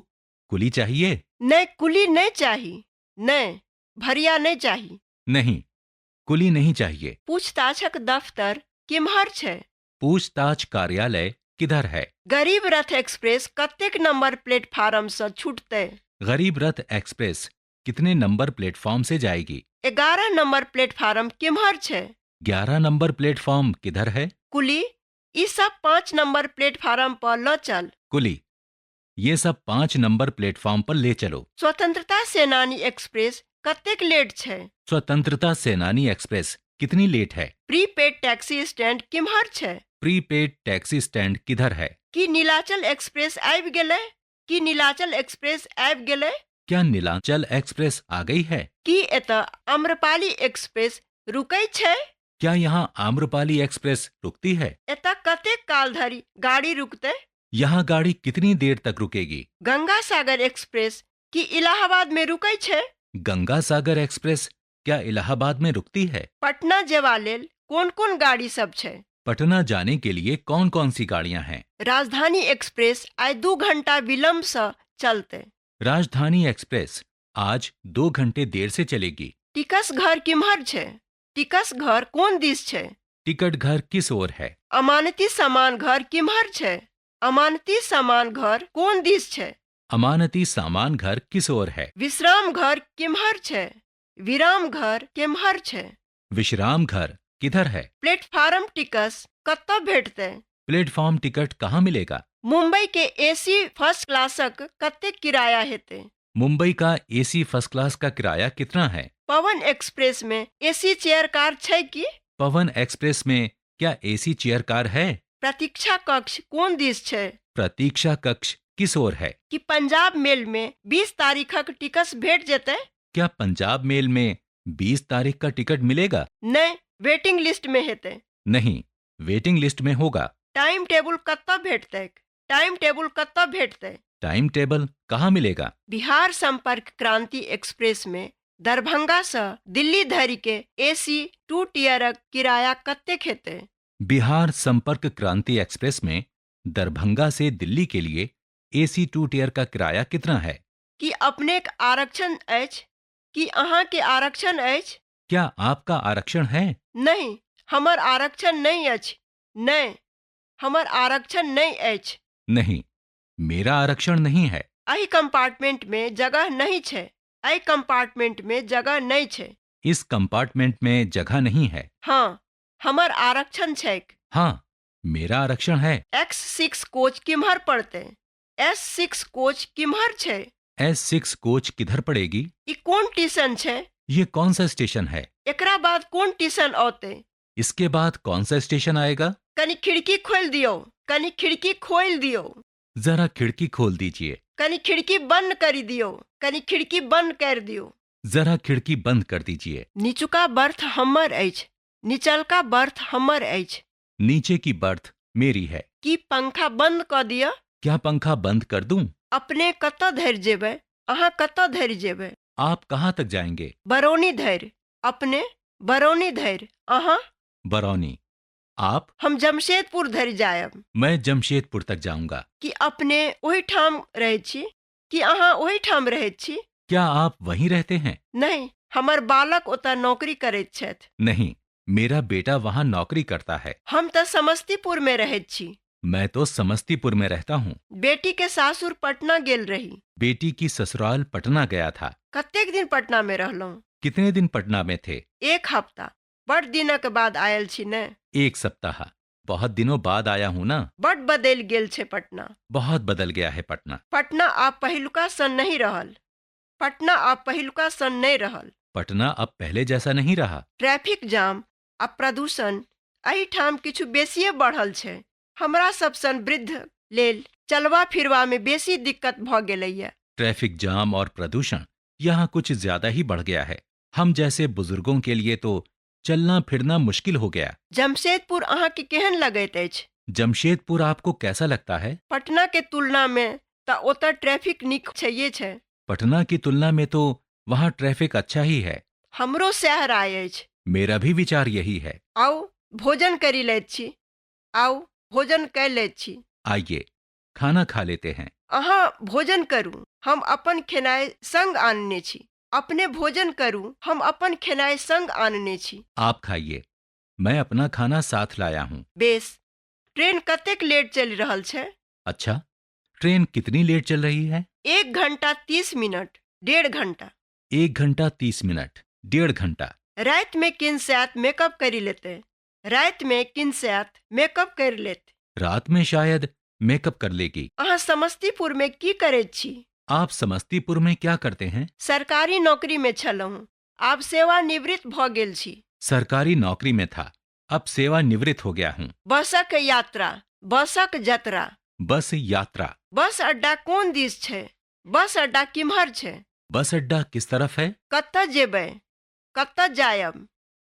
कुली चाहिए? नहि, कुली नहि चाही। नहि, भरिया नहि चाही। नहीं, कुली नहीं चाहिए। पूछताछक दफ्तर किम्हर छै? पूछताछ कार्यालय किधर है? गरीब रथ एक्सप्रेस कतेक नंबर प्लेटफार्मसँ छूटतै? गरीब रथ एक्सप्रेस कितने नंबर प्लेटफॉर्म से जाएगी? 11 नंबर प्लेटफार्म किम्हर छै? 11 नंबर प्लेटफॉर्म किधर है? कुली, ई सब 5 नंबर प्लेटफार्म पर लऽ चल। कुली, ये सब 5 नंबर प्लेटफॉर्म पर ले चलो। स्वतंत्रता सेनानी एक्सप्रेस कतेक लेट छै? स्वतंत्रता सेनानी एक्सप्रेस कितनी लेट है? प्रीपेड टैक्सी स्टैंड किम्हर छै? प्रीपेड टैक्सी स्टैंड किधर है? की नीलाचल एक्सप्रेस आबि गेलै? की नीलाचल एक्सप्रेस आबि गेलै? क्या नीलांचल एक्सप्रेस आ गई है? की एतय आम्रपाली एक्सप्रेस रुकै छै? क्या यहाँ आम्रपाली एक्सप्रेस रुकती है? एतय कतेक काल धरि गाड़ी रुकतै? यहाँ गाड़ी कितनी देर तक रुकेगी? गंगा सागर एक्सप्रेस की इलाहाबाद में रुकै छै? गंगा सागर एक्सप्रेस क्या इलाहाबाद में रुकती है? पटना जेबा लेल कोन कोन गाड़ी सब छै? पटना जाने के लिए कौन कौन सी गाड़ियां हैं? राजधानी एक्सप्रेस आइ 2 घंटा विलम्बसँ चलतै। राजधानी एक्सप्रेस आज 2 घंटे देर से चलेगी। टिकस घर किम्हर छै? टिकस घर कोन दिस छै? टिकट घर किस ओर है? अमानती सामान घर किम्हर छै? अमानती सामान घर कोन दिस छै? अमानती सामान घर किस ओर है? विश्राम घर किम्हर छै? विराम घर केम्हर छै? विश्राम घर किधर है? प्लेटफार्म टिकस कतऽ भेटतै? प्लेटफॉर्म टिकट कहाँ मिलेगा? मुंबई के एसी फर्स्ट क्लासक कतेक किराया हेतै? मुंबई का एसी फर्स्ट क्लास का किराया कितना है? पवन एक्सप्रेस में एसी चेयर कार छै की? पवन एक्सप्रेस में क्या एसी चेयर कार है? प्रतीक्षा कक्ष कोन दिस छै? प्रतीक्षा कक्ष किस ओर है? की पंजाब मेल में 20 तारीखक टिकस भेट जेतै? क्या पंजाब मेल में 20 तारीख का टिकट मिलेगा? नहि, वेटिंग लिस्ट में हेतै। नहीं, वेटिंग लिस्ट में होगा। टाइम टेबुल कतऽ भेटतैक? टाइम टेबुल कतऽ भेटतै? टाइम टेबल कहाँ मिलेगा? बिहार संपर्क क्रांति एक्सप्रेस में दरभंगा सँ दिल्ली धरि के एसी 2 टियरक किराया कतेक हेतै? बिहार संपर्क क्रांति एक्सप्रेस में दरभंगा से दिल्ली के लिए एसी 2 टियर का किराया कितना है? की अपनेक आरक्षण अछि? की अहाँके आरक्षण अछि? क्या आपका आरक्षण है? नहि, हमर आरक्षण नहि अछि। नहि, हमर आरक्षण नहि अछि। नहीं, मेरा आरक्षण नहीं है। एहि कंपार्टमेंट में जगह नहि छै। एहि कंपार्टमेंट में जगह नहि छै। इस कंपार्टमेंट में जगह नहीं है। हाँ, हमर आरक्षण छैक। हाँ, मेरा आरक्षण है। X6 coach किम्हर पड़तै? S6 coach किम्हर छै? S6 coach किधर पड़ेगी? ई कोन टीशन छै? ये कौन सा स्टेशन है? एकरा बाद कोन टीशन औतै? इसके बाद कौन सा स्टेशन आएगा? कनी खिड़की खोलि दियौ। कनी खिड़की खोलि दियौ। जरा खिड़की खोल दीजिए। कनी खिड़की बंद करि दियौ। कनी खिड़की बंद करि दियौ। जरा खिड़की बंद कर दीजिए। निचुका बर्थ हमर अछि। निचलका बर्थ हमर अछि। नीचे की बर्थ मेरी है। की पंखा बंद कऽ दिअ? क्या पंखा बंद कर दूं? अपने कतऽ धरि जेबै? अहाँ कतऽ धरि जेबै? आप कहाँ तक जाएंगे? बरौनी धरि। अपने? बरौनी धरि। अहाँ? बरौनी। आप? हम जमशेदपुर धरि जायब। मैं जमशेदपुर तक जाऊंगा। की अपने ओहिठाम रहैत छी? की अहाँ ओहिठाम रहैत छी? क्या आप वहीं रहते हैं? नहि, हमर बालक ओतऽ नौकरी करैत छथि। नहीं, मेरा बेटा वहाँ नौकरी करता है। हम तऽ समस्तीपुर में रहैत छी। मैं तो समस्तीपुर में रहता हूँ। बेटी के सासुर पटना गेल रही। बेटी की ससुराल पटना गया था। कतेक दिन पटना में रहलहुँ? कितने दिन पटना में थे? एक हफ्ता। बड़ दिनक बाद आयल छी ने। एक सप्ताह। बहुत दिनों बाद आया हूँ ना। बड बदलि गेल छै पटना। बहुत बदल गया है पटना। पटना आब पहिलुका सन नहि रहल। पटना आब पहिलुका सन नहि रहल। पटना अब पहले जैसा नहीं रहा। ट्रैफिक जाम आ प्रदूषण एहिठाम किछु बेसिए बढ़ल छै। हमरा सब सन वृद्ध लेल चलबा फिरबा में बेसी दिक्कत भऽ गेलैया। ट्रैफिक जाम और प्रदूषण यहाँ कुछ ज्यादा ही बढ़ गया है। हम जैसे बुजुर्गों के लिए तो चलना फिरना मुश्किल हो गया। जमशेदपुर अहाँके केहन लगैत अछि? जमशेदपुर आपको कैसा लगता है? पटना के तुलना में तऽ ओतऽ ट्रैफिक नीक छैहे छै। पटना की तुलना में तो वहाँ ट्रैफिक अच्छा ही है। हमरो सएह राय अछि। मेरा भी विचार यही है। आउ। भोजन करि लैत छी। आउ, भोजन कय लैत छी। आइए, खाना खा लेते हैं। अहाँ भोजन करू, हम अपन खेनाइ संग आनने छी। अपने भोजन करू, हम अपन खेनाइ संग आनने छी। आप खाइए, मैं अपना खाना साथ लाया हूँ। बेस, ट्रेन कतेक लेट चलि रहल छै? अच्छा, ट्रेन कितनी लेट चल रही है? 1 घंटा 30 मिनट, डेढ़ घंटा। 1 घंटा 30 मिनट, डेढ़ घंटा। रातिमे किनसाइत मेकअप करि लेतै। रातिमे किनसाइत मेकअप करि लेत। रात में शायद मेकअप कर लेगी। अहाँ समस्तीपुरमे की करैत छी? आप समस्तीपुर में क्या करते हैं? सरकारी नौकरीमे छलहुँ, आब सेवानिवृत्त भऽ गेल छी। सरकारी नौकरी में था, अब सेवानिवृत्त हो गया हूँ। बसक यात्रा, बसक जतरा। बस यात्रा। बस अड्डा कोन दिस छै? बस अड्डा किम्हर छै? बस अड्डा किस तरफ है? कतऽ जेबै? कतऽ जायब?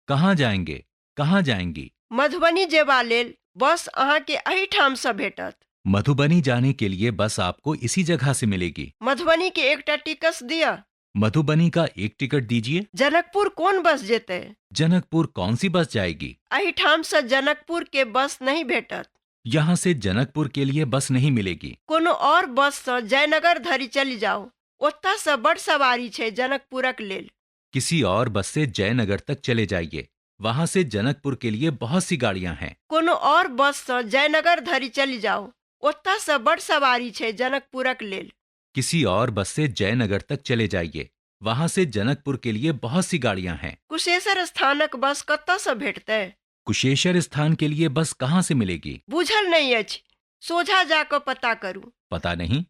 कहाँ जाएंगे? कहाँ जाएंगी? मधुबनी जेबा लेल बस अहाँके एहिठामसँ भेटत। मधुबनी जाने के लिए बस आपको इसी जगह से मिलेगी। मधुबनी के एकटा टिकस दिअ। मधुबनी का एक टिकट दीजिए। जनकपुर कोन बस जेतै? जनकपुर कौन सी बस जाएगी? एहिठामसँ जनकपुर के बस नहि भेटत। यहाँ से जनकपुर के लिए बस नहीं मिलेगी। कोनो आओर बससँ जयनगर धरि चलि जाउ, ओतयसँ बड़ सवारी छै जनकपुरक लेल। किसी और बस से जयनगर तक चले जाइए, वहां से जनकपुर के लिए बहुत सी गाड़ियां हैं। कोनो आओर बससँ जयनगर धरि चलि जाउ, ओतयसँ बड़ सवारी छै जनकपुरक लेल। किसी और बस से जयनगर तक चले जाइए, वहां से जनकपुर के लिए बहुत सी गाड़ियां हैं। कुशेश्वर स्थानक बस कतयसँ भेटतै? कुशेश्वर स्थान के लिए बस कहाँ से मिलेगी? बूझल नहि अछि, सोझा जा कऽ पता करू। पता नहीं,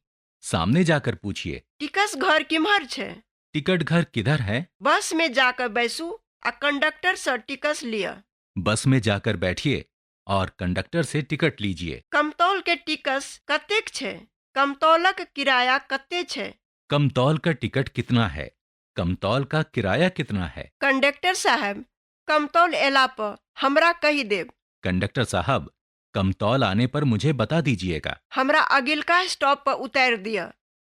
सामने जाकर पूछिए। टिकस घर किम्हर छै? टिकट घर किधर है? बसमे जा कऽ बैसू आ कंडक्टरसँ टिकस लिअ। बस में जाकर बैठिए और कंडक्टर से टिकट लीजिए। कमतौल के टिकस कतेक छै? कमतौलक किराया कते छै? कमतौल का टिकट कितना है? कमतौल का किराया कितना है? कंडक्टर साहेब, कमतौल अयला पर हमरा कहि देब। कंडक्टर साहब, कमतौल आने पर मुझे बता दीजिएगा। हमरा अगिलका स्टॉप पर उतारि दिअ।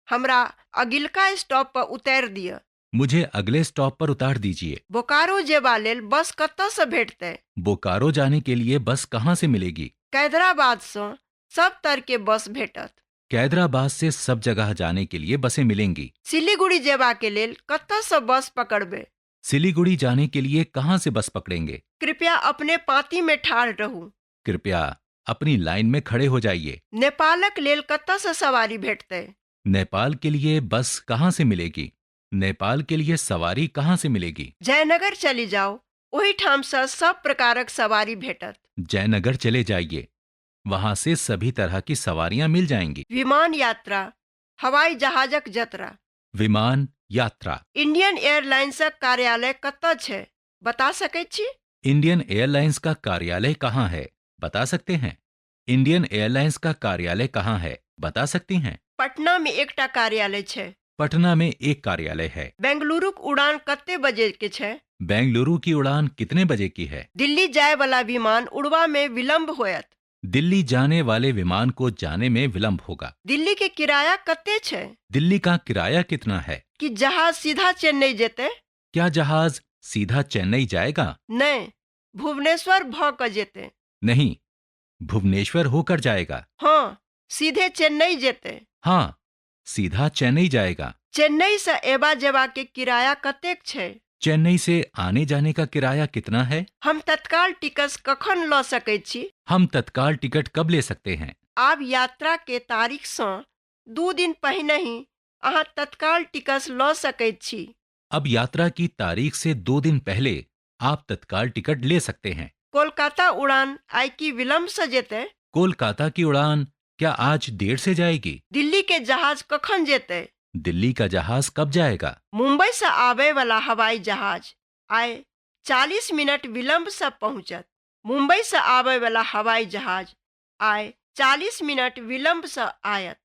हमरा अगिलका स्टॉप पर उतारि दिअ। मुझे अगले स्टॉप पर उतार दीजिए। बोकारो जेबा लेल बस कतयसँ भेटतै? बोकारो जाने के लिए बस कहाँ से मिलेगी? कैदराबादसँ सब तरहके बस भेटत। कैदराबाद से सब जगह जाने के लिए बसें मिलेंगी। सिलीगुड़ी जेबाके लेल कतयसँ बस पकड़बै? सिलीगुड़ी जाने के लिए कहाँ से बस पकड़ेंगे? कृपया अपने पाँतिमे ठाढ़ रहू। कृपया अपनी लाइन में खड़े हो जाइए। नेपालक लेल कतयसँ सवारी भेटतै? नेपाल के लिए बस कहाँ से मिलेगी? नेपाल के लिए सवारी कहाँ से मिलेगी? जयनगर चलि जाउ, ओहिठामसँ सब प्रकारक सवारी भेटत। जयनगर चले जाइए, वहां से सभी तरह की सवारियां मिल जाएंगी। विमान यात्रा, हवाई जहाजक जतरा। विमान यात्रा। इंडियन एयरलाइंसक कार्यालय कतय छै, बता सकैत छी? इंडियन एयरलाइंस का कार्यालय कहाँ है, बता सकते हैं? इंडियन एयरलाइंस का कार्यालय कहाँ है, बता सकती हैं? पटना मे एकटा कार्यालय छै। पटना में एक कार्यालय है। बेंगलुरुक उड़ान कते बजे के छै? बेंगलुरु की उड़ान कितने बजे की है? दिल्ली जाय वाला विमान उड़बा मे विलंब होयत। दिल्ली जाने वाले विमान को जाने में विलंब होगा। दिल्ली के किराया कते छै? दिल्ली का किराया कितना है? की जहाज सीधा चेन्नई जेतै? क्या जहाज सीधा चेन्नई जाएगा? नहि, भुवनेश्वर भऽ कऽ जेतै। नहीं, भुवनेश्वर होकर जाएगा। हँ, सीधे चेन्नई जेतै। हाँ, सीधा चेन्नई जाएगा। चेन्नई सँ अयबा जेबा के किराया कतेक छै? चेन्नई से आने जाने का किराया कितना है? हम तत्काल टिकस कखन लऽ सकैत छी? हम तत्काल टिकट कब ले सकते हैं? आब यात्रा के तारीख सँ 2 दिन पहिनहि अहाँ तत्काल टिकस लऽ सकैत छी। अब यात्रा की तारीख से 2 दिन पहले आप तत्काल टिकट ले सकते हैं। कोलकाता उड़ान आइ की विलंब सँ जेतै? कोलकाता की उड़ान क्या आज देर से जाएगी? दिल्ली के जहाज कखन जेतै? दिल्ली का जहाज कब जाएगा? मुंबई सँ आबय वाला हवाई जहाज आइ 40 मिनट विलंब सँ पहुँचत। मुंबई सँ आबय वाला हवाई जहाज आइ 40 मिनट विलंब सँ आयत।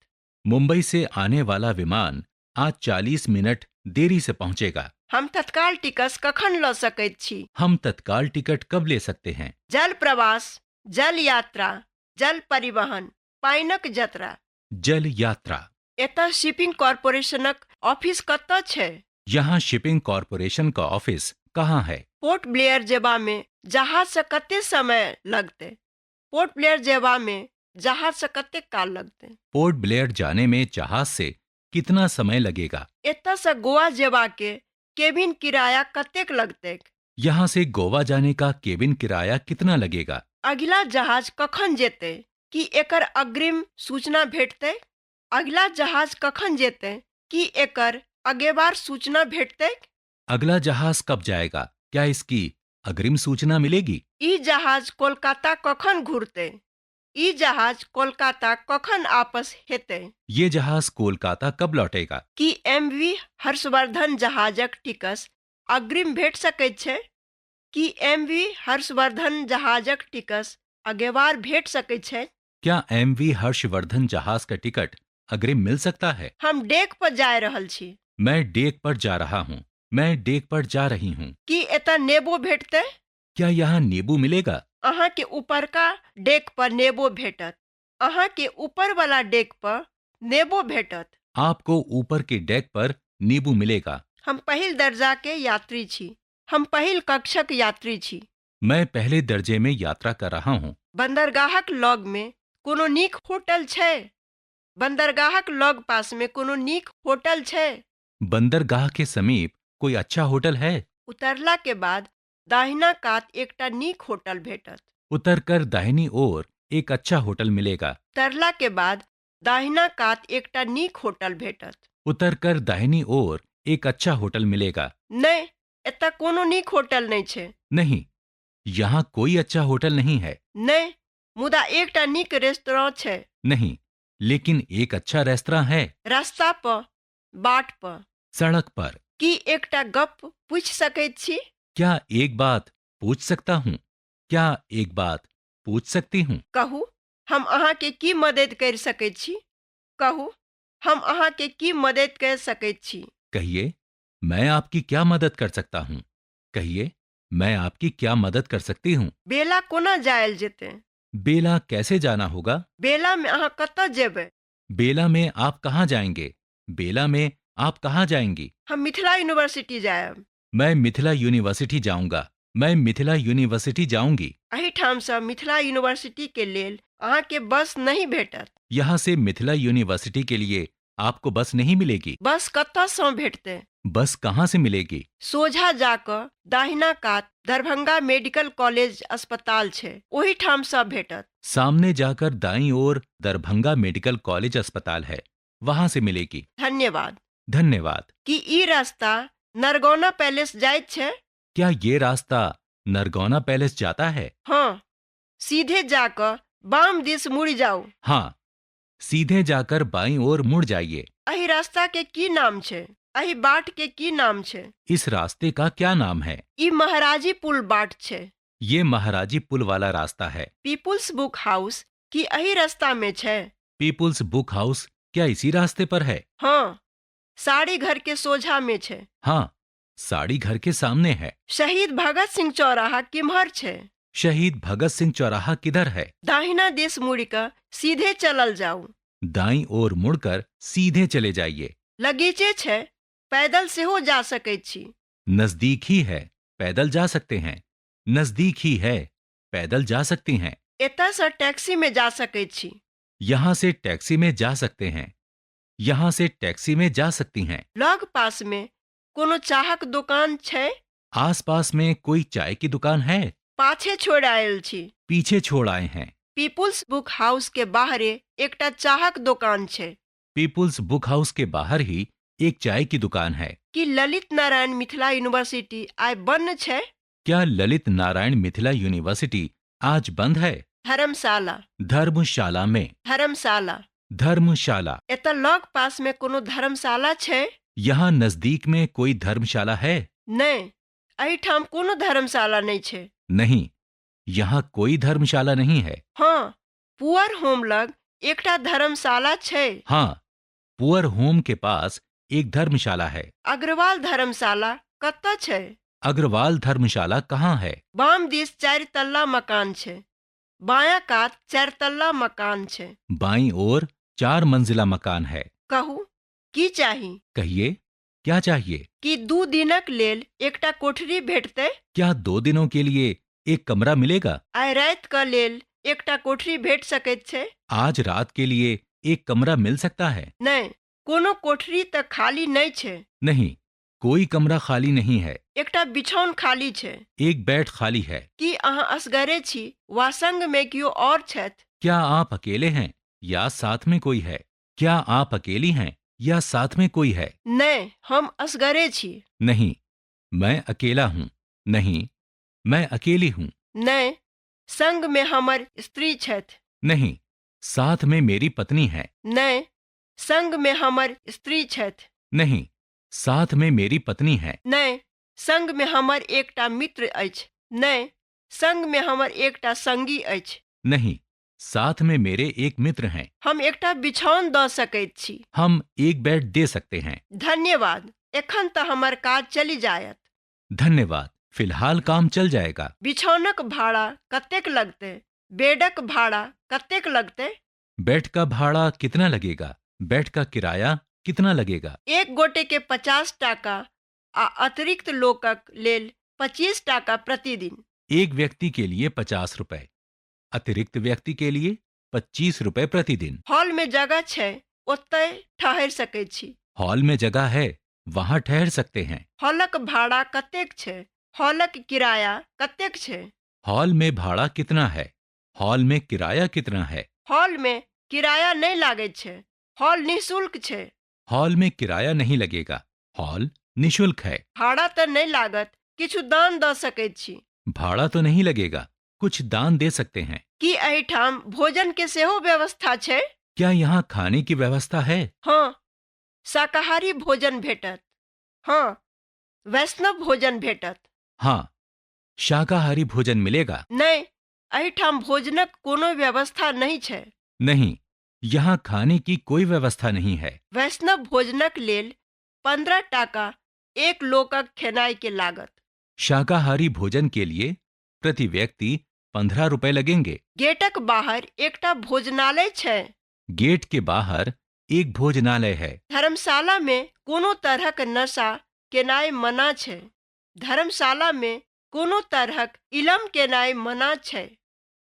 मुंबई से आने वाला विमान आज 40 मिनट देरी से पहुंचेगा। हम तत्काल टिकस कखन लऽ सकैत छी? हम तत्काल टिकट कब ले सकते हैं? जल प्रवास, जल यात्रा, जल परिवहन, पानिक जतरा। जल यात्रा। एतय शिपिंग कॉरपोरेशनक ऑफिस कतय छै? यहाँ शिपिंग कॉरपोरेशन का ऑफिस कहाँ? कहाँ है? पोर्ट ब्लेयर जेबामे जहाजसँ कतेक समय लगतै? पोर्ट ब्लेयर जेबामे जहाजसँ कतेक काल लगतै? पोर्ट ब्लेयर जाने में जहाज से कितना समय लगेगा? एतयसँ गोवा जेबाके केबिन किराया कतेक लगतैक? यहाँ से गोवा जाने का केबिन किराया कितना लगेगा? अगिला जहाज कखन जेतै? की एकर अग्रिम सूचना भेटतै? अगिला जहाज कखन जेतै? की एकर अगेबार सूचना भेटतै? अगला जहाज कब जाएगा? क्या इसकी अग्रिम सूचना मिलेगी? ई जहाज कोलकाता कखन घुरतै? ई जहाज कोलकाता कखन आपस हेतै? ये जहाज कोलकाता कब लौटेगा? की एम वी हर्षवर्धन जहाजक टिकस अग्रिम भेट सकैत छै? की एम वी हर्षवर्धन जहाजक टिकस अगेवार भेट सकैत छै? क्या एम वी हर्षवर्धन जहाज का टिकट अग्रिम मिल सकता है? हम डेक पर जाय रहल छी। मैं डेक पर जा रहा हूँ। मैं डेक पर जा रही हूँ। की एतय नेबो भेटतै? क्या यहाँ नींबू मिलेगा? अहाँके ऊपरका डेक पर नेबो भेटत। अहाँके ऊपरवला डेक पर नेबो भेटत। आपको ऊपर के डेक पर नींबू मिलेगा। हम पहिल दर्जाके यात्री छी। हम पहिल कक्षक यात्री छी। मैं पहले दर्जे में यात्रा कर रहा हूँ। बन्दरगाहक लगमे कोनो नीक होटल छै? बन्दरगाहक लग पासमे कोनो नीक होटल छै? बंदरगाह के समीप कोई अच्छा होटल है? उतरला के बाद दाहिना कात एकटा नीक होटल भेटत। उतरकर दाहिनी ओर एक अच्छा होटल मिलेगा। उतरला के बाद दाहिना कात एकटा नीक होटल भेटत। उतरकर दाहिनी ओर एक अच्छा होटल मिलेगा। नहि, एतय कोनो नीक होटल नहि छै। नहीं, यहाँ कोई अच्छा होटल नहीं है। नहि, मुदा एकटा नीक रेस्तरां छै। नहीं, लेकिन एक अच्छा रेस्तरां है। रास्ता पर, बाट पर। सड़क पर। की एकटा गप पूछि सकैत छी? क्या एक बात पूछ सकता हूँ? क्या एक बात पूछ सकती हूँ? कहू, हम अहाँके की मदति करि सकैत छी? कहू, हम अहाँके की मदति कऽ सकैत छी? कहिए, मैं आपकी क्या मदद कर सकता हूँ? कहिए, मैं आपकी क्या मदद कर सकती हूँ? बेला कोना जायल जेतै? बेला कैसे जाना होगा? बेलामे अहाँ कतऽ जेबै? बेला में आप कहाँ जाएंगे? बेला में आप कहाँ जाएंगी? हम मिथिला यूनिवर्सिटी जायब। मैं मिथिला यूनिवर्सिटी जाऊंगा। मैं मिथिला यूनिवर्सिटी जाऊंगी। एहिठामसँ मिथिला यूनिवर्सिटी के लेल अहाँके बस नहि भेटत। यहाँ से मिथिला यूनिवर्सिटी के लिए आपको बस नहीं मिलेगी। बस कतऽसँ भेटतै? बस कहाँ से मिलेगी? सोझा जा कऽ दाहिना कात दरभंगा मेडिकल कॉलेज अस्पताल छै, ओहिठामसँ भेटत। सामने जाकर दाईं ओर दरभंगा मेडिकल कॉलेज अस्पताल है, वहां से मिलेगी। धन्यवाद। धन्यवाद। की ई रास्ता नरगौना पैलेस जाइत छै? क्या ये रास्ता नरगौना पैलेस जाता है? हाँ, सीधे जा कऽ बाम दिस मुड़ि जाउ। हाँ, सीधे जाकर बाईं ओर मुड़ जाइए। एहि रास्ता के की नाम छै? एहि बाट के की नाम छै? इस रास्ते का क्या नाम है? ई महाराजी पुल बाट छै। ये महाराजी पुल वाला रास्ता है। पीपुल्स बुक हाउस की एहि रास्ता में छै? पीपुल्स बुक हाउस क्या इसी रास्ते पर है? हाँ, साड़ी घर के सोझा में छै। हाँ, साड़ी घर के सामने है। शहीद भगत सिंह चौराहा किम्हर छै? शहीद भगत सिंह चौराहा किधर है? दाहिना दिस मुड़ि कऽ सीधे चलल जाउ। दाईं ओर मुड़कर सीधे चले जाइए। लगीचे छै, पैदल सेहो जा सकैत छी। नजदीक ही है, पैदल जा सकते हैं। नजदीक ही है, पैदल जा सकती हैं। एतयसँ टैक्सी में जा सकैत छी। यहाँ से टैक्सी में जा सकते हैं। यहाँ से टैक्सी में जा सकती हैं। लग पास में कोनो चाहक दोकान छै? आसपास में कोई चाय की दुकान है? पाछे छोड़ि आयल छी। पीछे छोड़ आए हैं। पीपुल्स बुक हाउस के बाहरे एकटा चाहक दोकान छै। पीपुल्स बुक हाउस के बाहर ही एक चाय की दुकान है। की ललित नारायण मिथिला यूनिवर्सिटी आइ बन्न छै? क्या ललित नारायण मिथिला यूनिवर्सिटी आज बंद है? धर्मशाला। धर्मशाला में। धर्मशाला। धर्मशाला। एतऽ लग पास में कोनो धर्मशाला छै? यहाँ नजदीक में कोई धर्मशाला है? नहि, एहिठाम कोनो धर्मशाला नहि छै। नहीं, यहाँ कोई धर्मशाला नहीं है। हाँ, पुअर होम लग एकटा धर्मशाला छै। हाँ, पुअर होम के पास एक धर्मशाला है। अग्रवाल धर्मशाला कतऽ छै? अग्रवाल धर्मशाला कहाँ है? बाम दिस चारि तल्ला मकान छै। बायाँ कात चारि तल्ला मकान छै। बाईं ओर 4 मंजिला मकान है। कहू, की चाही? कहिए, क्या चाहिए? की 2 दिनक लेल एकटा कोठरी भेटतै? क्या 2 दिनों के लिए एक कमरा मिलेगा? आइ राति क लेल एकटा कोठरी भेट सकैत छै? आज रात के लिए एक कमरा मिल सकता है? नहि, कोनो कोठरी त खाली नहि छै। नहीं, कोई कमरा खाली नहीं है। एकटा बिछौन खाली छै। एक बेड खाली है। की अहाँ असगरे छी वा संग मे कियो और छथि? क्या आप अकेले हैं या साथ में कोई है? क्या आप अकेली हैं या साथ में कोई है? नहि, हम असगरे छी। नहीं, मैं अकेला हूँ। नहीं, मैं अकेली हूँ। नहि, संग मे हमर स्त्री छथि। नहीं, साथ में मेरी पत्नी है। नहि, संग मे हमर स्त्री छथि। नहीं, साथ में मेरी पत्नी है। नहि, संग मे हमर एकटा मित्र अछि। नहि, संग मे हमर एकटा संगी अछि। नहीं, साथ में मेरे एक मित्र हैं। हम एकटा बिछौन दऽ सकैत छी। हम एक बेड दे सकते हैं। धन्यवाद, एखन तऽ हमर काज चलि जायत। धन्यवाद, फिलहाल काम चल जाएगा। बिछौनक भाड़ा कतेक लगतै? बेडक भाड़ा कतेक लगतै? बेड का भाड़ा कितना लगेगा? बेड का किराया कितना लगेगा? एक गोटे के 50 टाका आ अतिरिक्त लोकक लेल 25 टाका प्रतिदिन। एक व्यक्ति के लिए 50 रुपए, अतिरिक्त व्यक्ति के लिए 25 रुपए प्रतिदिन। हॉल में जगह छै, ओतय ठहरि सकैत छी। हॉल में जगह है, वहां ठहर सकते हैं। हॉलक भाड़ा कतेक छै? हॉलक किराया कतेक छै? हॉल में भाड़ा कितना है? हॉल में किराया कितना है? हॉल में किराया नहि लागैत छै। हॉल निःशुल्क छै। हॉल में किराया नहीं लगेगा। हॉल निःशुल्क है। भाड़ा तऽ नहि लागत, किछु दान दऽ सकैत छी। भाड़ा तो नहीं लगेगा, कुछ दान दे सकते हैं। की एहिठाम भोजन के सेहो व्यवस्था छै? क्या यहाँ खाने की व्यवस्था है? हँ, शाकाहारी भोजन भेटत। हँ, वैष्णव भोजन भेटत। हाँ, शाकाहारी भोजन मिलेगा। नहि, एहिठाम भोजनक कोनो व्यवस्था नहि छै। नहीं, यहाँ खाने की कोई व्यवस्था नहीं है। वैष्णव भोजनक लेल 15 टाका एक लोकक खेनाइ के लागत। शाकाहारी भोजन के लिए प्रति व्यक्ति 15 रुपए लगेंगे। गेटक बाहर एकटा भोजनालय छै। गेट के बाहर एक भोजनालय है। धर्मशाला में कोनो तरहक नशा केनाइ मना छै। धर्मशाला में कोनो तरहक इलम केनाइ मना छै।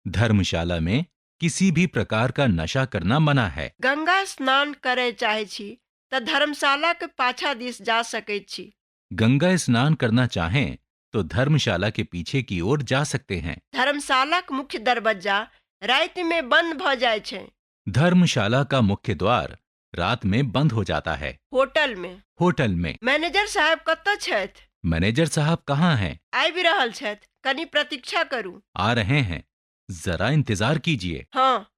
धर्मशाला में किसी भी प्रकार का नशा करना मना है। गंगा स्नान करय चाहै छी तऽ धर्मशालाक पाछा दिस जा सकैत छी। गंगा स्नान करना चाहें तो धर्मशाला के पीछे की ओर जा सकते हैं। धर्मशालाक मुख्य दरबज्जा राति में बंद भऽ जाइ छै। धर्मशाला का मुख्य द्वार रात में बंद हो जाता है। होटल में। होटल में। मैनेजर साहब कतऽ छथि? मैनेजर साहब कहाँ हैं? आबि रहल छथि, कनि प्रतीक्षा करू। आ रहे हैं, जरा इंतजार कीजिए। हाँ,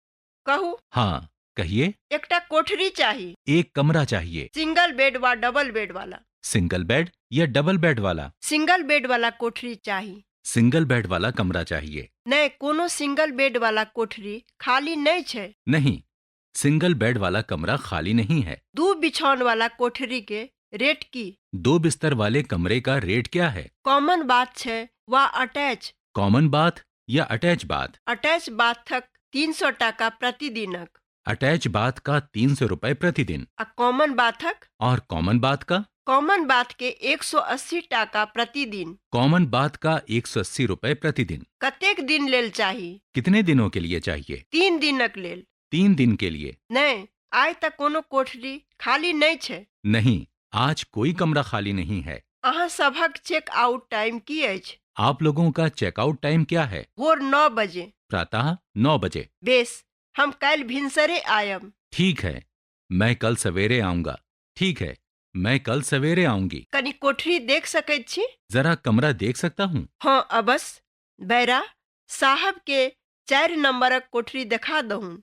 कहू। हाँ, कहिए। एकटा कोठरी चाही। एक कमरा चाहिए। सिंगल बेड वा डबल बेड वाला? सिंगल बेड या डबल बेड वाला? सिंगल बेड वाला कोठरी चाही। सिंगल बेड वाला कमरा चाहिए। नहि, कोनो सिंगल बेड वाला कोठरी खाली नहि छै। नहीं, सिंगल बेड वाला कमरा खाली नहीं है। 2 बिछौन वाला कोठरी के रेट की? 2 बिस्तर वाले कमरे का रेट क्या है? कॉमन बाथ छै वा अटैच? कॉमन बाथ या अटैच बाथ? अटैच बाथक 300 टाका प्रतिदिनक। अटैच बाथ का 300 रुपए प्रतिदिन। आ कॉमन बाथक? और कॉमन बाथ का? कॉमन बाथ के 180 टाका प्रतिदिन। कॉमन बाथ का 180 रुपए प्रतिदिन। कतेक दिन लेल चाही? कितने दिनों के लिए चाहिए? 3 दिनक लेल। 3 दिन के लिए। नहि, आइ तऽ कोनो कोठरी खाली नहि छै। नहीं, आज कोई कमरा खाली नहीं है। अहाँ सभक चेक आउट टाइम की अछि? आप लोगों का चेकआउट टाइम क्या है? भोर 9 बजे। प्रातः 9 बजे। बेस, हम काल्हि भिनसरे आयब। ठीक है, मैं कल सवेरे आऊंगा। ठीक है, मैं कल सवेरे आऊंगी। कनि कोठरी देख सकैत छी? जरा कमरा देख सकता हूँ? हाँ, अवश्य। बैरा, साहब के 4 नंबरक कोठरी देखा दहुन।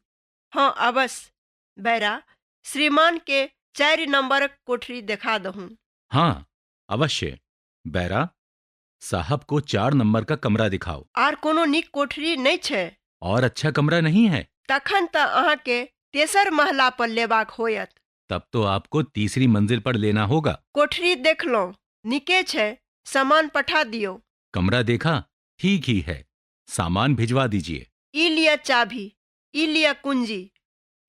हाँ, अवश्य। बैरा, श्रीमान के 4 नंबरक कोठरी देखा दहुन। हाँ, अवश्य। बैरा, साहब को 4 नंबर का कमरा दिखाओ। आर कोनो नीक कोठरी नहि छै? और अच्छा कमरा नहीं है? तखन तऽ अहाँके तेसर महला पर लेबाक होयत। तब तो आपको तीसरी मंजिल पर लेना होगा। कोठरी देखलहुँ, नीके छै, सामान पठा दियौ। कमरा देखा, ठीक ही है, सामान भिजवा दीजिए। ई लिअ चाभी, ई लिअ कुंजी।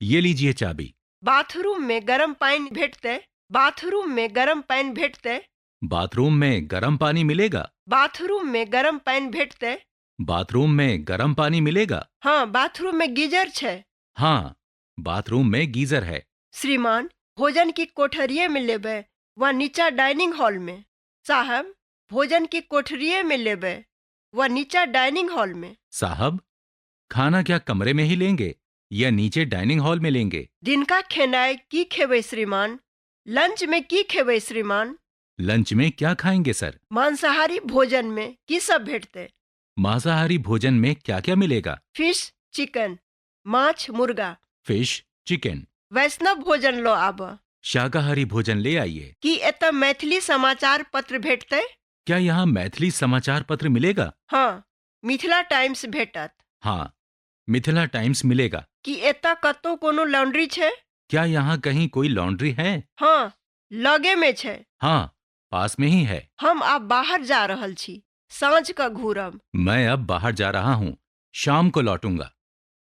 ये लीजिए चाबी। बाथरूम में गरम पानि भेटतै? बाथरूम में गरम पानि भेटतै? बाथरूम में गर्म पानी मिलेगा? बाथरूम में गरम पानि भेटतै? बाथरूम में गर्म पानी मिलेगा? हँ, बाथरूम में गीजर छै। हाँ, बाथरूम में गीजर है। श्रीमान, भोजन की कोठरिये में लेबै वा नीचा डाइनिंग हॉल में? साहब, भोजन की कोठरिये में लेबै वा नीचा डाइनिंग हॉल में? साहब, खाना क्या कमरे में ही लेंगे या नीचे डाइनिंग हॉल में लेंगे? दिनका खेनाइ की खेबै श्रीमान? लंच में की खेबै श्रीमान? लंच में क्या खाएंगे सर? मांसाहारी भोजन में की सब भेटतै? मांसाहारी भोजन में क्या क्या मिलेगा? फिश, चिकन, माछ, मुर्गा। Fish, chicken. वैष्णव भोजन लऽ आबह। शाकाहारी भोजन ले आइए। की एतऽ मैथिली समाचार पत्र भेटतै? क्या यहाँ मैथिली समाचार पत्र मिलेगा? हँ, मिथिला टाइम्स भेटत। हाँ, मिथिला टाइम्स मिलेगा। की एतऽ कतौ कोनो लॉन्ड्री छै? क्या यहाँ कहीं कोई लॉन्ड्री है? हँ, लगे में छै। हाँ, पास में ही है। हम आब बाहर जा रहल छी, साँझ कऽ घुरब। मैं अब बाहर जा रहा हूँ, शाम को लौटूंगा।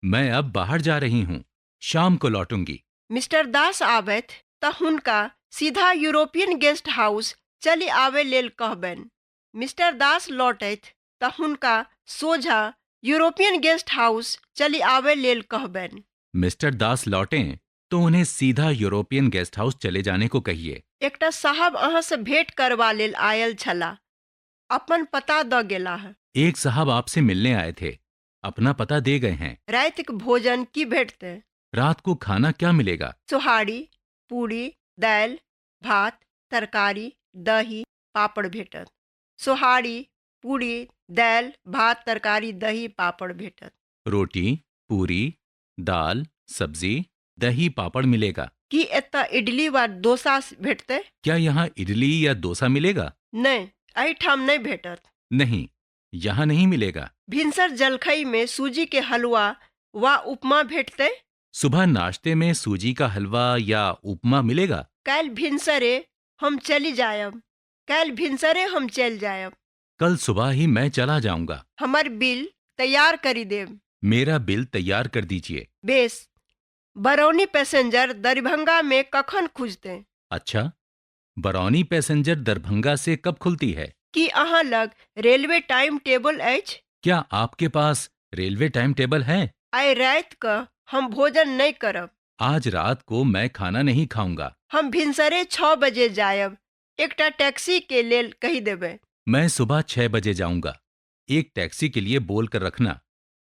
मैं अब बाहर जा रही हूँ, शाम को लौटूंगी। मिस्टर दास आबथि तऽ हुनका सीधा यूरोपियन गेस्ट हाउस चलि आबय लेल कहबनि। मिस्टर दास लौटथि तऽ हुनका सोझाँ यूरोपियन गेस्ट हाउस चलि आबय लेल कहबनि। मिस्टर दास लौटें तो उन्हें सीधा यूरोपियन गेस्ट हाउस चले जाने को कहिए। एकटा साहब अहाँसँ भेंट करबा लेल आयल छलाह, अपन पता दऽ गेलाह। एक साहब आपसे मिलने आए थे, अपना पता दे गए हैं। रातिक भोजन की भेटतै? रात को खाना क्या मिलेगा? सोहारी, पूरी, दालि, भात, तरकारी, दही, पापड़ भेटत। सोहारी, पूरी, दालि, भात, तरकारी, दही, पापड़ भेटत। रोटी, पूरी, दाल, सब्जी, दही, पापड़ मिलेगा। की एतऽ इडली वा डोसा भेटतै? क्या यहाँ इडली या डोसा मिलेगा? नहि, एहिठाम नहि भेटत। नहीं, यहाँ नहीं मिलेगा। भिनसर जलखई में सूजी के हलवा वा उपमा भेटतै? सुबह नाश्ते में सूजी का हलवा या उपमा मिलेगा? काल्हि भिनसरे हम चलि जायब। काल्हि भिनसरे हम चलि जायब। कल सुबह ही मैं चला जाऊंगा। हमर बिल तैयार करि देब। मेरा बिल तैयार कर दीजिए। बेस, बरौनी पैसेंजर दरभंगा में कखन खुजतै? अच्छा, बरौनी पैसेंजर दरभंगा से कब खुलती है? की अहाँ लग रेलवे टाइम टेबल अछि? क्या आपके पास रेलवे टाइम टेबल है? आइ राति कऽ हम भोजन नहि करब। आज रात को मैं खाना नहीं खाऊंगा। हम भिनसरे 6 बजे जायब, एकटा टैक्सी के लेल कहि देबै। मैं सुबह 6 बजे जाऊंगा, एक टैक्सी के लिए बोल कर रखना।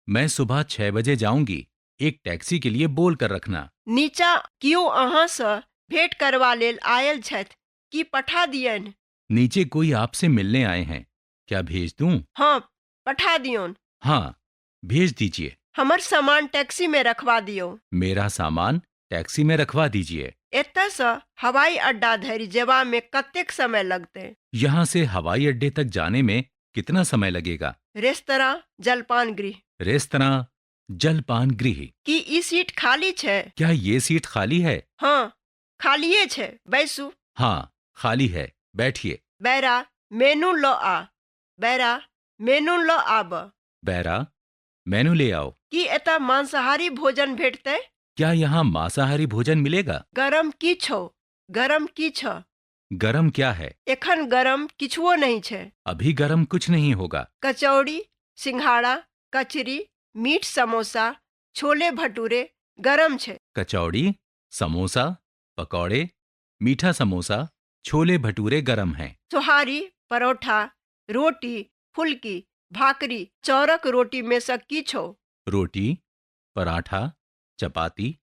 मैं सुबह 6 बजे जाऊंगी, एक टैक्सी के लिए बोल कर रखना। नीचा कियो अहाँसँ भेंट करबा लेल आयल छथि, की पठा दियनि? नीचे कोई आपसे मिलने आए हैं, क्या भेज दूं? हँ, पठा दियौन। हाँ, भेज दीजिए। हमर सामान टैक्सी में रखवा दियौ। मेरा सामान टैक्सी में रखवा दीजिए। एतयसँ हवाई अड्डा धरि जेबामे कतेक समय लगतै? यहाँ से हवाई अड्डे तक जाने में कितना समय लगेगा? रेस्तरां, जलपान गृह। रेस्तरां, जलपान गृह। की ई सीट खाली छै? क्या ये सीट खाली है? हँ, खालिए छै, बैसू। हाँ, खाली है, बैठिए। बैरा, मेनू लऽ आ। बैरा, मेनू लऽ आब। बैरा, मेनू ले आओ। की एतय मांसाहारी भोजन भेटतै? क्या यहाँ मांसाहारी भोजन मिलेगा? गरम की छौ? गरम की छ? गरम क्या है? एखन गरम किछुओ नहि छै। अभी गरम कुछ नहीं होगा। कचौड़ी, सिंघाड़ा, कचरी, मीट समोसा, छोले भटूरे गरम छै। कचौड़ी, समोसा, पकौड़े, मीठा समोसा, छोले भटूरे गरम हैं। सोहारी, परोठा, रोटी, फुल्की, भाकरी, चाउरक रोटी में सँ की छौ? रोटी, पराठा, चपाती,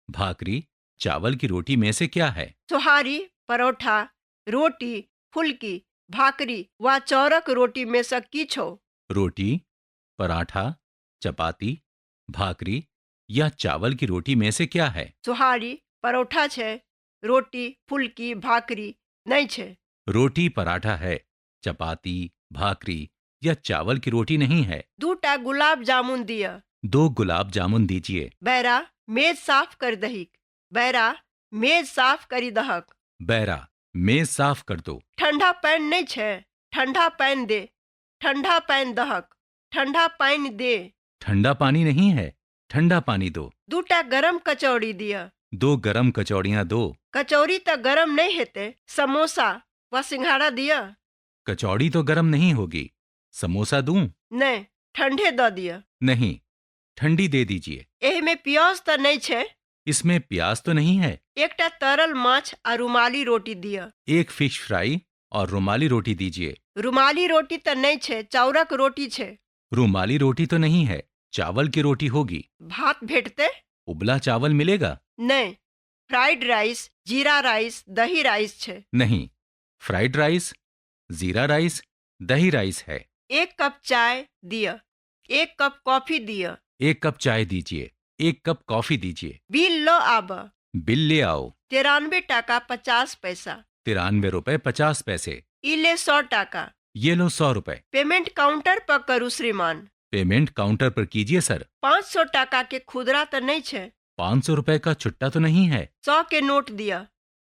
भाकरी, चावल की रोटी में से क्या है? सोहारी, परोठा, रोटी, फुल्की, भाकरी वा चाउरक रोटी में सँ की छौ? रोटी, पराठा, चपाती, भाकरी या चावल की रोटी में से क्या है? सोहारी, परोठा छै, रोटी, फुल्की, भाकरी नहि छै। रोटी पराठा है, चपाती, भाकरी या चावल की रोटी नहीं है। दूटा गुलाब जामुन दिअ। 2 गुलाब जामुन दीजिए। बैरा, मेज साफ कर दहिक। बैरा, मेज साफ करि दहक। बैरा, मेज साफ कर दो। ठंडा पानि नहि छै? ठंडा पानि दे। ठंडा पानि दहक। ठंडा पानि दे। ठंडा पानी नहीं है, ठंडा पानी दो। दूटा गरम कचौड़ी दिअ। दो गरम कचौड़ियाँ दो। कचौड़ी तऽ गरम नहि हेतै, समोसा वा सिंघाड़ा दिअ। कचौड़ी तो गरम नहीं होगी, समोसा दूं? नहि, ठंडे दऽ दिअ। नहीं, ठंडी दे दीजिए। एहिमे प्याज तऽ नहि छै? इसमें प्याज तो नहीं है? एकटा तरल माछ आ रुमाली रोटी दिअ। एक फिश फ्राई और रुमाली रोटी दीजिए। रुमाली रोटी तऽ नहि छै, चाउरक रोटी छै। रुमाली रोटी तो नहीं है, चावल की रोटी होगी। भात भेटतै? उबला चावल मिलेगा? नहि, फ्राइड राइस, जीरा राइस, दही राइस छै। नहीं, फ्राइड राइस, जीरा राइस, दही राइस है। एक कप चाय दिअ। एक कप कॉफी दिअ। एक कप चाय दीजिए, एक कप कॉफी दीजिए। बिल लऽ आब। बिल ले आओ। 93 टाका 50 पैसा। 93 रुपये 50 पैसे। ई ले 100 टाका। ये लो 100 रुपये। पेमेंट काउंटर पर करू श्रीमान। पेमेंट काउंटर पर कीजिए सर। 500 टाका के खुदरा तऽ नहि छै? 500 रुपये का छुट्टा तो नहीं है? 100 के नोट दिअ।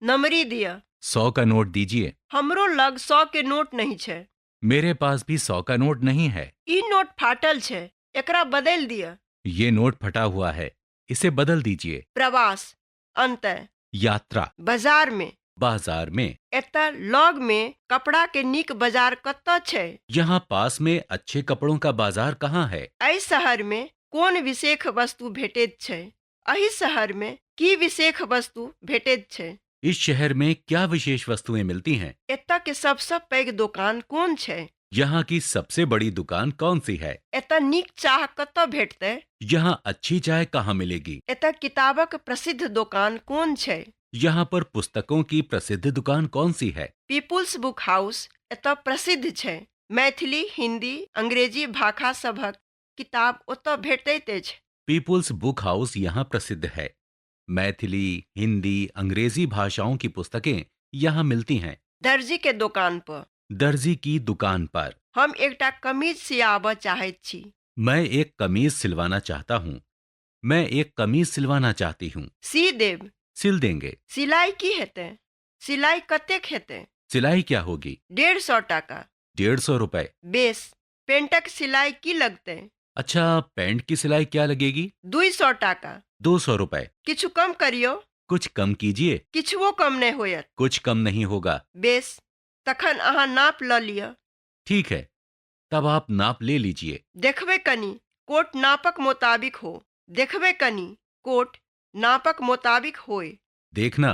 नमरी दिअ। 100 का नोट दीजिए। हमरो लग 100 के नोट नहि छै। मेरे पास भी 100 का नोट नहीं है। ई नोट फाटल छै, एकरा बदलि दिअ। ये नोट फटा हुआ है, इसे बदल दीजिए। प्रवास अंतय। यात्रा। बाजार में। बाजार में। एतऽ लग में कपड़ा के नीक बाजार कतऽ छै? यहाँ पास में अच्छे कपड़ों का बाजार कहाँ है? एहि शहर में कोन विशेष वस्तु भेटैत छै? एहि शहर में की विशेष वस्तु भेटैत छै? इस शहर में क्या विशेष वस्तुएं मिलती हैं? एतऽ के सबसँ पैघ दोकान कोन छै? यहाँ की सबसे बड़ी दुकान कौन सी है? एतऽ नीक चाह कतऽ भेटतै? यहाँ अच्छी चाय कहाँ मिलेगी? एतऽ किताबक प्रसिद्ध दोकान कोन छै? यहाँ पर पुस्तकों की प्रसिद्ध दुकान कौन सी है? पीपुल्स बुक हाउस एतऽ प्रसिद्ध छै। मैथिली, हिंदी, अंग्रेजी भाषा सभक किताब ओतऽ भेटैत अछि। पीपुल्स बुक हाउस यहाँ प्रसिद्ध है। मैथिली, हिंदी, अंग्रेजी भाषाओं की पुस्तकें यहाँ मिलती हैं। दर्जी के दोकान पर। दर्जी की दुकान पर। हम एकटा कमीज सियाबऽ चाहैत छी। मैं एक कमीज सिलवाना चाहता हूँ। मैं एक कमीज सिलवाना चाहती हूँ। सी देब। सिल देंगे। सिलाइ की हेतै? सिलाइ कतेक हेतै? सिलाई क्या होगी? 150 टाका। 150 रुपए। बेस, पेंटक सिलाइ की लगतै? अच्छा, पैंट की सिलाई क्या लगेगी? 200 टाका। 200 रुपए। किछु कम करियौ। कुछ कम कीजिए। किछुओ कम नहि होयत। कुछ कम नहीं होगा। बेस, तखन अहाँ नाप लऽ लिअ। ठीक है, तब आप नाप ले लीजिए। देखबै कनी कोट नापक मोताबिक हो। देखबै कनी कोट नापक मोताबिक होय। देखना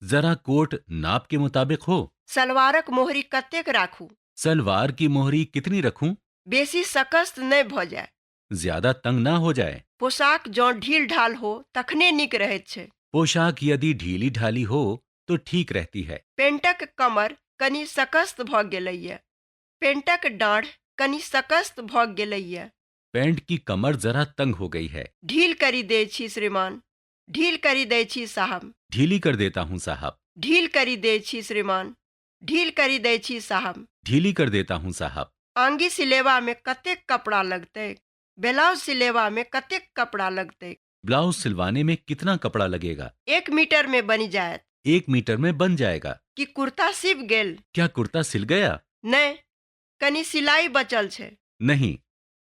जरा, कोट नाप के मुताबिक हो। सलवारक मोहरी कतेक राखू? सलवार की मोहरी कितनी रखूं? बेसी सकस्त नहि भऽ जाय। ज्यादा तंग ना हो जाए। पोशाक जँ ढील ढाल हो तखने नीक रहैत छै। पोशाक यदि ढीली ढाली हो तो ठीक रहती है। पेंटक कमर कनी सकस्त भऽ गेलैए। पेंटक डाँढ़ कनी सकस्त भऽ गेलैए। पैंट की कमर जरा तंग हो गई है। ढील करि दै छी श्रीमान। ढील करि दै छी साहब। ढीली कर देता हूँ साहब। ढील करि दै छी श्रीमान। ढील करि दै छी साहब। ढीली कर देता हूँ साहब। आंगी सिलेबामे कतेक कपड़ा लगतै? ब्लाउज सिलेबामे कतेक कपड़ा लगतै? ब्लाउज सिलवाने में कितना कपड़ा लगेगा? 1 मीटरमे बनि जायत। 1 मीटर में बन जाएगा। की कुर्ता सिब गेल? क्या कुर्ता सिल गया? नहि, कनी सिलाइ बचल छै। नहीं,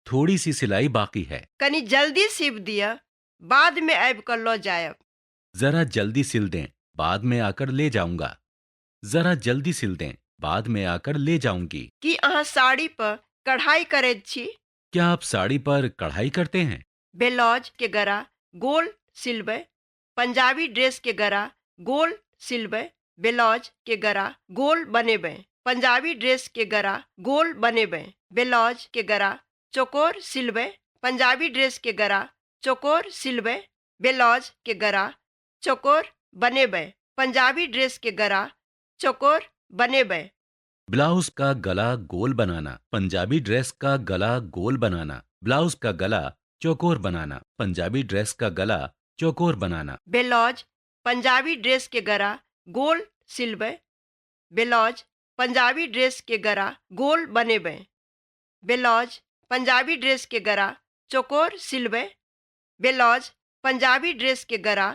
थोड़ी सी सिलाई बाकी है। कनी जल्दी सीब दिअ, बादमे आबि कऽ लऽ जायब। जरा जल्दी सिल दें, बाद में आकर ले जाऊंगा। जरा जल्दी सिल दें, बाद में आकर ले जाऊंगी। की अहाँ साड़ी पर कढ़ाई करैत छी? क्या आप साड़ी पर कढ़ाई करते हैं? ब्लाउज के गरा गोल सिलबै। पंजाबी ड्रेस के गरा गोल सिलबै। ब्लाउज के गरा गोल बनेबै। पंजाबी ड्रेस के गरा गोल बनेबै। ब्लाउज के गरा चौकोर सिलबै। पंजाबी ड्रेस के गरा चौकोर सिलबै। ब्लाउज के गरा चौकोर बनेबै। पंजाबी ड्रेस के गरा चौकोर बनेबै। ब्लाउज का गला गोल बनाना, पंजाबी ड्रेस का गला गोल बनाना, ब्लाउज का गला चौकोर बनाना, पंजाबी ड्रेस का गला चौकोर बनाना। ब्लाउज पंजाबी ड्रेस के गरा गोल सिलबै। ब्लाउज पंजाबी ड्रेस के गरा गोल बनेबै। ब्लाउज पंजाबी ड्रेस के गरा चौकोर सिलबै। ब्लाउज पंजाबी ड्रेस के गरा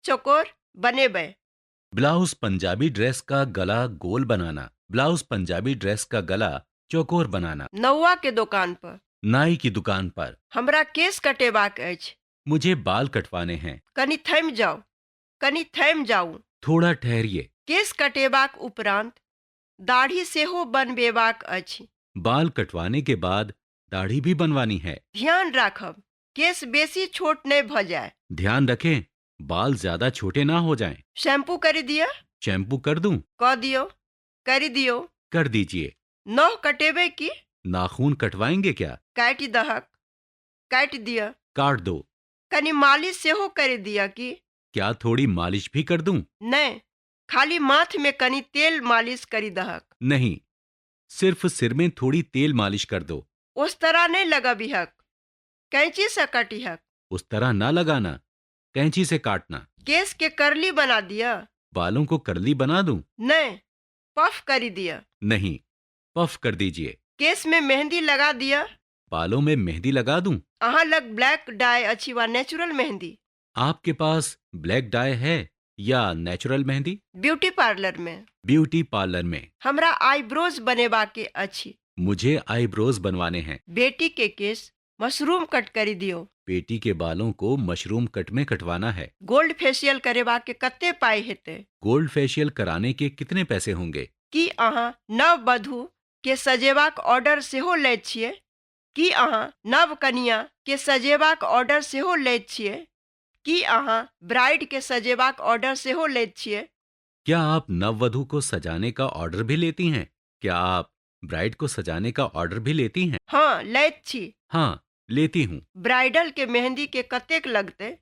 चौकोर बनेबै। ब्लाउज पंजाबी ड्रेस का गला गोल बनाना, ब्लाउज पंजाबी ड्रेस का गला चौकोर बनाना। नौआ के दोकान पर। नाई की दुकान पर। हमरा केश कटेबाक अछि। मुझे बाल कटवाने हैं। कनी थमि जाउ। कनि थमि जाउ। थोड़ा ठहरिए। केश कटेबाक उपरांत दाढ़ी सेहो बनबेबाक अछि। बाल कटवाने के बाद दाढ़ी भी बनवानी है। ध्यान राखब, केश बेसी छोट नहि भऽ जाय। ध्यान रखें, बाल ज्यादा छोटे ना हो जाएं। शैम्पू करि दिअ। शैम्पू कर दूं? कऽ दियौ। करि दियौ। कर दीजिए। नह कटेबै की? नाखून कटवाएंगे क्या? काटि दहक। काटि दिअ। काट दो। कनि मालिश सेहो करि दिअ की? क्या थोड़ी मालिश भी कर दूं? नहि, खाली माथमे कनि तेल मालिश करि दहक। नहीं, सिर्फ सिर में थोड़ी तेल मालिश कर दो। उस्तरा नहि लगबिहक, कैंचीसँ कटिहक। उस्तरा ना लगाना, कैंची से काटना। केश के करली बना दिअ। बालों को करली बना दूं? नहि, पफ करि दिअ। नहीं, पफ कर दीजिए। केशमे मेहंदी लगा दिअ। बालों में मेहंदी लगा दूं? अहाँ लग ब्लैक डाई अछि वा नेचुरल मेहंदी? आपके पास ब्लैक डाई है या नेचुरल मेहंदी? ब्यूटी पार्लर मे। ब्यूटी पार्लर में। हमरा आईब्रोज बनेबाक अछि। मुझे आईब्रोज बनवाने हैं। बेटी के केश मशरूम कट करि दियौ। बेटी के बालों को मशरूम कट में कटवाना है। गोल्ड फेशियल करेबाक कते पाइ हेतै? गोल्ड फेशियल कराने के कितने पैसे होंगे? की अहाँ नव वधू के सजेबाक ऑर्डर सेहो लैत छियै? की अहाँ नव कनिया के सजेबाक ऑर्डर सेहो लैत छियै? की अहाँ ब्राइड के सजेबाक ऑर्डर सेहो लैत छियै? क्या आप नववधू को सजाने का ऑर्डर भी लेती हैं? क्या आप ब्राइड को सजाने का ऑर्डर भी लेती हैं? हँ, लैत छी। हाँ, लेती हूँ। ब्राइडल के मेहंदी के कतेक लगतै?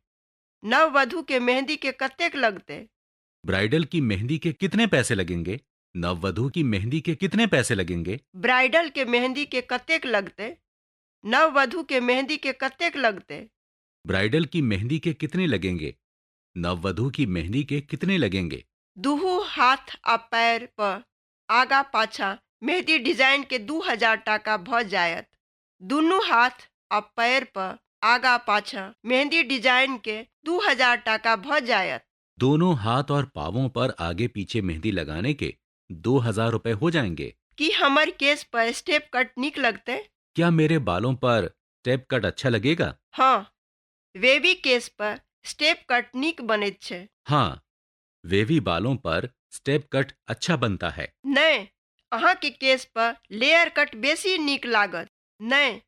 नव वधू के मेहंदी के कतेक लगतै? ब्राइडल की मेहंदी के कितने पैसे लगेंगे? नववधू की मेहंदी के कितने पैसे लगेंगे? ब्राइडल के मेहंदी के कतेक लगतै? नव वधू के मेहंदी के कतेक लगतै? ब्राइडल की मेहंदी के कितने लगेंगे? नववधू की मेहंदी के कितने लगेंगे? दुहू हाथ आ पैर पर आगा पाछा मेहंदी डिजाइन के 2000 टाका भऽ जायत। दुनू हाथ आ पैर पर आगा पाछा मेहंदी डिजाइन के 2000 टाका भऽ जायत। दोनों हाथ और पावों पर आगे पीछे मेहंदी लगाने के 2000 रुपए हो जाएंगे। की हमर केश पर स्टेप कट नीक लगतै? क्या मेरे बालों पर स्टेप कट अच्छा लगेगा? हँ, वेवी केश पर स्टेप कट नीक बनैत छै। हाँ, वेवी बालों पर स्टेप कट अच्छा बनता है। नहि, अहाँके केश पर लेयर कट बेसी नीक लागत। नहि,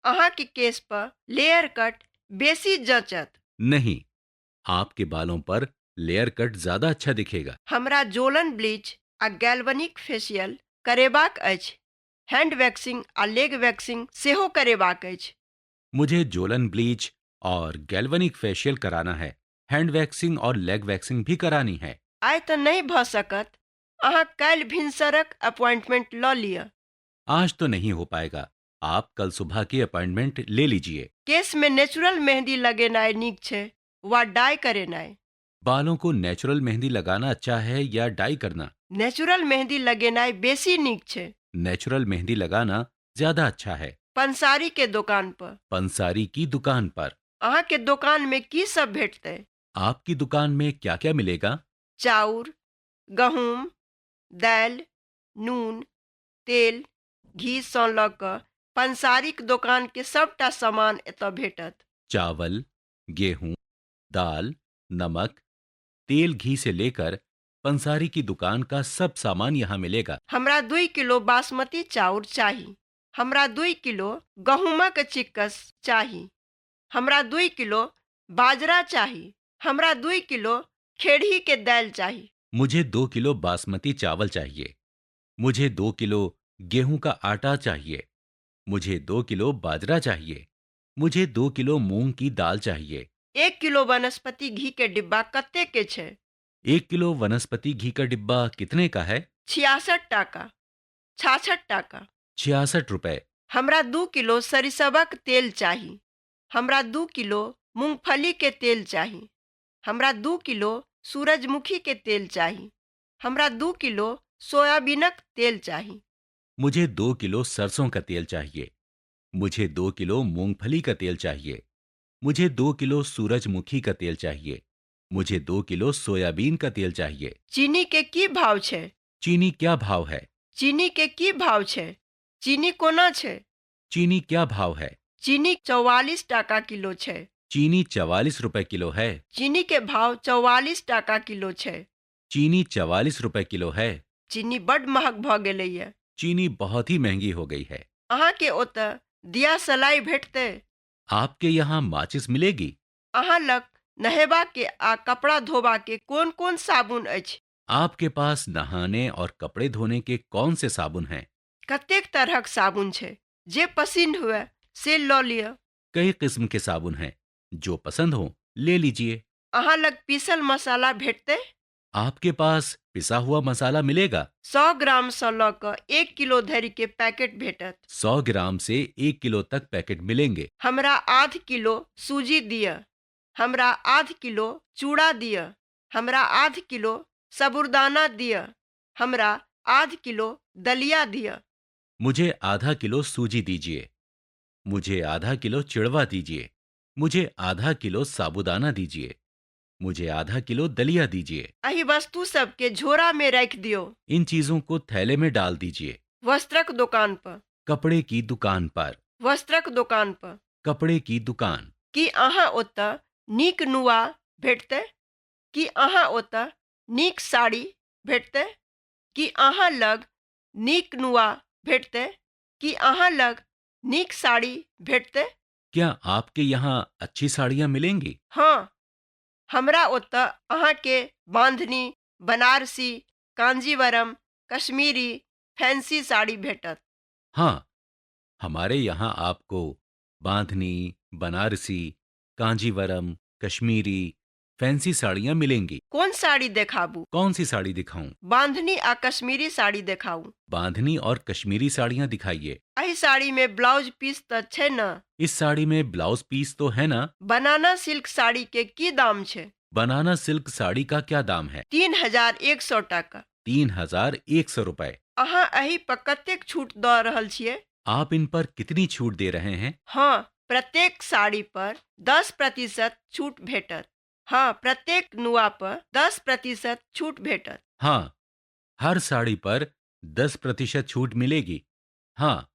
अहाँके केश पर लेयर कट बेसी जँचत। नहीं, आपके बालों पर लेयर कट ज्यादा अच्छा दिखेगा। हमरा जोलन ब्लीच आ गैल्वेनिक फेशियल करेबाक अछि। हैंड वैक्सिंग आ लेग वैक्सिंग सेहो करेबाक अछि। मुझे जोलन ब्लीच और गैल्वेनिक फेशियल कराना है। हैंड वैक्सिंग और लेग वैक्सिंग भी करानी है। आइ तऽ नहि भऽ सकत, अहाँ काल्हि भिनसरक अपॉइंटमेंट लऽ लिअ। आज तो नहीं हो पाएगा, आप कल सुबह की अपॉइंटमेंट ले लीजिए। केशमे नेचुरल मेहंदी लगेनाइ नीक छै वा डाई करेनाइ? बालों को नेचुरल मेहंदी लगाना अच्छा है या डाई करना? नेचुरल मेहंदी लगेनाइ बेसी नीक छै। नेचुरल मेहंदी लगाना ज्यादा अच्छा है। पंसारी के दोकान पर। पंसारी की दुकान पर। अहाँके दोकानमे की सब भेटतै? आपकी दुकान में क्या क्या मिलेगा? चाउर, गहूम, दालि, नून, तेल, घीसँ लऽ कऽ पंसारीक दोकानके सबटा सामान एतय भेटत। चावल, गेहूं, दाल, नमक, तेल, घी से लेकर पंसारी की दुकान का सब सामान यहाँ मिलेगा। हमरा 2 किलो बासमती चाउर चाही। हमरा 2 किलो गहूमक चिक्कस चाही। हमरा 2 किलो बाजरा चाही। हमरा 2 किलो खेरही के दालि चाही। मुझे 2 किलो बासमती चावल चाहिए। मुझे 2 किलो गेहूं का आटा चाहिए। मुझे 2 किलो बाजरा चाहिए। मुझे 2 किलो मूंग की दाल चाहिए। 1 किलो वनस्पति घी के डिब्बा कते के छै? 1 किलो वनस्पति घी का डिब्बा कितने का है? 66 टाका। 66 टाका। 66 रुपए। हमरा 2 किलो सरिसबक तेल चाही। हमरा 2 किलो मूंगफली के तेल चाही। हमरा 2 किलो सूरजमुखी के तेल चाही। हमरा 2 किलो सोयाबीनक तेल चाही। मुझे 2 किलो सरसों का तेल चाहिए। मुझे 2 किलो मूंगफली का तेल चाहिए। मुझे 2 किलो सूरजमुखी का तेल चाहिए। मुझे 2 किलो सोयाबीन का तेल चाहिए। चीनी के की भाव छै? चीनी क्या भाव है? चीनी के की भाव छै? चीनी कोना छै? चीनी क्या भाव है? चीनी 44 टाका किलो छै। चीनी 44 रुपए किलो है। चीनी के भाव 44 टाका किलो छै। चीनी 44 रुपए किलो है। चीनी बड्ड महग भऽ गेलैए। चीनी बहुत ही महंगी हो गई है। अहाँके ओतय दियासलाइ भेटतै? आपके यहाँ माचिस मिलेगी? अहाँ लग नहेबाके आ कपड़ा धोबाके कोन कोन साबुन अछि? आपके पास नहाने और कपड़े धोने के कौन से साबुन हैं? कतेक तरहक साबुन छै, जे पसिन्न हुए से लऽ लिअ। कई किस्म के साबुन हैं, जो पसंद हो ले लीजिए। अहाँ लग पीसल मसाला भेटतै? आपके पास पिसा हुआ मसाला मिलेगा? 100 ग्रामसँ लऽ कऽ 1 किलो धरिके पैकेट भेटत। 100 ग्राम से 1 किलो तक पैकेट मिलेंगे। हमरा आध किलो सूजी दिअ। हमरा आध किलो चूड़ा दिअ। हमरा आध किलो साबूदाना दिअ। हमरा आध किलो दलिया दिअ। मुझे आधा किलो सूजी दीजिए। मुझे आधा किलो चिड़वा दीजिए। मुझे आधा किलो साबूदाना दीजिए। मुझे आधा किलो दलिया दीजिए। एहि वस्तु सबके झोरामे राखि दियौ। इन चीजों को थैले में डाल दीजिए। वस्त्रक दोकान पर। कपड़े की दुकान पर। वस्त्रक दोकान पर। कपड़े की दुकान। की अहाँ ओतय नीक नुआ भेटतै? की अहाँ ओतय नीक साड़ी भेटतै? की अहाँ लग नीक नुआ भेटतै? की अहाँ लग नीक साड़ी भेटतै? क्या आपके यहाँ अच्छी साड़ियाँ मिलेंगी? हँ, हमरा ओतय अहाँके बान्धनी, बनारसी, कांजीवरम, कश्मीरी, फैंसी साड़ी भेटत। हाँ, हमारे यहाँ आपको बांधनी, बनारसी, कांजीवरम, कश्मीरी, फैंसी साड़ियाँ मिलेंगी। कोन साड़ी देखाबू? कौन सी साड़ी दिखाऊं? बान्धनी आ कश्मीरी साड़ी देखाउ। बांधनी और कश्मीरी साड़ियाँ दिखाइए। एहि साड़ीमे ब्लाउज पीस तऽ छै ने? इस साड़ी में ब्लाउज पीस तो है ना? बनाना सिल्क साड़ी के की दाम छै? बनाना सिल्क साड़ी का क्या दाम है? 3100 टाका। 3100 रुपए। अहाँ एहि पर कतेक छूट दऽ रहल छियै? आप इन पर कितनी छूट दे रहे हैं? हँ, प्रत्येक साड़ी पर 10% छूट भेटत। हँ, प्रत्येक नुआ पर 10% छूट भेटत। हाँ, हर साड़ी पर 10% छूट मिलेगी। हाँ,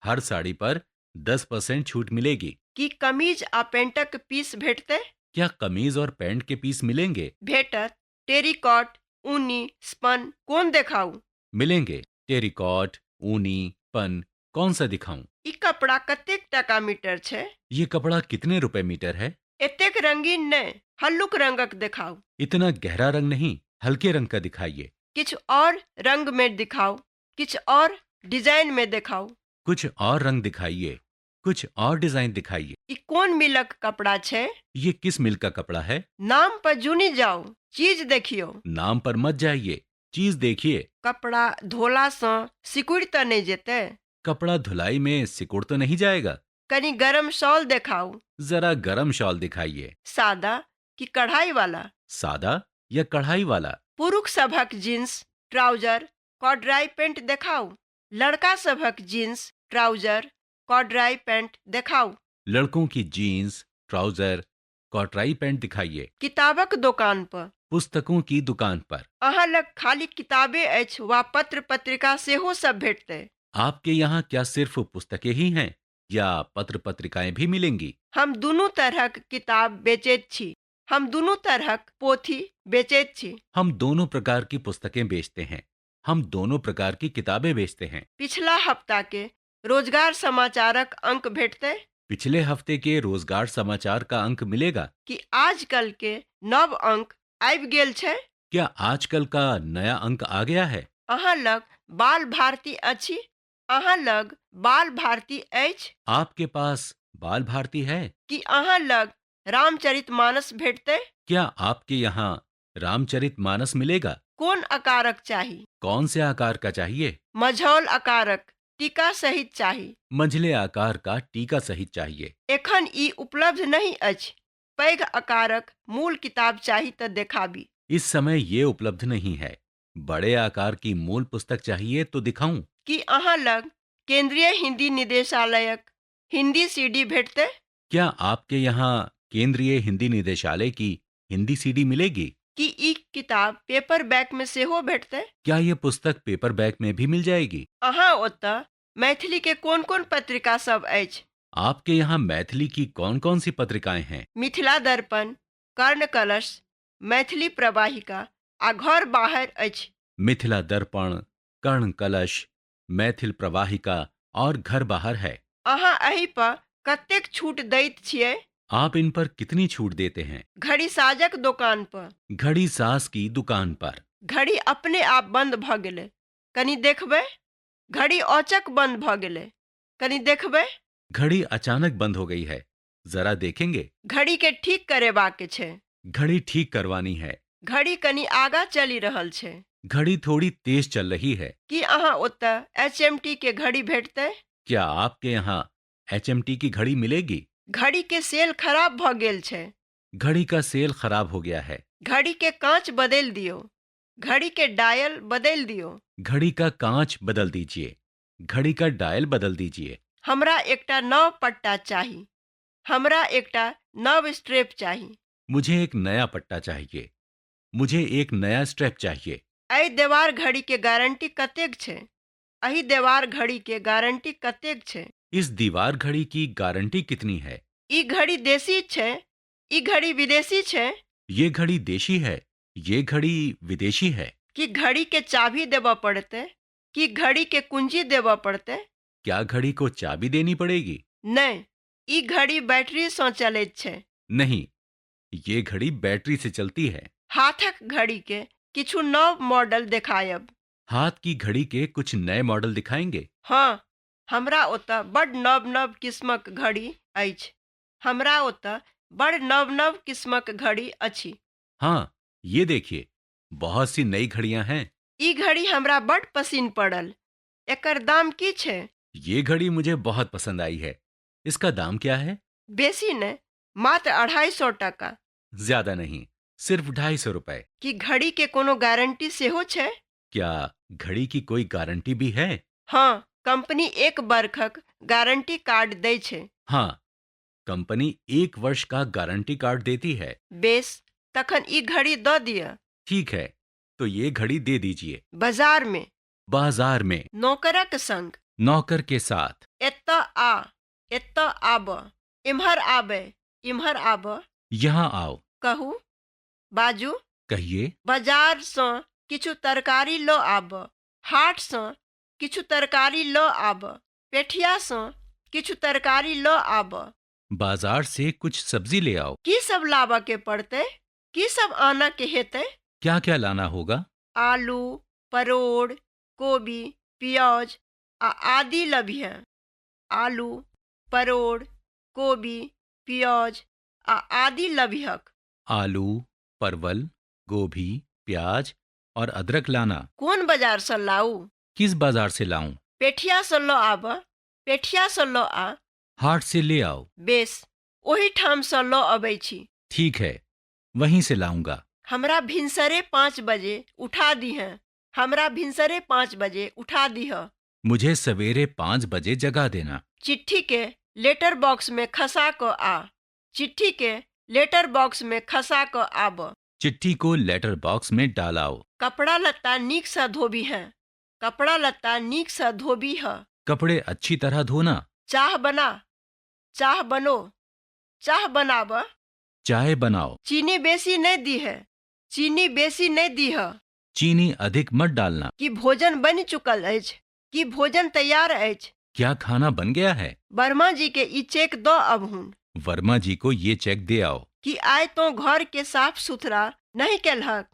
हर साड़ी पर 10% छूट मिलेगी। की कमीज आ पैंटक पीस भेटतै? क्या कमीज और पैंट के पीस मिलेंगे? भेटत। टेरीकॉट, ऊनी, स्पन, कोन देखाउ? मिलेंगे। टेरिकॉट, ऊनी, स्पन, कौन सा दिखाऊं? ई कपड़ा कतेक टाका मीटर छै? ये कपड़ा कितने रुपए मीटर है? एतेक रंगीन नहि, हल्लुक रंगक देखाउ। इतना गहरा रंग नहीं, हल्के रंग का दिखाइए। किछु और रंगमे दिखाउ। किछु और डिजाइनमे देखाउ। कुछ और रंग दिखाइए। कुछ और डिजाइन दिखाइए। ई कोन मिलक कपड़ा छै? ये किस मिल का कपड़ा है? नाम पर जुनि जाउ, चीज देखियौ। नाम पर मत जाइए, चीज देखिए। कपड़ा धोलासँ सिकुड़ि तऽ नहि जेतै? कपड़ा धुलाई में सिकुड़ तो नहीं जाएगा? कनी गरम शॉल देखाउ। जरा गरम शॉल दिखाइए। सादा कि कढ़ाई वाला? सादा या कढ़ाई वाला? पुरुष सभक जींस, ट्राउजर, कॉडराय पैंट देखाउ। लड़का सभक जींस, ट्राउजर, कॉडराय पैंट देखाउ। लड़कों की जीन्स, ट्राउजर, कॉटराई पैंट दिखाइए। किताबक दोकान पर। पुस्तकों की दुकान पर। अहाँ लग खाली किताबे अछि वा पत्र पत्रिका सेहो सब भेटतै? आपके यहाँ क्या सिर्फ पुस्तकें ही हैं या पत्र पत्रिकाएं भी मिलेंगी? हम दुनू तरहक किताब बेचैत छी। हम दुनू तरहक पोथी बेचैत छी। हम दोनों प्रकार की पुस्तकें बेचते हैं। हम दोनों प्रकार की किताबें बेचते हैं। पिछला हफ्ता के रोजगार समाचारक अंक भेटतै? पिछले हफ्ते के रोजगार समाचार का अंक मिलेगा? की आजकल के नव अंक आबि गेल छै? क्या आजकल का नया अंक आ गया है? अहाँ लग बाल भारती अछि? अहाँ लग बाल भारती अछि? आपके पास बाल भारती है? की अहाँ लग रामचरितमानस भेटतै? क्या आपके यहाँ रामचरित मानस मिलेगा? कोन आकारक चाही? कौन से आकार का चाहिए? मझौल आकारक, टीका सहित चाही। मंझले आकार का, टीका सहित चाहिए। एखन ई उपलब्ध नहि अछि। पैघ आकारक मूल किताब चाही तऽ देखाबी। इस समय ये उपलब्ध नहीं है। बड़े आकार की मूल पुस्तक चाहिए तो दिखाऊं? की अहाँ लग केंद्रीय हिंदी निदेशालयक हिंदी सीडी भेटतै? क्या आपके यहाँ केंद्रीय हिंदी निदेशालय की हिंदी सीडी मिलेगी? की ई किताब पेपर बैक मे सेहो भेटतै? क्या ये पुस्तक पेपर बैक में भी मिल जाएगी? अहाँ ओतय मैथिली के कोन कोन पत्रिका सब अछि? आपके यहाँ मैथिली की कौन कौन सी पत्रिकाएं हैं? मिथिला दर्पण, कर्णकलश, मैथिली प्रवाहिका आ घर बाहर अछि। मिथिला दर्पण, कर्ण कलश, मैथिल प्रवाहिका और घर बाहर है। अहाँ एहि पर कतेक छूट दैत छियै? आप इन पर कितनी छूट देते हैं? घड़ी साजक दोकान पर। घड़ी सास की दुकान पर। घड़ी अपने आप बंद भऽ गेलै, कनि देखबै? घड़ी औचक बंद भऽ गेलै, कनि देखबै? घड़ी अचानक बंद हो गई है, जरा देखेंगे? घड़ी के ठीक करेबाक छै। घड़ी ठीक करवानी है। घड़ी कनि आगाँ चलि रहल छै। घड़ी थोड़ी तेज चल रही है। की अहाँ ओतय एच.एम.टी के घड़ी भेटतै? क्या आपके यहाँ एच.एम.टी की घड़ी मिलेगी? घड़ी के सेल खराब भऽ गेल छै। घड़ी का सेल खराब हो गया है। घड़ी के काँच बदलि दियौ। घड़ी के डायल बदलि दियौ। घड़ी का कांच बदल दीजिए। घड़ी का डायल बदल दीजिए। हमरा एकटा नव पट्टा चाही। हमरा एकटा नव स्ट्रेप चाही। मुझे एक नया पट्टा चाहिए। मुझे एक नया स्ट्रैप चाहिए। एहि देवार घड़ी के गारंटी कतेक छै? एहि देवार घड़ी के गारंटी कतेक छै? इस दीवार घड़ी की गारंटी कितनी है? ई घड़ी देशी छै? ई घड़ी विदेशी छै? ये घड़ी देशी है? ये घड़ी विदेशी है? की घड़ी के चाभी देबऽ पड़तै? की घड़ी के कुंजी देबऽ पड़तै? क्या घड़ी को चाबी देनी पड़ेगी? नहि, ई घड़ी बैटरीसँ चलैत छै। नहीं, ये घड़ी बैटरी से चलती है। हाथक घड़ी के किछु नव मॉडल देखायब। हाथ की घड़ी के कुछ नए मॉडल दिखाएंगे? हँ, हमरा ओतय बड्ड नव नव किस्मक घड़ी अछि। हमरा ओतय बड़ नव नव किस्मक घड़ी अछि। हाँ, ये देखिए, बहुत सी नई घड़ियां हैं। ई घड़ी हमरा बड्ड पसिन पड़ल। एकर दाम की छै? ये घड़ी मुझे बहुत पसंद आई है। इसका दाम क्या है? बेसी नहि, मात्र 250 टाका। ज्यादा नहीं, सिर्फ 250 रुपए। की घड़ी के कोनो गारंटी सेहो छै? क्या घड़ी की कोई गारंटी भी है? हँ, कंपनी एक बरखक गारंटी कार्ड दै छै। हाँ, कंपनी एक वर्ष का गारंटी कार्ड देती है। बेस, तखन ई घड़ी दऽ दिअ। ठीक है, तो ये घड़ी दे दीजिए। बाजार मे। बाजार में। नौकरक संग। नौकर के साथ। एतऽ आ, एतऽ आबऽ, एम्हर आबै, एम्हर आबऽ। यहाँ आओ। कहू, बाजू। कहिए। बाजारसँ किछु तरकारी लऽ आबऽ। हाटसँ किछु तरकारी लऽ आबऽ। पेठियासँ किछु तरकारी लऽ आबऽ। बाजार से कुछ सब्जी ले आओ। की सब लाबऽ के पड़तै? की सब आनऽ के हेतै? क्या क्या लाना होगा? आलू, परोड़, कोबी, पियाज आ आदि लबिहे। आलू, परोड़, कोबी, पियाज आ आदि लबिहक। आलू, परवल, गोभी, प्याज और अदरक लाना। कोन बाजारसँ लाउ? किस बाजार से लाऊं? पेठियासँ लऽ आबऽ। पेठियासँ लऽ आ। हाट से ले आओ। बेस, ओहिठामसँ लऽ अबै छी। ठीक है, वहीं से लाऊंगा। हमरा भिनसरे 5 बजे उठा दिहें। हमरा भिनसरे 5 बजे उठा दिहऽ। मुझे सवेरे 5 बजे जगा देना। चिट्ठीके लेटर बॉक्समे खसा कऽ आ। चिट्ठीके लेटर बॉक्समे खसा कऽ आबऽ। चिट्ठी को लेटर बॉक्स में डाल आओ। कपड़ा लत्ता नीकसँ धोबिहें। कपड़ा लत्ता नीकसँ धोबिहऽ। कपड़े अच्छी तरह धोना। चाह बना। चाह बनो। चाह बनाबऽ। चाय बनाओ। चीनी बेसी नहि दिहे। चीनी बेसी नहि दिहऽ। चीनी अधिक मत डालना। की भोजन बनि चुकल अछि? की भोजन तैयार अछि? क्या खाना बन गया है? वर्मा जी के ई चेक दऽ अबहुन। वर्मा जी को ये चेक दे आओ। की आइ तोँ घरके साफ सुथरा नहि केलहक?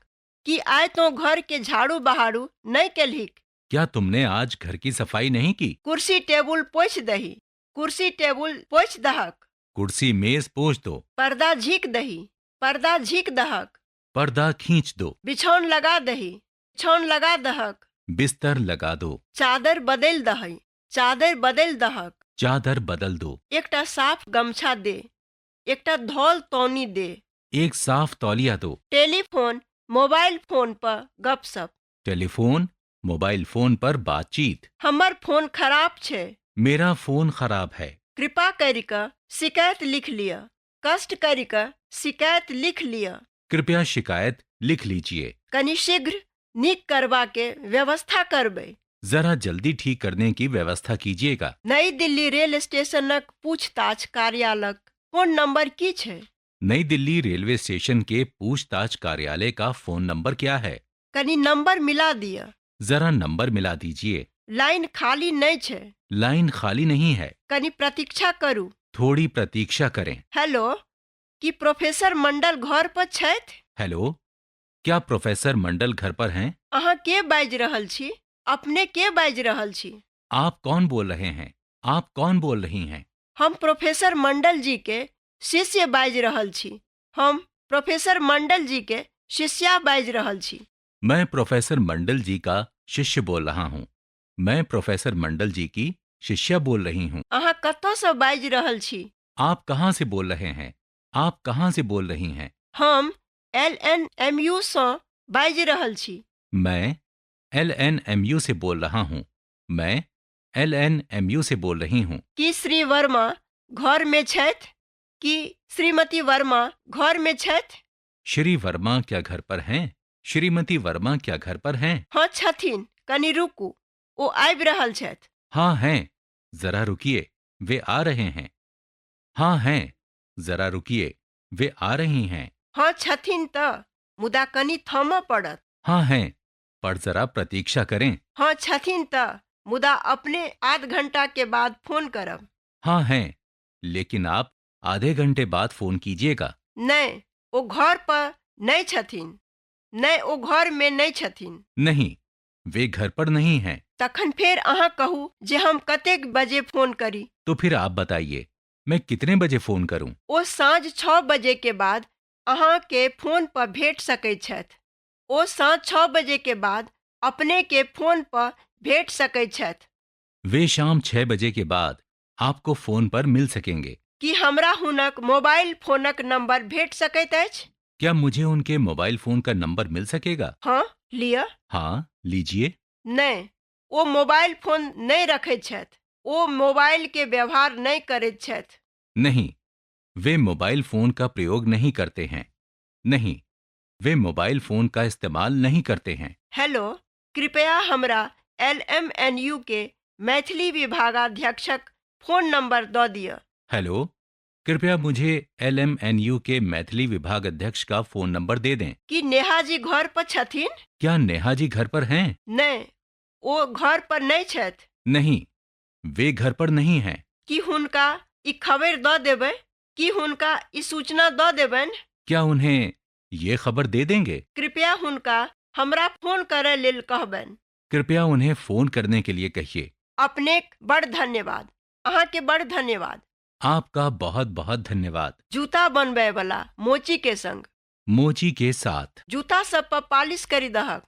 की आइ तोँ घरके झाड़ू बहारू नहि केलहिक? क्या तुमने आज घर की सफाई नहीं की? कुर्सी टेबुल पोछि दही। कुर्सी टेबुल पोछि दहक। कुर्सी मेज पोंछ दो। पर्दा झीक दही। पर्दा झीक दहक। पर्दा खींच दो। बिछौन लगा दही। बिछौन लगा दहक। बिस्तर लगा दो। चादर बदलि दही। चादर बदलि दहक। चादर बदल दो। एकटा साफ गमछा दे। एकटा धोल तौनी दे। एक साफ तौलिया दो। टेलीफोन, मोबाइल फोन पर गपशप। टेलीफोन, मोबाइल फोन पर बातचीत। हमर फोन खराब छै। मेरा फोन खराब है। कृपा करि कऽ शिकायत लिख लिअ। कष्ट करि कऽ शिकायत लिख लिअ। कृपया शिकायत लिख लीजिए। कनि शीघ्र नीक करबाके व्यवस्था करबै। जरा जल्दी ठीक करने की व्यवस्था कीजिएगा। नई दिल्ली रेल स्टेशनक पूछताछ कार्यालयक फोन नंबर की छै? नई दिल्ली रेलवे स्टेशन के पूछताछ कार्यालय का फोन नंबर क्या है? कनी नंबर मिला दिअ। जरा नंबर मिला दीजिए। लाइन खाली नहि छै। लाइन खाली नहीं है। कनी प्रतीक्षा करू। थोड़ी प्रतीक्षा करें। हेलो, की प्रोफेसर मंडल घर पर छथि? हेलो, क्या प्रोफेसर मंडल घर पर हैं? अहाँ के बाजि रहल छी? अपने के बाजि रहल छी? आप कौन बोल रहे हैं? आप कौन बोल रही हैं? हम प्रोफेसर मंडल जी के शिष्य बाजि रहल छी। हम प्रोफेसर मंडल जी के शिष्या बाजि रहल छी। मैं प्रोफेसर मंडल जी का शिष्य बोल रहा हूँ। मैं प्रोफेसर मंडल जी की शिष्या बोल रही हूँ। अहाँ कतयसँ बाजि रहल छी? आप कहाँ से बोल रहे हैं? आप कहाँ से बोल रही हैं? हम एल एन एम यू सँ बाजि रहल छी। मैं एल एन एम you से बोल रहा हूँ। मैं एल एन एम you से बोल रही हूँ। की श्री वर्मा घरमे छथि? की श्रीमती वर्मा घरमे छथि? श्री वर्मा क्या घर पर हैं? श्रीमती वर्मा क्या घर पर हैं? हँ छथिन, कनी रुकू, ओ आबि रहल छथि। हाँ हैं, जरा रुकिए, वे आ रहे हैं। हाँ हैं, जरा रुकिए, वे आ रही हैं। हँ छथिन तऽ, मुदा कनी थमऽ पड़त। हाँ हैं, पर जरा प्रतीक्षा करें। हँ छथिन तऽ, मुदा अपने आध घंटा के बाद फोन करब। हाँ हैं, लेकिन आप आधे घंटे बाद फोन कीजिएगा। नहि, ओ घर पर नहि छथिन। नहि, ओ घरमे नहि छथिन। नहीं, वे घर पर नहीं हैं। तखन फेर अहाँ कहू जे हम कतेक बजे फोन करी। तो फिर आप बताइए, मैं कितने बजे फोन करूं? ओ साँझ 6 बजे के बाद अहाँके फोन पर भेट सकैत छथि। ओ साँझ 6 बजे के बाद अपनेके फोन पर भेट सकैत छथि। वे शाम 6 बजे के बाद आपको फोन पर मिल सकेंगे। की हमरा हुनक मोबाइल फोनक नंबर भेट सकैत अछि? क्या मुझे उनके मोबाइल फोन का नंबर मिल सकेगा? हँ, लिअ। हाँ, लीजिए। नहि, ओ मोबाइल फोन नहि रखैत छथि। ओ मोबाइल के व्यवहार नहि करैत छथि। नहीं, वे मोबाइल फोन का प्रयोग नहीं करते हैं। नहीं, वे मोबाइल फोन का इस्तेमाल नहीं करते हैं। हेलो, कृपया हमरा एल एम एन यू के मैथिली विभागाध्यक्षक फोन नंबर दऽ दिअ। हेलो, कृपया मुझे एल एम एन you के मैथिली विभाग अध्यक्ष का फोन नंबर दे दें। की नेहाजी घर पर छथिन? क्या नेहा जी घर पर हैं? नहि, ओ घर पर नहि छथि। नहीं, वे घर पर नहीं हैं। की हुनका ई खबरि दऽ देबै? की हुनका ई सूचना दऽ देबनि? क्या उन्हें ये खबर दे देंगे? कृपया हुनका हमरा फोन करय लेल कहबनि। कृपया उन्हें फोन करने के लिए कहिए। अपनेक बड़ धन्यवाद। अहाँके बड़ धन्यवाद। आपका बहुत बहुत धन्यवाद। जूता बनबयवला मोची के संग। मोची के साथ। जूता सब पर पॉलिश करि दहक।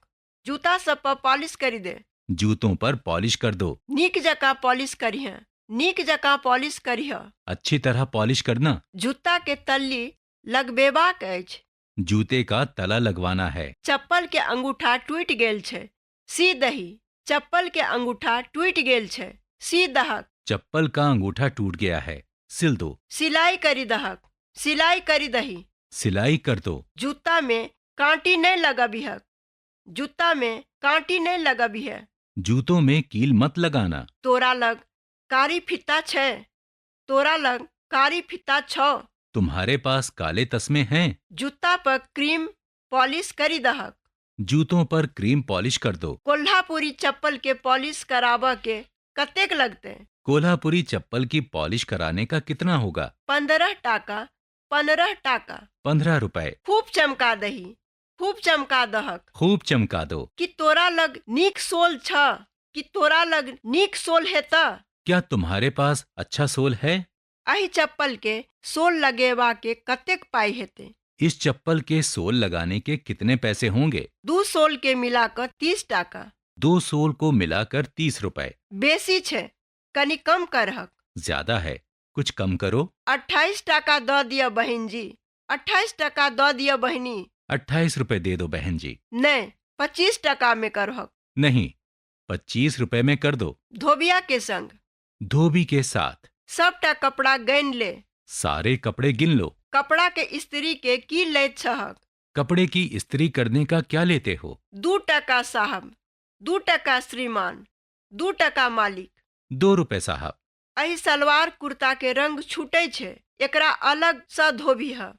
जूता सब पर पॉलिश करि दे। जूतों पर पॉलिश कर दो। नीक जकाँ पॉलिश करिहें। नीक जकाँ पॉलिश करिह। अच्छी तरह पॉलिश करना। जूता के तल्ली लगबेबाक अछि। जूते का तला लगवाना है। चप्पल के अंगूठा टूटि गेल छै, सी दही। चप्पल के अंगूठा टूटि गेल छै, सी दहक। चप्पल का अंगूठा टूट गया है, सिल दो। सिलाई करि दहक। सिलाई करि दही। सिलाई कर दो। जूता में काँटी नहि लगबिहक। जूता में काँटी नहि लगबिहे। जूतों में कील मत लगाना। तोरा लग कारी फित्ता छै? तोरा लग कारी फित्ता छौ? तुम्हारे पास काले तस्मे हैं? जूता पर क्रीम पॉलिश करि दहक। जूतों पर क्रीम पॉलिश कर दो। कोल्हापुरी चप्पल के पॉलिश कराबऽ के कतेक लगतै? कोल्हापुरी चप्पल की पॉलिश कराने का कितना होगा? 15 टाका। 15 टाका। 15 रुपए। खूब चमका दही। खूब चमका दहक। खूब चमका दो। की तोरा लग नीक सोल छ? की तोरा लग नीक सोल हेतऽ? क्या तुम्हारे पास अच्छा सोल है? एहि चप्पल के सोल लगेबा के कतेक पाइ हेतै? इस चप्पल के सोल लगाने के कितने पैसे होंगे? 2 सोल के मिला कऽ 30 टाका। 2 सोल को मिलाकर 30 रुपए। बेसी छै, कनी कम करहक। ज्यादा है, कुछ कम करो। 28 टाका दऽ दिअ बहिन जी। 28 टाका दऽ दिअ बहिनी। 28 रुपए दे दो बहन जी। नहि, 25 टाका में करहक। नहीं, 25 रुपए में कर दो। धोबिया के संग। धोबी के साथ। सबटा कपड़ा गनि ले। सारे कपड़े गिन लो। कपड़ा के स्त्री के की लैत छहक? कपड़े की इस्त्री करने का क्या लेते हो? 2 टाका साहब। 2 टाका श्रीमान। 2 टका मालिक। 2 रुपये साहब। एहि सलवार कुर्ता के रंग छूटै छै, एकरा अलग सँ धोबिहऽ।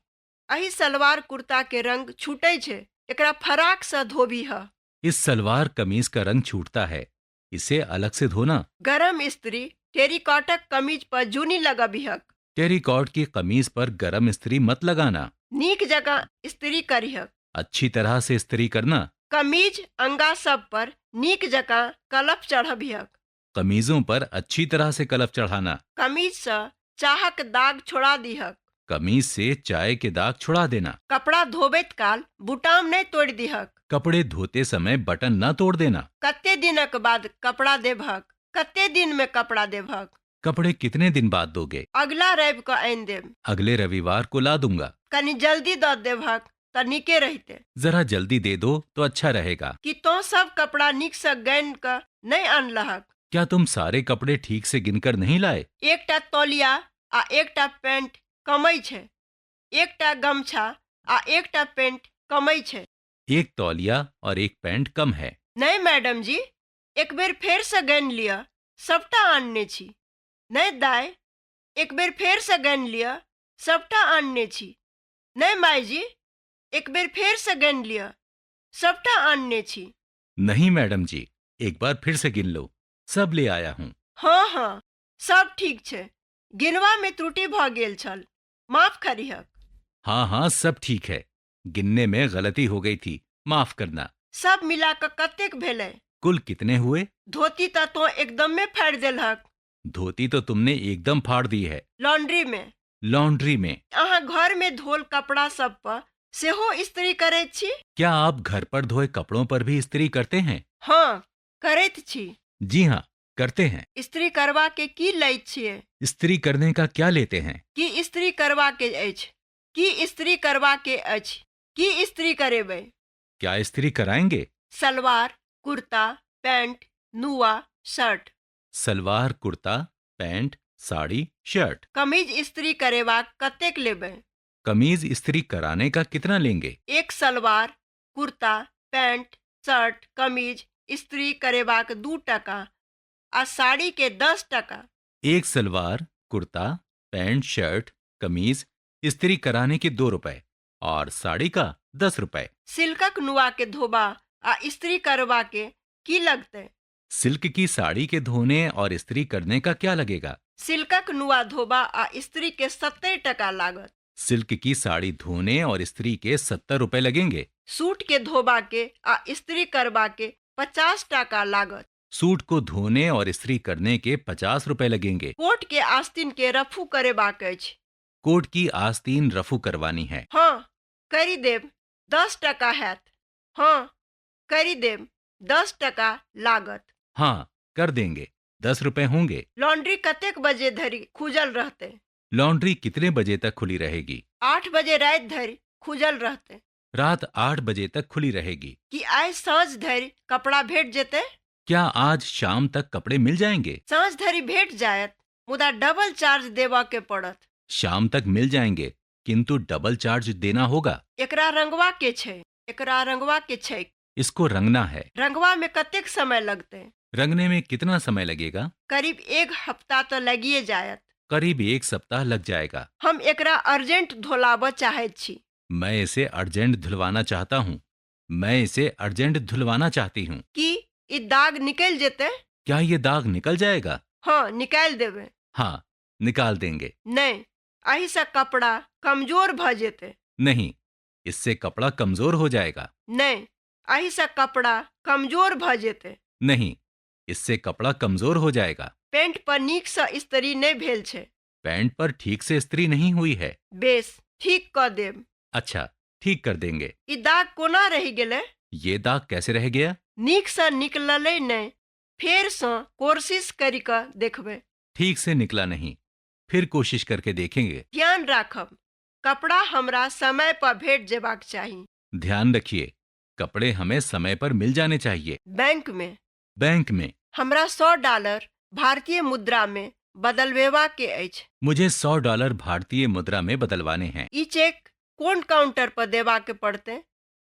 एहि सलवार कुर्ता के रंग छूटै छै, एकरा फराक सँ धोबिहऽ। इस सलवार कमीज का रंग छूटता है, इसे अलग से धोना। गरम इस्त्री टेरीकॉटक कमीज पर जुनि लगबिहक। टेरीकॉट की कमीज पर गरम इस्त्री मत लगाना। नीक जकाँ इस्त्री करिहक। अच्छी तरह से इस्त्री करना। कमीज अंगा सब पर नीक जकाँ कलफ चढ़बिहक। कमीजों पर अच्छी तरह से कलफ चढ़ाना। कमीज सँ चाहक दाग छोड़ा दिहक। कमीज से चाय के दाग छुड़ा देना। कपड़ा धोबैत काल बुटाम नहि तोड़ि दिहक। कपड़े धोते समय बटन न तोड़ देना। कते दिनक बाद कपड़ा देबहक? कते दिन में कपड़ा देबहक? कपड़े कितने दिन बाद दोगे? अगिला रवि कऽ आनि देब। अगले रविवार को ला दूंगा। कनि जल्दी दऽ देबहक तऽ नीके रहितै। जरा जल्दी दे दो तो अच्छा रहेगा। की तोँ सब कपड़ा नीकसँ गानि कऽ नहि अनलहक? क्या तुम सारे कपड़े ठीक से गिनकर नहीं लाए? एकटा तौलिया आ एकटा पैंट कमै छै। एकटा गमछा आ एकटा पैंट कमै छै। एक तौलिया और एक पैंट कम है। नहि मैडम जी, एक बेर फेरसँ गनि लिअ, सभटा आनने छी। नहि दाइ, एक बेर फेरसँ गनि लिअ, सभटा आनने छी। नहि माय जी, एक बेर फेरसँ गनि लिअ, सभटा आनने छी। नहीं मैडम जी, एक बार फिर से गिन लो, सब ले आया हूँ। हँ हँ, सब ठीक छै। गिनबामे त्रुटि भऽ गेल छल, माफ करिहक। हाँ हाँ, सब ठीक है। गिनने में गलती हो गई थी, माफ करना। सब मिला कऽ कतेक भेलै? कुल कितने हुए? धोती तऽ तोँ एकदमे फाड़ि देलहक। धोती तो तुमने एकदम फाड़ दी है। लॉन्ड्रीमे। लॉन्ड्री में। अहाँ घरमे धोल कपड़ा सब पर सेहो इस्त्री करैत छी? क्या आप घर पर धोए कपड़ों पर भी इस्त्री करते हैं? हँ, करैत छी। जी हाँ, करते हैं। इस्त्री करबाके की लैत छियै? इस्त्री करने का क्या लेते हैं? की इस्त्री करबाके अछि? की इस्त्री करबाके अछि? की इस्त्री करेबै? क्या इस्त्री कराएंगे? सलवार कुर्ता, पैंट, नुआ, शर्ट। सलवार, कुर्ता, पैंट, साड़ी, शर्ट। कमीज इस्त्री करेबाक कतेक लेबै? कमीज इस्त्री कराने का कितना लेंगे? एक सलवार कुर्ता, पैंट, शर्ट, कमीज इस्त्री करेबाक 2 टका आ साड़ी के 10 टका। एक सलवार, कुर्ता, पैंट, शर्ट, कमीज इस्त्री कराने के 2 रुपए और साड़ी का 10 रुपए। सिल्कक नुआ के धोबा आ इस्त्री करबा के की लगतै? सिल्क की साड़ी के धोने और इस्त्री करने का क्या लगेगा? सिल्कक नुआ धोबा आ इस्त्री के 70 टका लागत। सिल्क की साड़ी धोने और इस्त्री के 70 रुपए लगेंगे। सूट के धोबा के आ इस्त्री करबा के 50 टाका लागत। सूट को धोने और इस्त्री करने के 50 रुपए लगेंगे। कोट के आस्तीन के रफू करेबाक अछि। कोट की आस्तीन रफू करवानी है। हँ, करि देब, 10 टका हैत। हँ, करि देब, 10 टका लागत। हाँ, कर देंगे, 10 रुपए होंगे। लॉन्ड्री कतेक बजे धरि खुजल रहतै? लॉन्ड्री कितने बजे तक खुली रहेगी? 8 बजे राति धरि खुजल रहतै। रात 8 बजे तक खुली रहेगी। की आइ साँझ धरि कपड़ा भेट जेतै? क्या आज शाम तक कपड़े मिल जाएंगे? साँझ धरि भेट जायत, मुदा डबल चार्ज देबऽ के पड़त। शाम तक मिल जाएंगे, किंतु डबल चार्ज देना होगा। एकरा रंगवा के छै। एकरा रंगवा के छैक। इसको रंगना है। रंगवा में कतेक समय लगतै? रंगने में कितना समय लगेगा? करीब एक हफ्ता तऽ लगिए जायत। करीब एक सप्ताह लग जाएगा। हम एकरा अर्जेंट धोलाबऽ चाहैत छी। मैं इसे अर्जेंट धुलवाना चाहता हूँ। मैं इसे अर्जेंट धुलवाना चाहती हूँ। की ई दाग निकलि जेतै? क्या ये दाग निकल जाएगा? हँ, निकालि देबै। हाँ, निकाल देंगे। नहि, एहिसँ कपड़ा कमजोर भऽ जेतै। नहीं, इससे कपड़ा कमजोर हो जाएगा। नहि, एहिसँ कपड़ा कमजोर भऽ जेतै। नहीं, इससे कपड़ा कमजोर हो जाएगा। पैंट पर नीकसँ इस्त्री नहि भेल छै। पैंट पर ठीक से इस्त्री नहीं हुई है। बेस, ठीक कऽ देब। अच्छा, ठीक कर देंगे। ई दाग कोना रहि गेलै? ये दाग कैसे रह गया? नीकसँ निकललै नहि, फेरसँ कोशिश करि कऽ देखबै। ठीक से निकला नहीं, फिर कोशिश करके देखेंगे। ध्यान राखब, कपड़ा हमरा समय पर भेट जेबाक चाही। ध्यान रखिए, कपड़े हमें समय पर मिल जाने चाहिए। बैंक में। बैंक में। हमरा 100 डॉलर भारतीय मुद्रामे बदलवेबाक अछि। मुझे 100 डॉलर भारतीय मुद्रा में बदलवाने हैं। ई चेक कोन काउंटर पर देबाक पड़तै?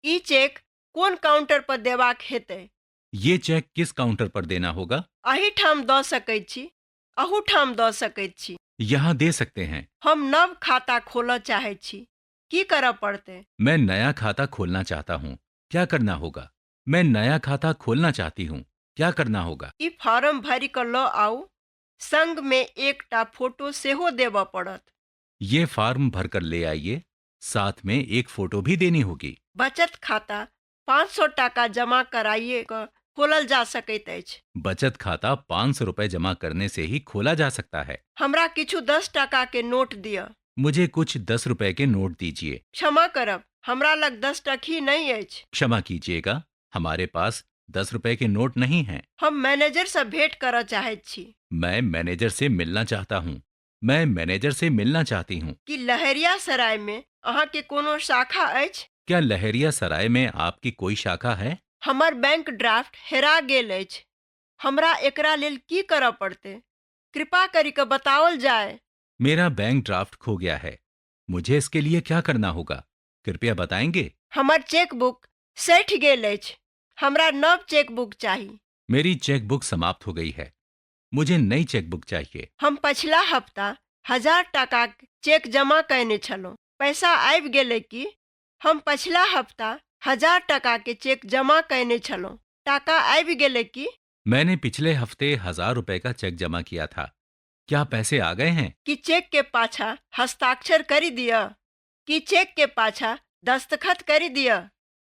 ई चेक कोन काउंटर पर देबाक हेतै? ये चेक किस काउंटर पर देना होगा? एहिठाम दऽ सकैत छी। अहूठाम दऽ सकैत छी। यहाँ दे सकते हैं। हम नव खाता खोलऽ चाहैत छी। की करऽ पड़तै? मैं नया खाता खोलना चाहता हूँ। क्या करना होगा? मैं नया खाता खोलना चाहती हूँ। क्या करना होगा? ई फारम भरि कऽ लऽ आउ। संगमे एकटा फोटो सेहो देबऽ पड़त। ये फार्म भरकर ले आइए। साथ में एक फोटो भी देनी होगी। बचत खाता 500 टाका जमा कराइए कऽ खोलल जा सकैत अछि। बचत खाता 500 रुपए जमा करने से ही खोला जा सकता है। हमरा किछु 10 टाका के नोट दिअ। मुझे कुछ 10 रुपए के नोट दीजिए। क्षमा करब, हमरा लग 10 टकही नहि अछि। क्षमा कीजिएगा, हमारे पास 10 रुपए के नोट नहीं हैं। हम मैनेजरसँ भेंट करऽ चाहैत छी। मैं मैनेजर से मिलना चाहता हूँ। मैं मैनेजर से मिलना चाहती हूँ। की लहेरियासरायमे अहाँके कोनो शाखा अछि? क्या लहेरिया सराय में आपकी कोई शाखा है? हमर बैंक ड्राफ्ट हेरा गेल अछि। हमरा एकरा लेल की करऽ पड़तै? कृपा करि कऽ बताओल जाय। मेरा बैंक ड्राफ्ट खो गया है। मुझे इसके लिए क्या करना होगा? कृपया बताएंगे? हमर चेकबुक सठि गेल अछि। हमरा नव चेकबुक चाही। मेरी चेक बुक समाप्त हो गई है। मुझे नई चेक बुक चाहिए। हम पछिला हप्ता 1000 टाकाक चेक जमा कयने छलहुँ। पैसा आबि गेलै की? हम पछिला हप्ता 1000 टाकाके चेक जमा कयने छलहुँ। टाका आबि गेलै की? मैंने पिछले हफ्ते 1000 रुपए का चेक जमा किया था। क्या पैसे आ गए हैं? की चेक के पाछा हस्ताक्षर करि दिअ? की चेक के पाछा दस्तखत करि दिअ?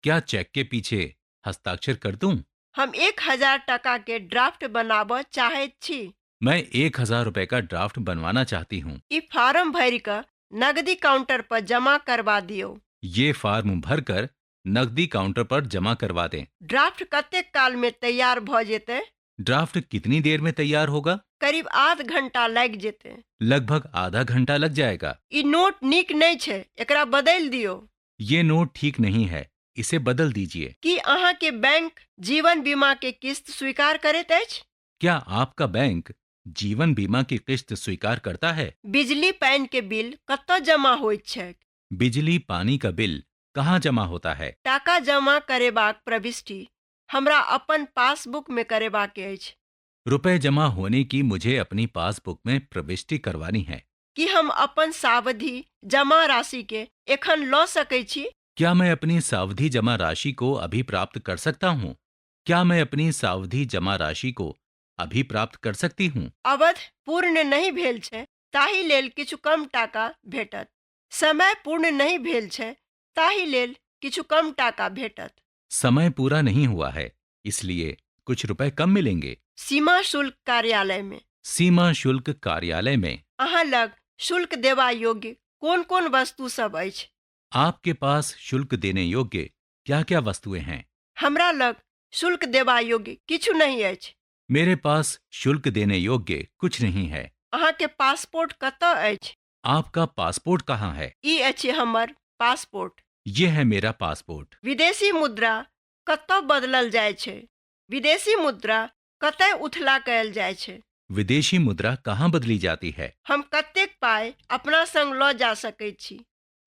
क्या चेक के पीछे हस्ताक्षर कर दूं? हम 1000 टाकाके ड्राफ्ट बनाबऽ चाहैत छी। मैं 1000 रुपए का ड्राफ्ट बनवाना चाहती हूँ। ई फारम भरि कऽ नगदी काउंटर पर जमा करबा दियौ। ये फार्म भरकर नकदी काउंटर पर जमा करवा दें। ड्राफ्ट कतेक कालमे तैयार भऽ जेतै? ड्राफ्ट कितनी देर में तैयार होगा? करीब आध घंटा लागि जेतै। लगभग आधा घंटा लग जाएगा। ई नोट नीक नहि छै। एकरा बदलि दियौ। ये नोट ठीक नहीं है। इसे बदल दीजिए। की अहाँके बैंक जीवन बीमा के किस्त स्वीकार करैत अछि? क्या आपका बैंक जीवन बीमा की किश्त स्वीकार करता है? बिजली पानि के बिल कतऽ जमा होइत छैक? बिजली पानी का बिल कहाँ जमा होता है? टाका जमा करेबाक प्रविष्टि हमरा अपन पासबुकमे करेबाक अछि। रुपए जमा होने की मुझे अपनी पासबुक में प्रविष्टि करवानी है। की हम अपन सावधि जमा राशिके एखन लऽ सकैत छी? क्या मैं अपनी सावधि जमा राशि को अभी प्राप्त कर सकता हूँ? क्या मैं अपनी सावधि जमा राशि को अभी प्राप्त कर सकती हूँ? अवधि पूर्ण नहि भेल छै, ताहि लेल किछु कम टाका भेटत। समय पूर्ण नहि भेल छै, ताहि लेल किछु कम टाका भेटत। समय पूरा नहीं हुआ है, इसलिए कुछ रुपए कम मिलेंगे। सीमा शुल्क कार्यालयमे। सीमा शुल्क कार्यालय में। अहाँ लग शुल्क देबा योग्य कोन कोन वस्तु सब अछि? आपके पास शुल्क देने योग्य क्या क्या वस्तुएं हैं? हमरा लग शुल्क देबा योग्य किछु नहि अछि। मेरे पास शुल्क देने योग्य कुछ नहीं है। अहाँके पासपोर्ट कतऽ अछि? आपका पासपोर्ट कहाँ है? ई अछि हमर पासपोर्ट। ये है मेरा पासपोर्ट। विदेशी मुद्रा कतऽ बदलल जाइ छै? विदेशी मुद्रा कतय उथला कयल जाइ छै? विदेशी मुद्रा कहाँ बदली जाती है? हम कतेक पाइ अपना संग लऽ जा सकैत छी?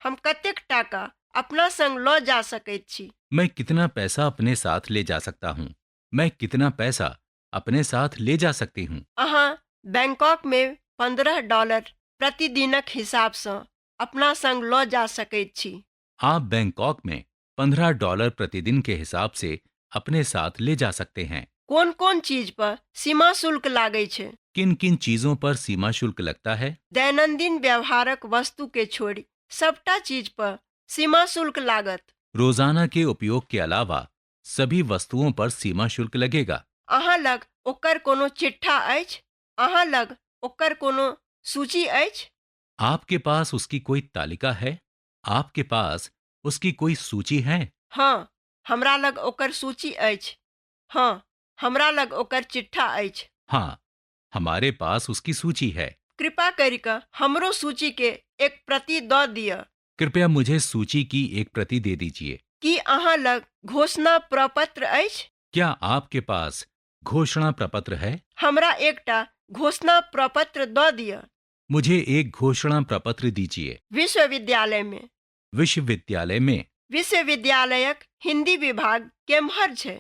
हम कतेक टाका अपना संग लऽ जा सकैत छी? मैं कितना पैसा अपने साथ ले जा सकता हूँ? मैं कितना पैसा अपने साथ ले जा सकती हूँ? अहाँ बैंकॉकमे 15 डॉलर प्रतिदिनक हिसाबसँ अपना संग लऽ जा सकैत छी। आप बैंकॉक में 15 डॉलर प्रतिदिन के हिसाब से अपने साथ ले जा सकते हैं। कोन कोन चीज पर सीमा शुल्क लागै छै? किन किन चीजों पर सीमा शुल्क लगता है? दैनंदिन व्यवहारक वस्तु के छोड़ि सबटा चीज पर सीमा शुल्क लागत। रोजाना के उपयोग के अलावा सभी वस्तुओं पर सीमा शुल्क लगेगा। अहाँ लग ओकर कोनो चिट्ठा अछि? अहाँ लग ओकर कोनो सूची अछि? आपके पास उसकी कोई तालिका है? आपके पास उसकी कोई सूची है? हँ, हमरा लग ओकर सूची अछि। हँ, हमरा लग ओकर चिट्ठा अछि। हाँ, हमारे पास उसकी सूची है। कृपा करि कऽ हमरो सूची के एक प्रति दऽ दिअ। कृपया मुझे सूची की एक प्रति दे दीजिए। की अहाँ लग घोषणा प्रपत्र अछि? क्या आपके पास घोषणा प्रपत्र है? हमरा एकटा घोषणा प्रपत्र दऽ दिअ। मुझे एक घोषणा प्रपत्र दीजिए। विश्वविद्यालयमे। विश्वविद्यालय में। विश्वविद्यालयक हिंदी विभाग केम्हर छै?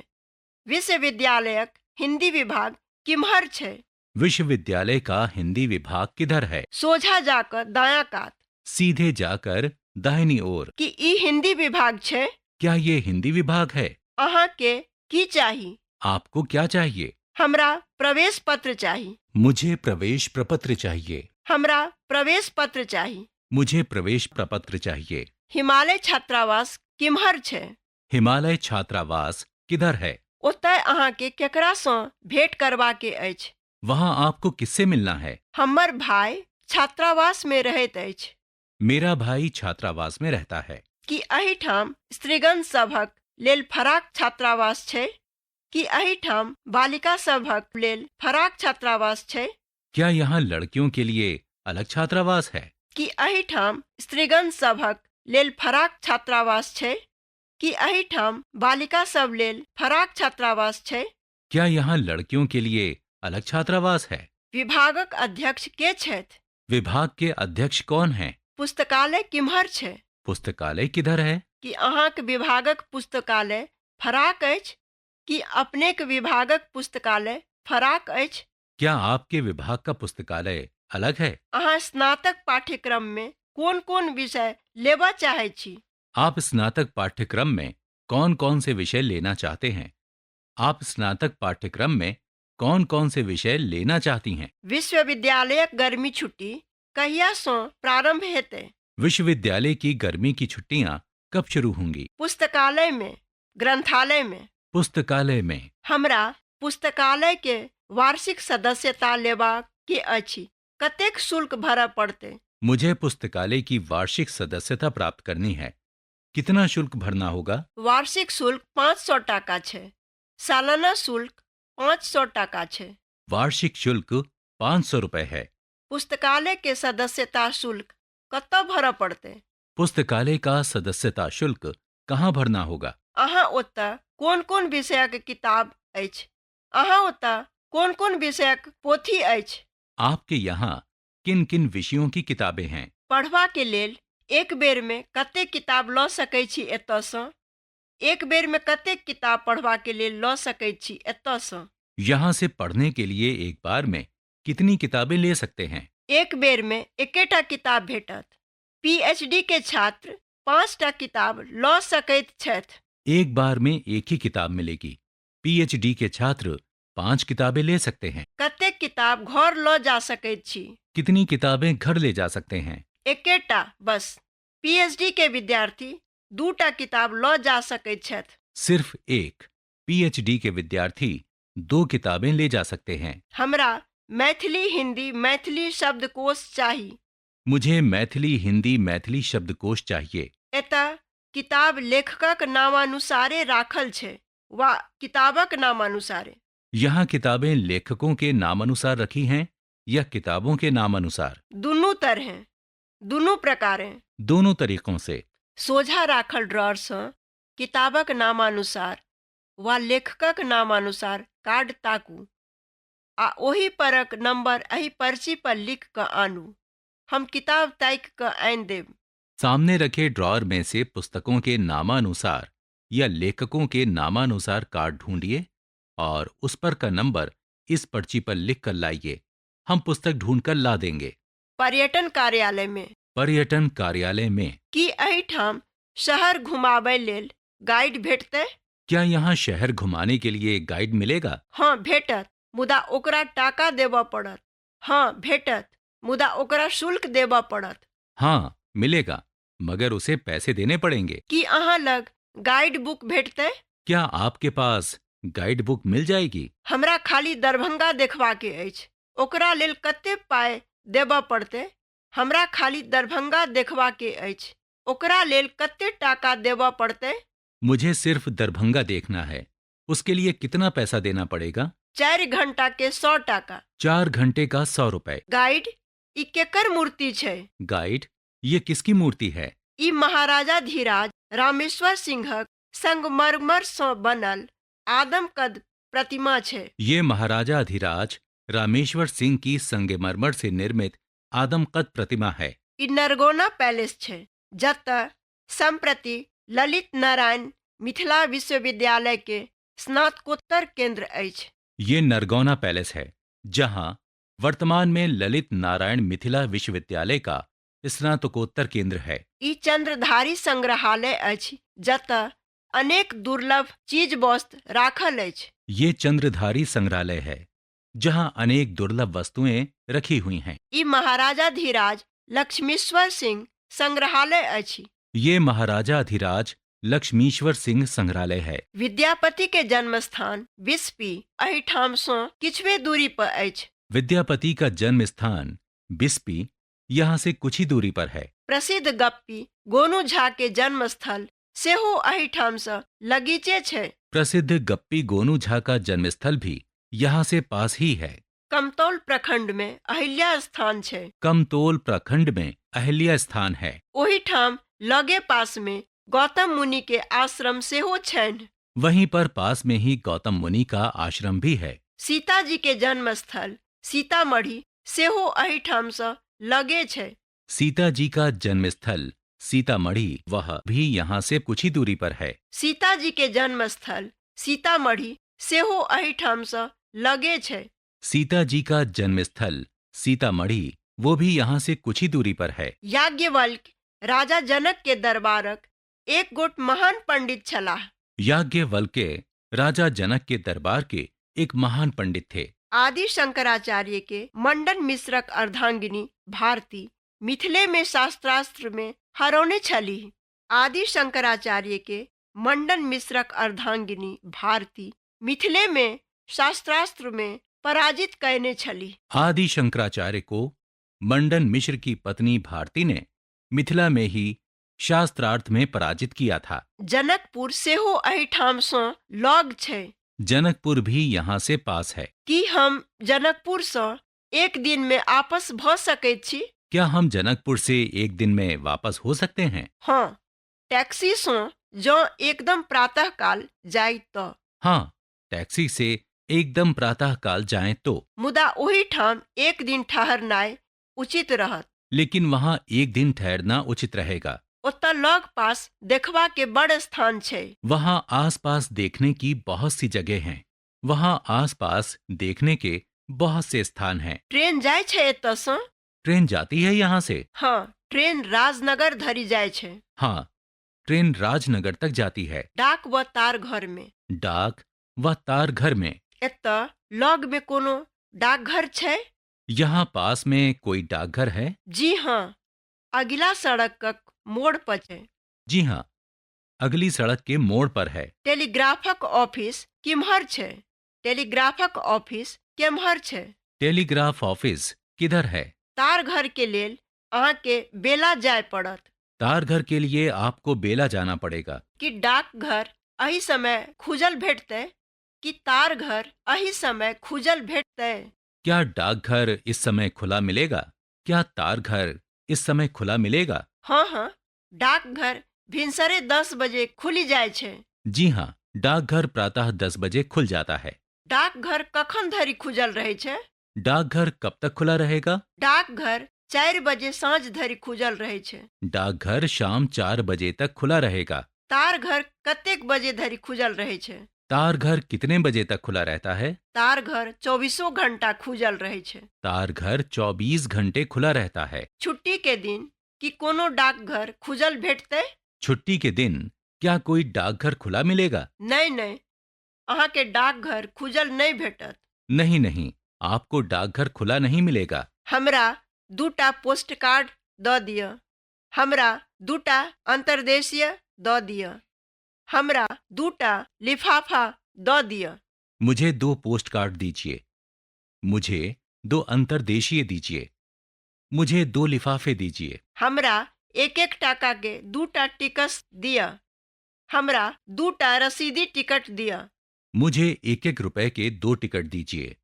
विश्वविद्यालयक हिंदी विभाग किम्हर छै? विश्वविद्यालय का हिंदी विभाग किधर है? सोझा जा कऽ दायाँ कात। सीधे जाकर दाहिनी ओर। की ई हिंदी विभाग छै? क्या ये हिंदी विभाग है? अहाँके की चाही? आपको क्या चाहिए? हमरा प्रवेश पत्र चाही। मुझे प्रवेश प्रपत्र चाहिए। हमरा प्रवेश पत्र चाही। मुझे प्रवेश प्रपत्र चाहिए। हिमालय छात्रावास किम्हर छै? हिमालय छात्रावास किधर है? ओतय अहाँके केकरासँ भेंट करबाके अछि? वहाँ आपको किससे मिलना है? हमर भाय छात्रावासमे रहैत अछि। मेरा भाई छात्रावास में रहता है। की एहिठाम स्त्रीगण सभक लेल फराक छात्रावास छै? की एहिठाम बालिका सभक लेल फराक छात्रावास छै? क्या यहाँ लड़कियों के लिए अलग छात्रावास है? की एहिठाम स्त्रीगण सभक लेल फराक छात्रावास छै? की एहिठाम बालिका सभ लेल फराक छात्रावास छै? क्या यहाँ लड़कियों के लिए अलग छात्रावास है? विभागक अध्यक्ष के छथि? विभाग के अध्यक्ष कौन हैं? पुस्तकालय किम्हर छै? पुस्तकालय किधर है? की अहाँक विभागक पुस्तकालय फराक अछि? की अपनेक विभागक पुस्तकालय फराक अछि? क्या आपके विभाग का पुस्तकालय अलग है? अहाँ स्नातक पाठ्यक्रममे कोन कोन विषय लेबऽ चाहैत छी? आप स्नातक पाठ्यक्रम में कौन कौन से विषय लेना चाहते हैं? आप स्नातक पाठ्यक्रम में कौन कौन से विषय लेना चाहती हैं? विश्वविद्यालयक गर्मी छुट्टी कहियासँ प्रारंभ हेतै? विश्वविद्यालय की गर्मी की छुट्टियां कब शुरू होंगी? पुस्तकालयमे, ग्रंथालयमे। पुस्तकालय में। हमरा पुस्तकालय के वार्षिक सदस्यता लेबाक के अछि। कतेक शुल्क भरय पड़तै? मुझे पुस्तकालय की वार्षिक सदस्यता प्राप्त करनी है। कितना शुल्क भरना होगा? वार्षिक शुल्क 500 टाका छै। सालाना शुल्क 500 टाका छै। वार्षिक शुल्क 500 रुपये है। पुस्तकालय के सदस्यता शुल्क कतय भरय पड़तै? पुस्तकालय का सदस्यता शुल्क कहाँ भरना होगा? अहाँ ओतय कोन कोन विषयक किताब अछि? अहाँ ओतय कोन कोन विषयक पोथी अछि? आपके यहाँ किन किन विषयों की किताबें हैं? पढ़बाक लेल एक बेरमे कतेक किताब लऽ सकैत छी एतयसँ? एक बेरमे कतेक किताब पढ़बाक लेल लऽ सकैत छी एतयसँ? यहाँ से पढ़ने के लिए एक बार में कितनी किताबें ले सकते हैं? एक बेरमे एकेटा किताब भेटत। पीएचडी के छात्र 5टा किताब लऽ सकैत छथि। एक बार में एक ही किताब मिलेगी। पीएचडी के छात्र 5 किताबें ले सकते हैं। कतेक किताब घर लऽ जा सकैत छी? कितनी किताबें घर ले जा सकते हैं? एकेटा बस। पीएचडी के विद्यार्थी 2टा किताब लऽ जा सकैत छथि। सिर्फ एक। पीएचडी के विद्यार्थी 2 किताबें ले जा सकते हैं। हमरा मैथिली हिंदी मैथिली शब्दकोश चाही। मुझे मैथिली हिंदी मैथिली शब्दकोश चाहिए। एतय किताब लेखकक नामानुसारे राखल छै वा किताबक नामानुसारे? यहाँ किताबें लेखकों के नामानुसार रखी हैं या किताबों के नामानुसार? दुनू तरहें, दुनू प्रकारें। दोनों तरीकों से। सोझा राखल ड्रॉरसँ किताबक नामानुसार वा लेखकक नामानुसार कार्ड ताकू आ ओहि परक नंबर एहि पर्ची पर लिखि कऽ आनू। हम किताब ताकि कऽ आनि देब। सामने रखे ड्रॉअर में से पुस्तकों के नामानुसार या लेखकों के नामानुसार कार्ड ढूंढिए और उस पर का नंबर इस पर्ची पर लिख कर लाइए। हम पुस्तक ढूंढकर ला देंगे। पर्यटन कार्यालय में। पर्यटन कार्यालय में। की एहिठाम शहर घुमाबय लेल गाइड भेटतै? क्या यहाँ शहर घुमाने के लिए गाइड मिलेगा? हँ भेटत, मुदा ओकरा टाका देबऽ पड़त। हँ भेटत, मुदा ओकरा शुल्क देबऽ पड़त। हाँ मिलेगा, मगर उसे पैसे देने पड़ेंगे। की अहाँ लग गाइड बुक भेटतै? क्या आपके पास गाइड बुक मिल जाएगी? हमरा खाली दरभंगा देखबाक अछि। ओकरा लेल कतेक पाइ देबऽ पड़तै? हमरा खाली दरभंगा देखबाक अछि। ओकरा लेल कतेक टाका देबऽ पड़तै? मुझे सिर्फ दरभंगा देखना है। उसके लिए कितना पैसा देना पड़ेगा? 4 घंटा के 100 टाका। 4 घंटे का 100 रुपए। गाइड, ई केकर मूर्ति छै? गाइड, ये किसकी मूर्ति है? ई महाराजाधिराज रामेश्वर सिंहक संगमरमर सँ बनल आदमकद प्रतिमा छै। ये महाराजा अधिराज रामेश्वर सिंह की संगमरमर से निर्मित आदमकद प्रतिमा है। ई नरगौना पैलेस छै, जतय सम्प्रति ललित नारायण मिथिला विश्वविद्यालय के स्नातकोत्तर केंद्र अछि। ये नरगौना पैलेस है, जहां वर्तमान में ललित नारायण मिथिला विश्वविद्यालय का स्नातकोत्तर केंद्र है। ई चंद्रधारी संग्रहालय अछि जतय अनेक दुर्लभ चीज वस्तु राखल अछि। ये चंद्रधारी संग्रहालय है, जहां अनेक दुर्लभ वस्तुएं रखी हुई हैं। ई महाराजाधिराज लक्ष्मीश्वर सिंह संग्रहालय अछि। ये महाराजा अधिराज लक्ष्मीश्वर सिंह संग्रहालय है। विद्यापति के जन्मस्थान बिस्फी एहिठाम सँ किछुए दूरी पर अछि। विद्यापति का जन्म स्थान बिस्पी यहाँ से कुछ ही दूरी पर है। प्रसिद्ध गप्पी गोनू झा के जन्मस्थल सेहो एहिठाम सँ लगीचे छै। प्रसिद्ध गप्पी गोनू झा का जन्मस्थल भी यहाँ से पास ही है। कमतौल प्रखंड में अहिल्या स्थान छै। कमतोल प्रखंड में अहिल्या स्थान है। ओहिठाम लगे पास में गौतम मुनि के आश्रम सेहो छैन्ह। वहीं पर पास में ही गौतम मुनि का आश्रम भी है। सीता जी के जन्मस्थल सीतामढ़ी सेहो एहिठाम सँ लगे छै। सीता जी का जन्मस्थल सीतामढ़ी वह भी यहाँ से कुछ ही दूरी पर है। सीता जी के जन्मस्थल सीतामढ़ी सेहो एहिठाम सँ लगे छै। सीता जी का जन्मस्थल सीतामढ़ी वो भी यहाँ से कुछ ही दूरी पर है। याज्ञवल्क्य राजा जनक के दरबारक एक गोट महान पंडित छलाह। याज्ञवल्क्य राजा जनक के दरबार के एक महान पंडित थे। आदि शंकराचार्य के मंडन मिश्रक अर्धांगिनी भारती मिथिले में शास्त्रास्त्र में हरौने छलीह। आदि शंकराचार्य के मंडन मिश्रक अर्धांगिनी भारती मिथिले में शास्त्रास्त्र में पराजित कयने छलीह। आदि शंकराचार्य को मंडन मिश्र की पत्नी भारती ने मिथिला में ही शास्त्रार्थ में पराजित किया था। जनकपुर सेहो एहिठाम सँ लग छै। जनकपुर भी यहाँ से पास है। की हम जनकपुर सँ एक दिन में आपस भऽ सकैत छी? क्या हम जनकपुर से एक दिन में वापस हो सकते हैं? हाँ, टैक्सी सँ जँ एकदम प्रातःकाल जाइ तऽ। हाँ, टैक्सी से एकदम प्रातःकाल जाएं तो। मुदा ओहिठाम एक दिन ठहरनाइ उचित रहत। लेकिन वहाँ एक दिन ठहरना उचित रहेगा। ओतऽ लग पास देखबा के बड़ स्थान छै। वहाँ आसपास देखने की बहुत सी जगह हैं। वहाँ आसपास देखने के बहुत से स्थान हैं। ट्रेन जाइ छै एतऽ सँ? ट्रेन जाती है यहाँ से? हाँ, ट्रेन राजनगर धरि जाइ छै। हाँ, ट्रेन राजनगर तक जाती है। डाक व तार घर में। डाक व तार घर में। एतऽ लग में कोनो डाकघर छै? यहाँ पास में कोई डाकघर है? जी हाँ, अगिला सड़कक मोड़ पर छै। जी हाँ, अगली सड़क के मोड़ पर है। टेलीग्राफक ऑफिस किम्हर छै? टेलीग्राफक ऑफिस केम्हर छै? टेलीग्राफ ऑफिस किधर है? तार घर के लेल अहाँके बेला जाय पड़त। तार घर के लिए आपको बेला जाना पड़ेगा। की डाकघर एहि समय खुजल भेटतै? की तार घर एहि समय खुजल भेटतै? क्या डाकघर इस समय खुला मिलेगा? क्या तार घर इस समय खुला मिलेगा? हाँ हाँ, डाकघर भिनसरे 10 बजे खुलि जाइ छै। जी हाँ, डाकघर प्रातः 10 बजे खुल जाता है। डाकघर कखन धरि खुजल रहै छै? डाकघर कब तक खुला रहेगा? डाकघर 4 बजे साँझ धरि खुजल रहै छै। डाकघर शाम 4 बजे तक खुला रहेगा। तार घर कतेक बजे धरि खुजल रहै छै? तार घर कितने बजे तक खुला रहता है? तार घर 24 घंटा खुजल रहै छै। तार घर 24 घंटे खुला रहता है। छुट्टी के दिन की कोनो डाकघर खुजल भेटतै? छुट्टी के दिन क्या कोई डाकघर खुला मिलेगा? नहि नहि, अहाँके डाकघर खुजल नहि भेटत। नहीं नहीं, आपको डाकघर खुला नहीं मिलेगा। हमरा 2टा पोस्टकार्ड दऽ दिअ। हमरा 2टा अंतर्देशीय दऽ दिअ। हमरा 2टा लिफाफा दऽ दिअ। मुझे 2 पोस्टकार्ड दीजिए। मुझे 2 अंतर्देशीय दीजिए। मुझे 2 लिफाफे दीजिए। हमरा 1-1 टाका के 2टा टिकस दिअ। हमरा 2टा रसीदी टिकट दिअ। मुझे 1-1 रुपए के 2 टिकट दीजिए।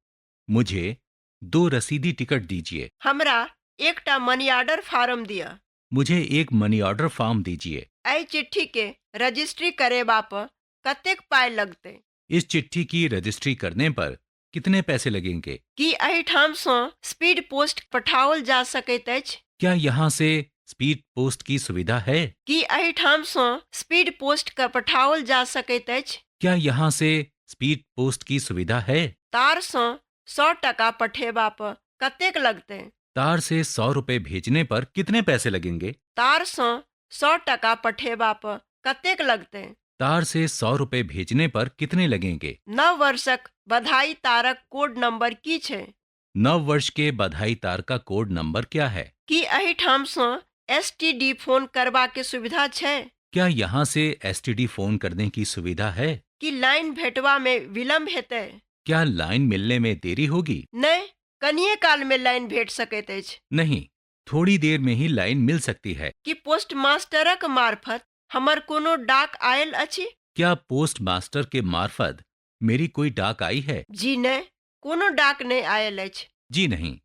मुझे 2 रसीदी टिकट दीजिए। हमरा 1टा मनी ऑर्डर फार्म दिअ। मुझे 1 मनी ऑर्डर फॉर्म दीजिए। एहि चिट्ठी के रजिस्ट्री करेबा पर कतेक पाइ लगतै? इस चिट्ठी की रजिस्ट्री करने पर कितने पैसे लगेंगे? की एहिठाम सँ स्पीड पोस्ट पठाओल जा सकैत अछि? क्या यहाँ से स्पीड पोस्ट की सुविधा है? की एहिठाम सँ स्पीड पोस्ट के पठाओल जा सकैत अछि? क्या यहाँ से स्पीड पोस्ट की सुविधा है? तारसँ 100 टका पठेबा पर कतेक लगतै? तार से 100 रुपये भेजने पर कितने पैसे लगेंगे? तारसँ 100 टका पठेबा पर कतेक लगतै? तार से 100 रुपये भेजने पर कितने लगेंगे? नव वर्षक बधाई तारक कोड नंबर की छै? नव वर्ष के बधाई तार का कोड नंबर क्या है? की एहिठामसँ एस.टी.डी. फोन करबाक सुविधा छै? क्या यहाँ से एसटीडी फोन करने की सुविधा है? की लाइन भेटबामे विलम्ब हेतै? क्या लाइन मिलने में देरी होगी? नहि, कनिये कालमे लाइन भेट सकैत अछि। नहीं, थोड़ी देर में ही लाइन मिल सकती है। की पोस्टमास्टरक मार्फत हमर कोनो डाक आयल अछि? क्या पोस्ट मास्टर के मार्फत मेरी कोई डाक आई है? जी नहि, कोनो डाक नहि आयल अछि। जी नहीं,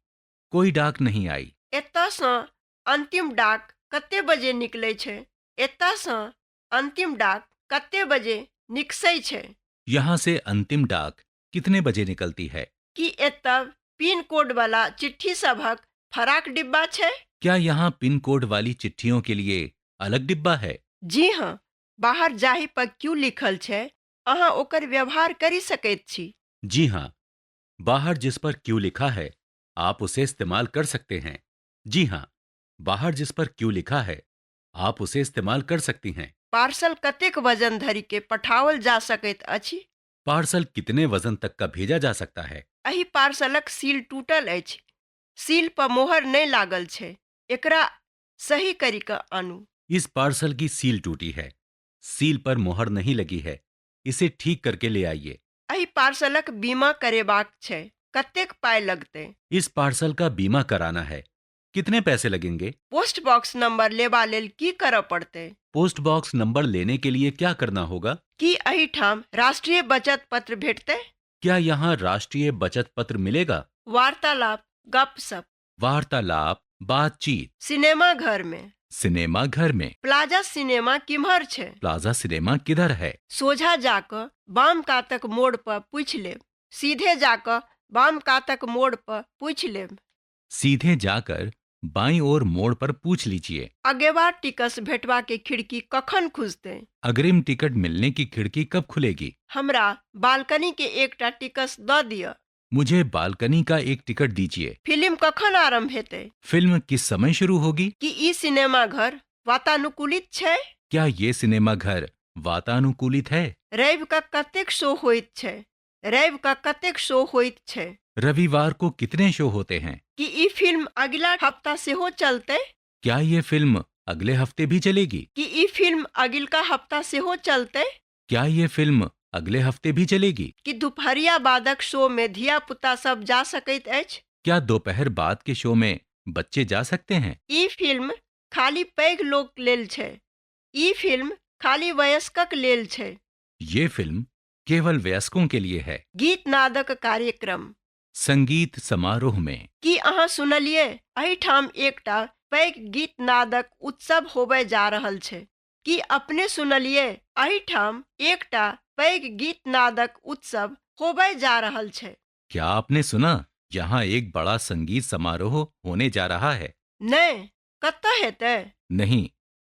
कोई डाक नहीं आई। एतयसँ अन्तिम डाक कतेक बजे निकलै छै? एतयसँ अन्तिम डाक कतेक बजे निकसै छै? यहाँ से अंतिम डाक कितने बजे निकलती है? की एतय पिन कोड वला चिट्ठी सभक फराक डिब्बा छै? क्या यहाँ पिन कोड वाली चिट्ठियों के लिए अलग डिब्बा है? जी हँ, बाहर जाहि पर क्यू लिखल छै अहाँ ओकर व्यवहार करि सकैत छी। जी हाँ, बाहर जिस पर क्यू लिखा है आप उसे इस्तेमाल कर सकते हैं। जी हाँ, बाहर जिस पर क्यू लिखा है आप उसे इस्तेमाल कर सकती हैं। पार्सल कतेक वजन धरिके पठाओल जा सकैत अछि? पार्सल कितने वजन तक का भेजा जा सकता है? एहि पार्सलक सील टूटल अछि। सील पर मोहर नहि लागल छै। एकरा सही करि कऽ आनू। इस पार्सल की सील टूटी है। सील पर मोहर नहीं लगी है। इसे ठीक करके ले आइए। एहि पार्सलक बीमा करेबाक छै। कतेक पाइ लगतै? इस पार्सल का बीमा कराना है। कितने पैसे लगेंगे? पोस्ट बॉक्स नंबर लेबा लेल की करय पड़तै? पोस्ट बॉक्स नंबर लेने के लिए क्या करना होगा? की एहिठाम राष्ट्रीय बचत पत्र भेटतै? क्या यहाँ राष्ट्रीय बचत पत्र मिलेगा? वार्तालाप, गपशप। वार्तालाप, बातचीत। सिनेमा घरमे। सिनेमा घर में। प्लाजा सिनेमा किम्हर छै? प्लाजा सिनेमा किधर है? सोझा जा कऽ बाम कातक मोड़ पर पूछि लेब। सीधे जा कऽ बाम कातक मोड़ पर पूछि लेब। सीधे जाकर बाईं ओर मोड़ पर पूछ लीजिए। अगेवा टिकस भेटबाके खिड़की कखन खुजतै? अग्रिम टिकट मिलने की खिड़की कब खुलेगी? हमरा बालकनी के एकटा टिकस दऽ दिअ। मुझे बालकनी का एक टिकट दीजिए। फिल्म कखन आरम्भ हेतै? फिल्म किस समय शुरू होगी? की ई सिनेमा घर वातानुकूलित छै? क्या ये सिनेमा घर वातानुकूलित है? रवि कऽ कतेक शो होइत छै? रवि कऽ कतेक शो होइत छै? रविवार को कितने शो होते हैं? की ई फिल्म अगिला हफ्ता सेहो चलतै? क्या ये फिल्म अगले हफ्ते भी चलेगी? की ई फिल्म अगिलका हफ्ता सेहो चलतै? क्या ये फिल्म अगले हफ्ते भी चलेगी? की दुपहरिया बादक शो मे धिया पुता सब जा सकैत अछि? क्या दोपहर बाद के शो में बच्चे जा सकते हैं? ई फिल्म खाली पैघ लोक लेल छै। ई फिल्म खाली वयस्कक लेल छै। ये फिल्म केवल वयस्कों के लिए है। गीतनादक कार्यक्रम। संगीत समारोह में। की अहाँ सुनलियै, एहिठाम एकटा पैघ गीतनादक उत्सव होबय जा रहल छै। की अपने सुनलियै, एहिठाम एकटा पैघ गीतनादक उत्सव होबय जा रहल छै। क्या आपने सुना, यहाँ एक बड़ा संगीत समारोह होने जा रहा है? नहि, कतय हेतै? नहीं,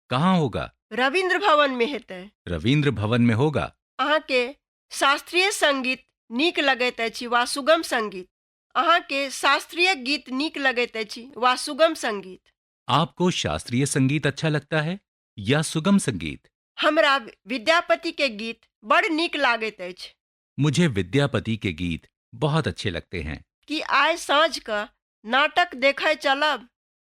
कहाँ होगा? रविन्द्र भवनमे हेतै। रविंद्र भवन में होगा। अहाँके शास्त्रीय संगीत नीक लगैत अछि वा सुगम संगीत? अहाँके शास्त्रीय गीत नीक लगैत अछि वा सुगम संगीत? आपको शास्त्रीय संगीत अच्छा लगता है या सुगम संगीत? हमरा विद्यापति के गीत बड़ नीक लागैत अछि। मुझे विद्यापति के गीत बहुत अच्छे लगते हैं। की आइ साँझ कऽ नाटक देखय चलब?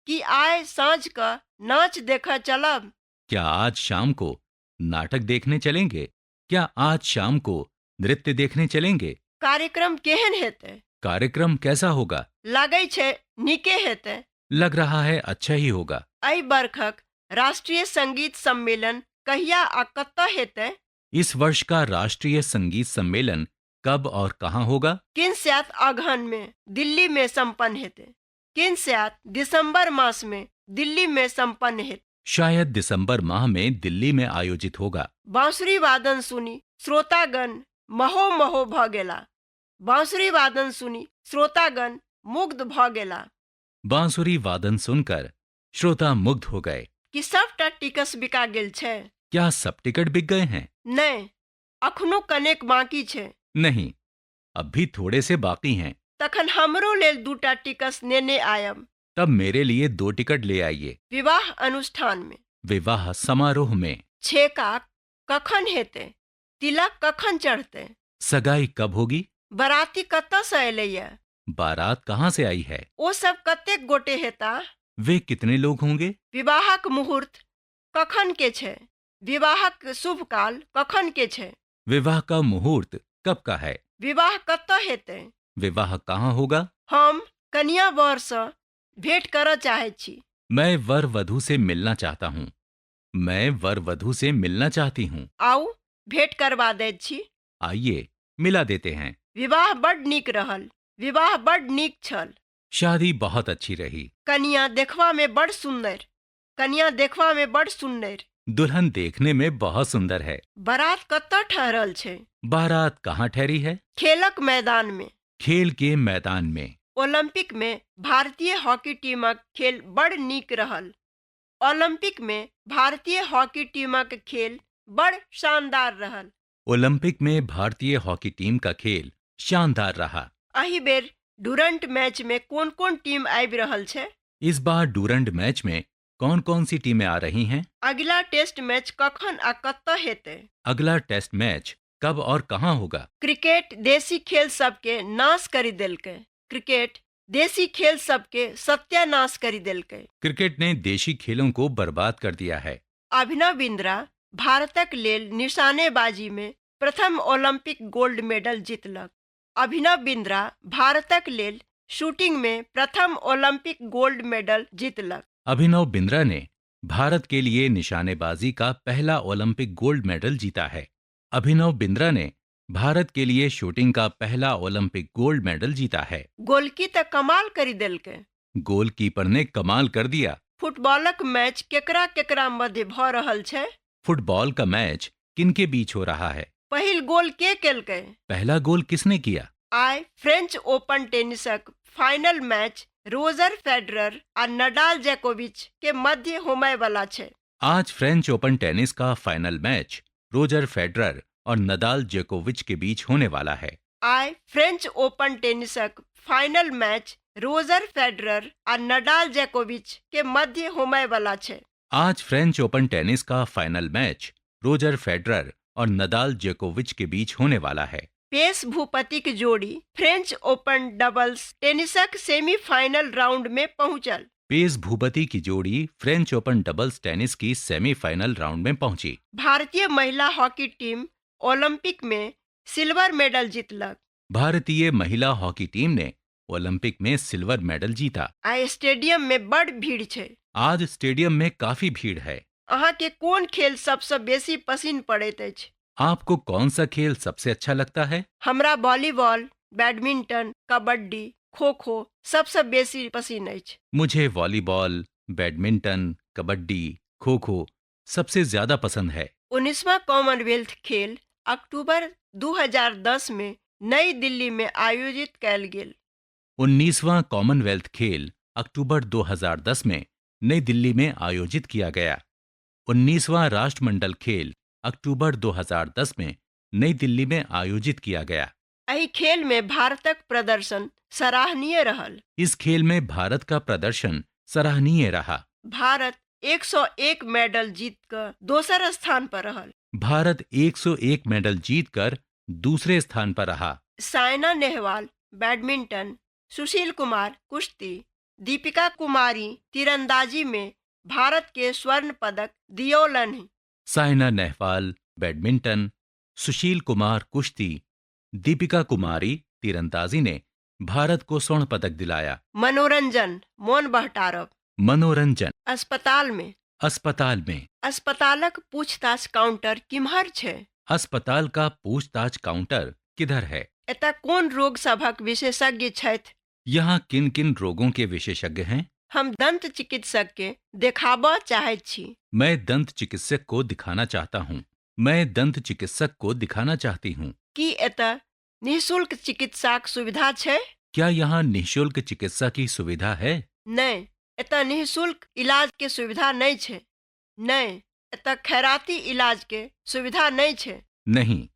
की आइ साँझ कऽ नाच देखय चलब? क्या आज शाम को नाटक देखने चलेंगे? क्या आज शाम को नृत्य देखने चलेंगे? कार्यक्रम केहन हेतै? कार्यक्रम कैसा होगा? लागै छै नीके हेतै। लग रहा है अच्छा ही होगा। एहि बरखक राष्ट्रीय संगीत सम्मेलन कहिया आ कतय हेतै? इस वर्ष का राष्ट्रीय संगीत सम्मेलन कब और कहाँ होगा? किनस्यात अगहनमे दिल्लीमे सम्पन्न हेतै। किनस्यात दिसंबर मासमे दिल्लीमे सम्पन्न हेतै। शायद दिसंबर माह में दिल्ली में आयोजित होगा। बाँसुरी वादन सुनि श्रोतागण महो महो भऽ गेला। बाँसुरी वादन सुनि श्रोतागण मुग्ध भऽ गेला। बांसुरी वादन सुनकर श्रोता मुग्ध हो गए। की सबटा टिकस बिका गेल छै? क्या सब टिकट बिक गए हैं? नहि, अखनो कनेक बाकी छै। नहीं, अब भी थोड़े से बाकी हैं। तखन हमरो लेल 2टा टिकस नेने आयब। तब मेरे लिए 2 टिकट ले आइए। विवाह अनुष्ठान में। विवाह समारोह में। छेका कखन हेतै? तिलक कखन चढ़तै? सगाई कब होगी? बराती कतऽ सँ एलैए? बारात कहाँ से आई है? ओ सब कतेक गोटे हेताह? वे कितने लोग होंगे? विवाहक मुहूर्त कखन के छै? विवाहक शुभ काल कखन के छै? विवाह का मुहूर्त कब का है? विवाह कतऽ हेतै? विवाह कहाँ होगा? हम कनिया वर सँ भेंट करऽ चाहैत छी। मैं वर वधू से मिलना चाहता हूँ। मैं वर वधू से मिलना चाहती हूँ। आउ भेंट करबा दैत छी। आइए मिला देते हैं। विवाह बड्ड नीक रहल। विवाह बड्ड नीक छल। शादी बहुत अच्छी रही। कनिया देखबा में बड़ सुन्नर। कनिया देखबा में बड़ सुन्नर। दुल्हन देखने में बहुत सुंदर है। बारात कतऽ ठहरल छै? बारात कहाँ ठहरी है? खेलक मैदान में। खेल के मैदान में। ओलंपिक में भारतीय हॉकी टीमक खेल बड़ नीक रहल। ओलंपिक में भारतीय हॉकी टीमक खेल बड़ शानदार रहल। ओलंपिक में भारतीय हॉकी टीम का खेल शानदार रहा। एहि बेर डूरंड मैच में कोन कोन टीम आबि रहल छै? इस बार डूरंड मैच में कौन कौन सी टीमें आ रही हैं? अगिला टेस्ट मैच कखन आ कतऽ हेतै? अगला टेस्ट मैच कब और कहाँ होगा? क्रिकेट देसी खेल सबके नाश करि देलकै। क्रिकेट देसी खेल सबके सत्यानाश करि देलकै। क्रिकेट ने देशी खेलों को बर्बाद कर दिया है। अभिनव बिंद्रा भारतक लेल निशानेबाजी में प्रथम ओलंपिक गोल्ड मेडल जीतलक। अभिनव बिंद्रा भारतक लेल शूटिंग में प्रथम ओलंपिक गोल्ड मेडल जीतलक। अभिनव बिंद्रा ने भारत के लिए निशानेबाजी का पहला ओलंपिक गोल्ड मेडल जीता है। अभिनव बिंद्रा ने भारत के लिए शूटिंग का पहला ओलंपिक गोल्ड मेडल जीता है। गोलकी तऽ कमाल करि देलकै। गोलकीपर ने कमाल कर दिया। फुटबॉलक मैच केकरा केकरा मध्य भऽ रहल छै? फुटबॉल का मैच किनके बीच हो रहा है? पहिल गोल के केलकै? पहला गोल किसने किया? आइ फ्रेंच ओपन टेनिसक फाइनल मैच रोजर फेडरर आ नडाल जोकोविच के मध्य होमय वाला छै। आज फ्रेंच ओपन टेनिस का फाइनल मैच रोजर फेडरर और नडाल जोकोविच के बीच होने वाला है। आइ फ्रेंच ओपन टेनिसक फाइनल मैच रोजर फेडरर आ नडाल जोकोविच के मध्य होमय वाला छै। आज फ्रेंच ओपन टेनिस का फाइनल मैच रोजर फेडरर और नडाल जोकोविच के बीच होने वाला है। पेस भूपतिक जोड़ी फ्रेंच ओपन डबल्स टेनिसक सेमीफाइनल राउंड में पहुंचल। पेस भूपति की जोड़ी फ्रेंच ओपन डबल्स टेनिस की सेमीफाइनल राउंड में पहुंची। भारतीय महिला हॉकी टीम ओलंपिक में सिल्वर मेडल जीतलक। भारतीय महिला हॉकी टीम ने ओलंपिक में सिल्वर मेडल जीता। आइ स्टेडियम में बड़ भीड़ छै। आज स्टेडियम में काफी भीड़ है। अहाँ के कोन खेल सबसँ बेसी पसिन पड़ैत अछि? आपको कौन सा खेल सबसे अच्छा लगता है? हमरा वॉलीबॉल, बैडमिंटन, कबड्डी, खो खो सबसँ बेसी पसिन अछि। मुझे वॉलीबॉल, बैडमिंटन, कबड्डी, खो खो सबसे ज्यादा पसंद है। 19वां कॉमनवेल्थ खेल अक्टूबर 2010 में नई दिल्ली में आयोजित कयल गेल। 19वां कॉमनवेल्थ खेल अक्टूबर 2010 में नई दिल्ली में आयोजित किया गया। 19वां राष्ट्रमंडल खेल अक्टूबर 2010 में नई दिल्ली में आयोजित किया गया। एहि खेल में भारतक प्रदर्शन सराहनीय रहल। इस खेल में भारत का प्रदर्शन सराहनीय रहा। भारत 101 मेडल जीत कऽ दोसर स्थान पर रहल। भारत 101 मेडल जीतकर दूसरे स्थान पर रहा। साइना नेहवाल बैडमिंटन, सुशील कुमार कुश्ती, दीपिका कुमारी तीरंदाजी में भारत के स्वर्ण पदक दियौलन्हि। साइना नेहवाल बैडमिंटन, सुशील कुमार कुश्ती, दीपिका कुमारी तीरंदाजी ने भारत को स्वर्ण पदक दिलाया। मनोरंजन मोन बहटारब। मनोरंजन। अस्पताल में। अस्पताल में। अस्पतालक पूछताछ काउंटर किम्हर छै? अस्पताल का पूछताछ काउंटर किधर है? एतय कोन रोग सभक विशेषज्ञ छथि? यहाँ किन किन रोगों के विशेषज्ञ हैं? हम दंत चिकित्सक के देखाबऽ चाहैत छी। मैं दंत चिकित्सक को दिखाना चाहता हूँ। मैं दंत चिकित्सक को दिखाना चाहती हूँ। की एतय निःशुल्क चिकित्साक सुविधा छै? क्या यहाँ निःशुल्क चिकित्सा की सुविधा है? नहि, एतय निःशुल्क इलाज के सुविधा नहि छै। नहि, एतय खैराती इलाज के सुविधा नहि छै। नहीं,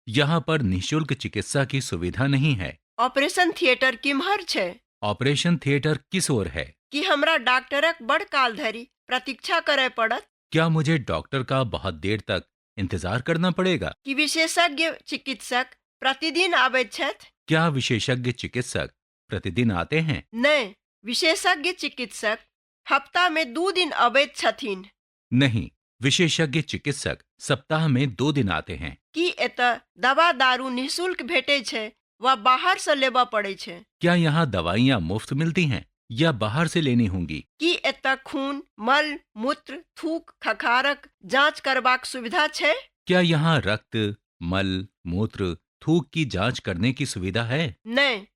यहाँ पर निःशुल्क चिकित्सा की सुविधा नहीं है। ऑपरेशन थिएटर किम्हर छै? ऑपरेशन थिएटर किस ओर है? की हमरा डाक्टरक बड़ काल धरि प्रतीक्षा करय पड़त? क्या मुझे डॉक्टर का बहुत देर तक इंतजार करना पड़ेगा? की विशेषज्ञ चिकित्सक प्रतिदिन आबैत छथि? क्या विशेषज्ञ चिकित्सक प्रतिदिन आते हैं? नहि, विशेषज्ञ चिकित्सक हप्तामे 2 दिन अबैत छथिन। नहीं, विशेषज्ञ चिकित्सक सप्ताह में 2 दिन आते हैं। की एतय दवा दारू निःशुल्क भेटै छै वा बाहरसँ लेबय पड़ै छै? क्या यहाँ दवाइयाँ मुफ्त मिलती हैं या बाहर से लेनी होंगी? की एतय खून, मल, मूत्र, थूक, खखारक जाँच करबाक सुविधा छै? क्या यहाँ रक्त, मल, मूत्र, थूक की जांच करने की सुविधा है? नहि,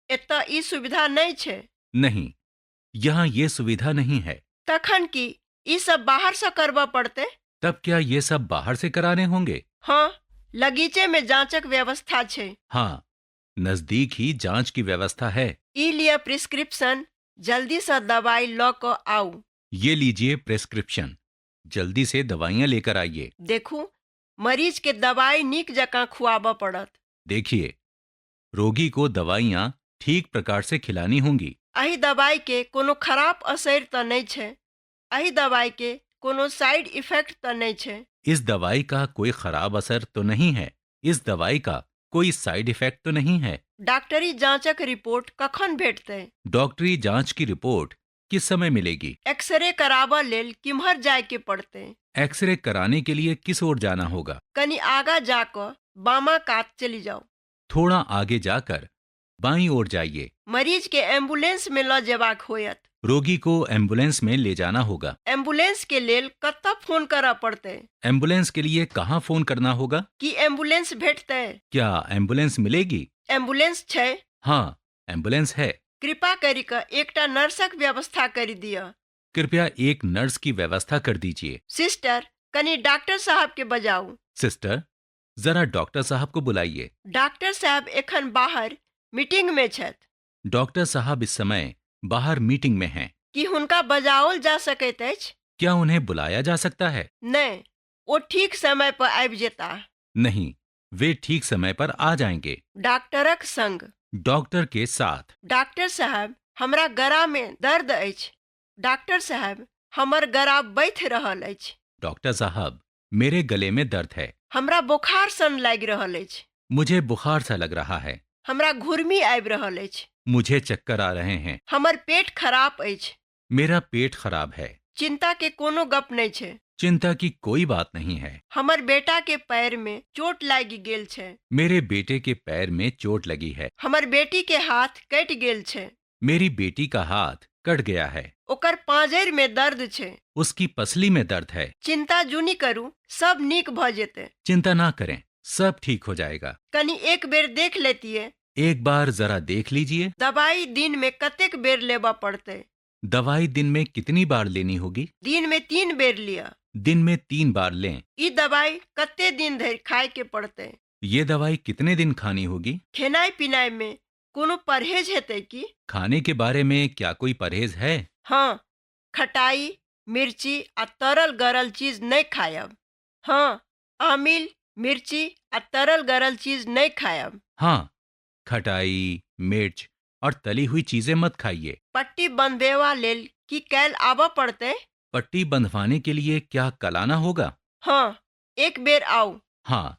एतय ई सुविधा नहि छै। नहीं, यहाँ ये सुविधा नहीं है। तखन की ई सब बाहरसँ करबय पड़तै? तब क्या ये सब बाहर से कराने होंगे? हँ, लगीचेमे जाँचक व्यवस्था छै। हाँ, नजदीक ही जांच की व्यवस्था है। ई लिअ प्रिस्क्रिप्शन, जल्दीसँ दवाइ लऽ कऽ आउ। ये लीजिए प्रेस्क्रिप्शन, जल्दी से दवाइयाँ लेकर आइए। देखू, मरीजके दवाइ नीक जकाँ खुआबय पड़त। देखिए, रोगी को दवाइयाँ ठीक प्रकार से खिलानी होंगी। एहि दवाइके कोनो खराप असरि तऽ नहि छै? एहि दवाइके कोनो साइड इफेक्ट तऽ नहि छै? इस दवाई का कोई खराब असर तो नहीं है? इस दवाई का कोई साइड इफेक्ट तो नहीं है? डॉक्टरी जाँचक रिपोर्ट कखन भेटतै? डॉक्टरी जांच की रिपोर्ट किस समय मिलेगी? एक्सरे कराबऽ लेल किम्हर जायके पड़तै? एक्सरे कराने के लिए किस ओर जाना होगा? कनी आगाँ जा कऽ बामा कात चलि जाउ। थोड़ा आगे जाकर बाईं ओर जाइए। मरीज के एम्बुलेंस में लऽ जेबाक होयत। रोगी को एम्बुलेंस में ले जाना होगा। एम्बुलेंस के लेल कतऽ फोन करऽ पड़तै? एम्बुलेंस के लिए कहाँ फोन करना होगा? की एम्बुलेंस भेटतै? क्या एम्बुलेंस मिलेगी? एम्बुलेंस छै? हाँ, एम्बुलेंस है। कृपा करि कऽ एकटा नर्सक व्यवस्था करि दिअ। कृपया एक नर्स की व्यवस्था कर दीजिए। सिस्टर, कनी डॉक्टर साहब के बजाउ। सिस्टर, जरा डॉक्टर साहब को बुलाइए। डॉक्टर साहब एखन बाहर मीटिंग में छथि। डॉक्टर साहब इस समय बाहर मीटिंग में हैं। की हुनका बजाओल जा सकैत अछि? क्या उन्हें बुलाया जा सकता है? नहि, ओ ठीक समय पर आबि जेताह। नहीं, वे ठीक समय पर आ जाएंगे। डॉक्टरक संग। डॉक्टर के साथ। डॉक्टर साहब, हमरा गरा में दर्द अछि। डॉक्टर साहब, हमर गरा बथि रहल अछि। डॉक्टर साहब, मेरे गले में दर्द है। हमरा बोखार सन लागि रहल अछि। मुझे बुखार सा लग रहा है। हमरा घुर्मी आबि रहल अछि। मुझे चक्कर आ रहे हैं। हमर पेट खराब अछि। मेरा पेट खराब है। चिंता के कोनो गप नहि छै। चिंता की कोई बात नहीं है। हमर बेटा के पैर में चोट लागि गेल छै। मेरे बेटे के पैर में चोट लगी है। हमर बेटी के हाथ कटि गेल छै। मेरी बेटी का हाथ कट गया है। ओकर पाँजरि में दर्द छै। उसकी पसली में दर्द है। चिंता जुनि करू, सब नीक भऽ जेतै। चिंता ना करें, सब ठीक हो जाएगा। कनी एक बेर देख लेतियै। एक बार जरा देख लीजिए। दवाई दिन में कतेक बेर लेबऽ पड़तै? दवाई दिन में कितनी बार लेनी होगी? दिन में 3 बेर लिअ। दिन में 3 बार लें। ई दवाई कते दिन धरि खाय के पड़तै? ये दवाई कितने दिन खानी होगी? खेनाइ पिनाइ में कोनो परहेज हेतै की? खाने के बारे में क्या कोई परहेज है? हाँ, खटाई, मिर्ची आ तरल गरल चीज नहि खायब। हाँ, आमिल, मिर्ची आ तरल गरल चीज नहि खायब। हाँ, खटाई, मिर्च और तली हुई चीजें मत खाइए। पट्टी बंधेवा लेल की काल्हि आबऽ पड़तै? पट्टी बंधवाने के लिए क्या कल आना होगा? हाँ, एक बेर आउ। हाँ,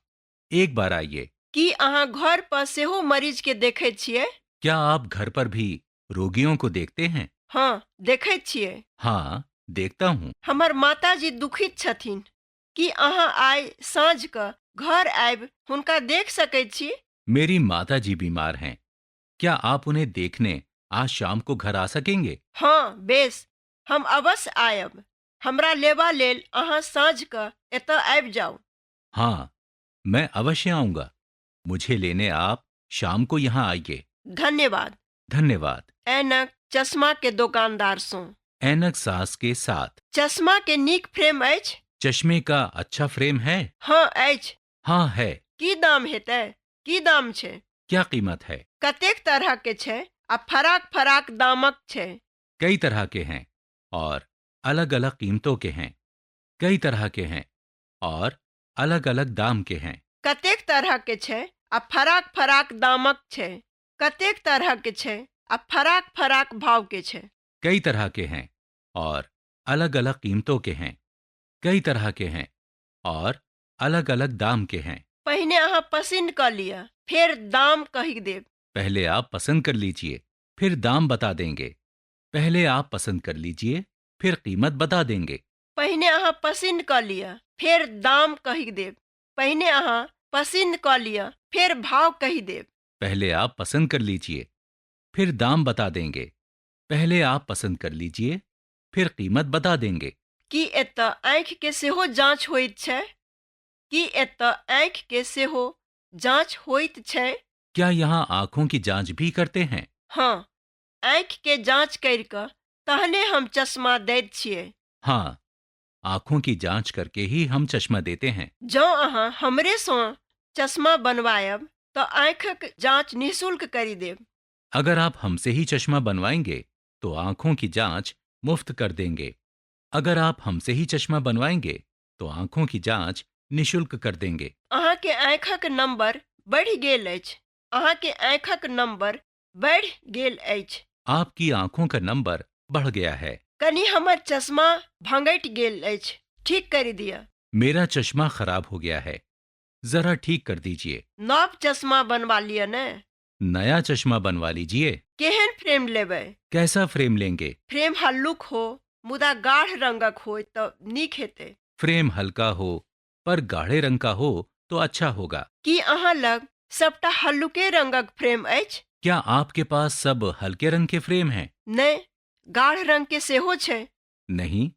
एक बार आइए। की अहाँ घर पर सेहो मरीज के देखैत छियै? क्या आप घर पर भी रोगियों को देखते हैं? हाँ, देखैत छियै। हाँ, देखता हूँ। हमर माताजी दुखित छथिन। की अहाँ आइ साँझ कऽ घर आबि हुनका देख सकैत छी? मेरी माताजी बीमार हैं। क्या आप उन्हें देखने आज शाम को घर आ सकेंगे? हाँ, बेस, हम अवश्य आयब। हमरा लेबा लेल अहाँ साँझ कऽ एतऽ आबि जाउ। हाँ, मैं अवश्य आऊंगा। मुझे लेने आप शाम को यहाँ आइए। धन्यवाद। धन्यवाद। ऐनक चश्मा के दोकानदार सँ। ऐनक सास के साथ। चश्मा के नीक फ्रेम अछि? चश्मे का अच्छा फ्रेम है? हाँ, अछि। हाँ है। की दाम हेतै? की दाम छै? क्या कीमत है? कतेक तरह के छै आ फराक फराक दामक छै। कई तरह के हैं और अलग अलग कीमतों के हैं। कई तरह के हैं और अलग अलग दाम के हैं। कतेक तरहक छै आ फराक फराक दामक छै। कतेक तरहक छै आ फराक फराक भाव के छै। कई तरह के हैं और अलग अलग कीमतों के हैं। कई तरह के हैं और अलग अलग दाम के हैं। पहिने अहाँ पसिन्न कऽ लिअ, फेर दाम कहि देब। पहले आप पसंद कर लीजिए, फिर दाम बता देंगे। पहले आप पसंद कर लीजिए, फिर कीमत बता देंगे। पहिने अहाँ पसिन्न कऽ लिअ, फेर दाम कहि देब। पहिने अहाँ पसिन्न कऽ लिअ, फेर भाव कहि देब। पहले आप पसंद कर लीजिए, फिर दाम बता देंगे। पहले आप पसंद कर लीजिए, फिर कीमत बता देंगे। की एतय आँखिके सेहो जाँच होइत छै? की एतय आँखिके सेहो जाँच होइत छै? क्या यहाँ आंखों की जांच भी करते हैं? हँ, आँखिके जाँच करि कऽ तहने हम चश्मा दैत छियै। हाँ, आंखों की जांच करके ही हम चश्मा देते हैं। जँ अहाँ हमरेसँ चश्मा बनवायब तऽ आँखिक जाँच निःशुल्क करि देब। अगर आप हमसे ही चश्मा बनवाएंगे तो आंखों की जांच मुफ्त कर देंगे। अगर आप हमसे ही चश्मा बनवाएंगे तो आंखों की जांच निशुल्क कर देंगे। अहाँके आँखिक नम्बर बढ़ि गेल अछि। अहाँके आँखिक नम्बर बढ़ि गेल अछि। आपकी आंखों का नंबर बढ़ गया है। कनि हमर चश्मा भंगटि गेल अछि, ठीक करि दिअ। मेरा चश्मा खराब हो गया है, जरा ठीक कर दीजिए। नव चश्मा बनवा लिअ ने। नया चश्मा बनवा लीजिए। केहन फ्रेम लेबै? कैसा फ्रेम लेंगे? फ्रेम हल्लुक हो मुदा गाढ़ रंगक होय तऽ नीक हेतै। फ्रेम हल्का हो पर गाढ़े रंग का हो तो अच्छा होगा। की अहाँ लग सबटा हल्लुके रंगक फ्रेम अछि? क्या आपके पास सब हल्के रंग के फ्रेम हैं? नहि, गाढ़ रंग के सेहो छै। नहीं,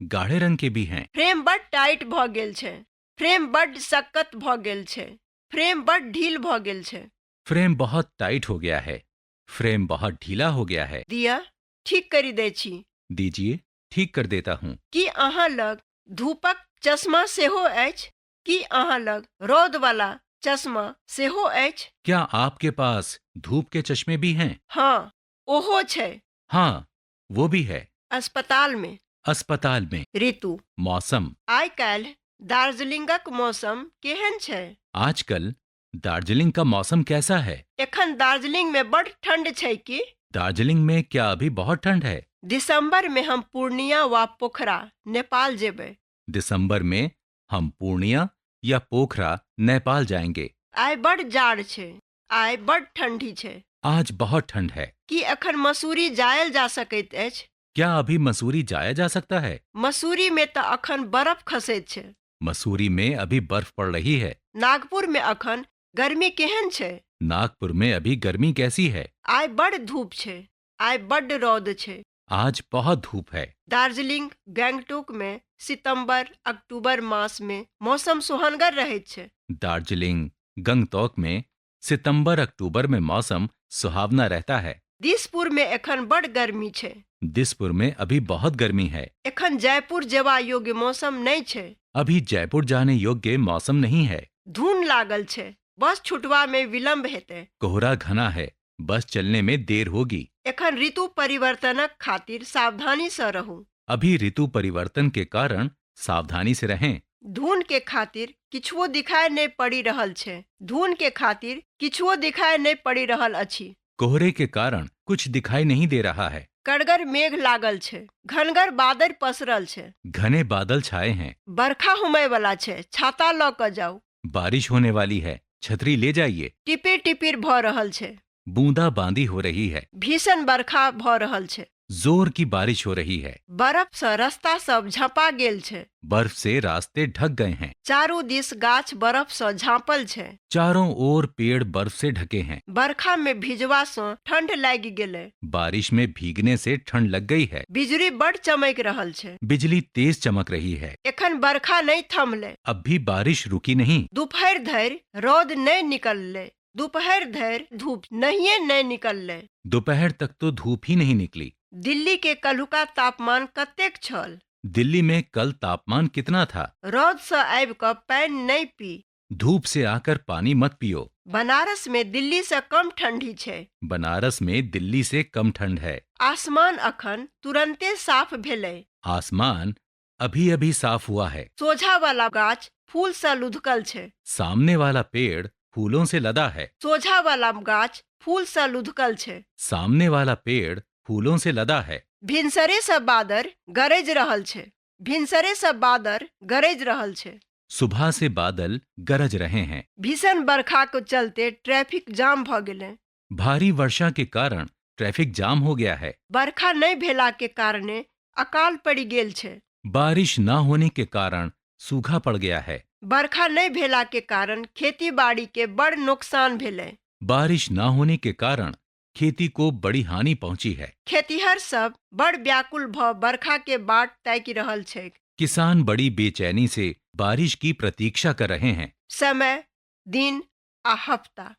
गाढ़े रंग के भी हैं। फ्रेम बड टाइट भऽ गेल छै। फ्रेम बड सक्कत भऽ गेल छै। फ्रेम बड ढील भऽ गेल छै। फ्रेम बहुत टाइट हो गया है। फ्रेम बहुत ढीला हो गया है। दिअ, ठीक करि दै छी। दीजिए, ठीक कर देता हूँ। की अहाँ लग धूपक चश्मा सेहो अछि? की अहाँ लग रौदवला चश्मा सेहो अछि? क्या आपके पास धूप के चश्मे भी हैं? हँ, ओहो छै। हाँ, वो भी है। अस्पतालमे। अस्पताल में। ऋतु। मौसम। आइ काल्हि दार्जिलिंगक मौसम केहन छै? आजकल दार्जिलिंग का मौसम कैसा है? एखन दार्जिलिंगमे बड्ड ठंड छै की? दार्जिलिंग में क्या अभी बहुत ठंड है? दिसंबरमे हम पूर्णिया वा पोखरा, नेपाल जेबै। दिसंबर में हम पूर्णिया या पोखरा, नेपाल जाएंगे। आइ बड्ड जाड़ छै। आइ बड्ड ठंडी छै। आज बहुत ठंड है। की एखन मसूरी जायल जा सकैत अछि? क्या अभी मसूरी जाया जा सकता है? मसूरीमे तऽ अखन बरफ खसैत छै। मसूरी में अभी बर्फ पड़ रही है। नागपुरमे अखन गर्मी केहन छै? नागपुर में अभी गर्मी कैसी है? आइ बड्ड धूप छै। आइ बड्ड रौद छै। आज बहुत धूप है। दार्जिलिंग गैंगटोकमे सितंबर अक्टूबर मासमे मौसम सोहनगर रहैत छै। दार्जिलिंग गंगटोक में सितंबर अक्टूबर में मौसम सुहावना रहता है। दिसपुरमे एखन बड्ड गर्मी छै। दिसपुर में अभी बहुत गर्मी है। एखन जयपुर जेबा योग्य मौसम नहि छै। अभी जयपुर जाने योग्य मौसम नहीं है। धुन लागल छै, बस छुटबामे विलम्ब हेतै। कोहरा घना है, बस चलने में देर होगी। एखन ऋतु परिवर्तनक खातिर सावधानीसँ रहू। अभी ऋतु परिवर्तन के कारण सावधानी से रहें। धुन के खातिर किछुओ दिखाई नहि पड़ि रहल छै। धुन के खातिर किछुओ दिखाई नहि पड़ि रहल अछि। कोहरे के कारण कुछ दिखाई नहीं दे रहा है। कड़गर मेघ लागल छै। घनगर बादर पसरल छै। घने बादल छाए हैं। बरखा होमय वला छै, छाता लऽ कऽ जाउ। बारिश होने वाली है, छतरी ले जाइए। टिपिर टिपिर भऽ रहल छै। बूंदा बांदी हो रही है। भीषण बरखा भऽ रहल छै। जोर की बारिश हो रही है। बर्फसँ रस्ता सब झँपा गेल छै। बर्फ से रास्ते ढक गए हैं। चारू दिस गाछ बर्फसँ झाँपल छै। चारों ओर पेड़ बर्फ से ढके हैं। बरखामे भिजबासँ ठंड लागि गेलै। बारिश में भीगने से ठंड लग गई है। बिजुरी बड्ड चमकि रहल छै। बिजली तेज चमक रही है। एखन बरखा नहि थमलै। अब भी बारिश रुकी नहीं। दुपहर धरि रौद नहि निकललै। दुपहर धरि धूप नहिये नहि निकललै। दोपहर तक तो धूप ही नहीं निकली। दिल्ली के कल्हुका तापमान कतेक छल? दिल्ली में कल तापमान कितना था? रौदसँ आबि कऽ पानि नहि पी। धूप से आकर पानी मत पियो। बनारस मे दिल्ली सँ कम ठंडी छै। बनारस में दिल्ली से कम ठंड है। आसमान अखन तुरन्ते साफ भेलै। आसमान अभी अभी साफ हुआ है। सोझा वाला गाछ फूल सँ लुधकल छै। सामने वाला पेड़ फूलों से लदा है। सोझा वाला गाछ फूल सँ लुधकल छै। सामने वाला पेड़ फूलों से लदा है। भिनसरे सँ बादर गरजि रहल छै। भिनसरे सँ बादर गरजि रहल छै। सुबह से बादल गरज रहे हैं। भीषण बरखाक चलते ट्रैफिक जाम भ गेलै। भारी वर्षा के कारण ट्रैफिक जाम हो गया है। बरखा नहि भेला के कारणे अकाल पड़ि गेल छै। बारिश न होने के कारण सूखा पड़ गया है। बरखा नहि भेला के कारण खेती बाड़ी के बड़ नोकसान भेलै। बारिश न होने के कारण खेती को बड़ी हानि पहुंची है। खेतिहर सब बड़ व्याकुल भ बरखा के बाट ताकि रहल छैक। किसान बड़ी बेचैनी से बारिश की प्रतीक्षा कर रहे हैं। समय, दिन आ हफ्ता।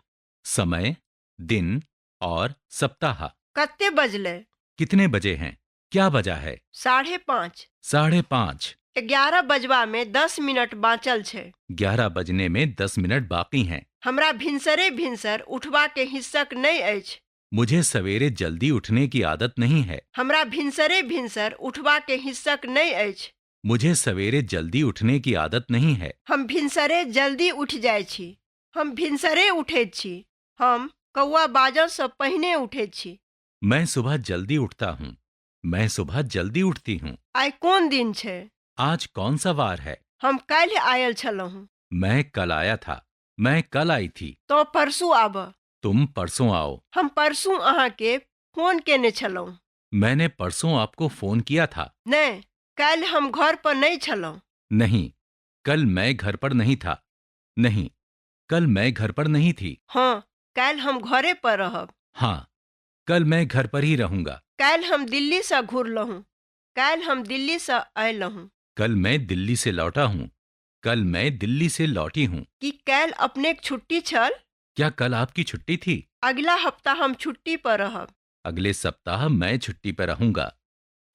समय, दिन और सप्ताह। कते बजलै? कितने बजे हैं? क्या बजा है? 5:30। 5:30। 11 बजबा में 10 मिनट बाँचल छै। 11 बजने में 10 मिनट बाकी हैं। हमरा भिनसरे भिनसर उठबा के हिस्सक नहि अछि। मुझे सवेरे जल्दी उठने की आदत नहीं है। हमरा भिनसरे भिनसर उठबा के हिस्सक नहि अछि। मुझे सवेरे जल्दी उठने की आदत नहीं है। हम भिनसरे जल्दी उठि जाइ छी। हम भिनसरे उठैत छी। हम कौआ बाजऽ सँ पहिने उठैत छी। मैं सुबह जल्दी उठता हूँ। मैं सुबह जल्दी उठती हूँ। आइ कोन दिन छै? आज कौन सा वार है? हम काल्हि आयल छलहुँ। मैं कल आया था। मैं कल आई थी। तोँ परसू आबह। तुम परसों आओ। हम परसू अहाँके फोन केने छलहुँ। मैंने परसों आपको फोन किया था। नहि, काल्हि हम घर पर नहि छलहुँ। नहीं, कल मैं घर पर नहीं था। नहीं, कल मैं घर पर नहीं थी। हाँ, काल्हि हम घरे पर रहब। हाँ, कल मैं घर पर ही रहूंगा। काल्हि हम दिल्ली सँ घुरलहुँ। काल्हि हम दिल्ली सँ अयलहुँ। कल मैं दिल्ली से लौटा हूँ। कल मैं दिल्ली से लौटी हूँ। की काल्हि अपनेक छुट्टी छल? क्या कल आपकी छुट्टी थी? अगिला हफ्ता हम छुट्टी पर रहब। अगले सप्ताह मैं छुट्टी पर रहूंगा।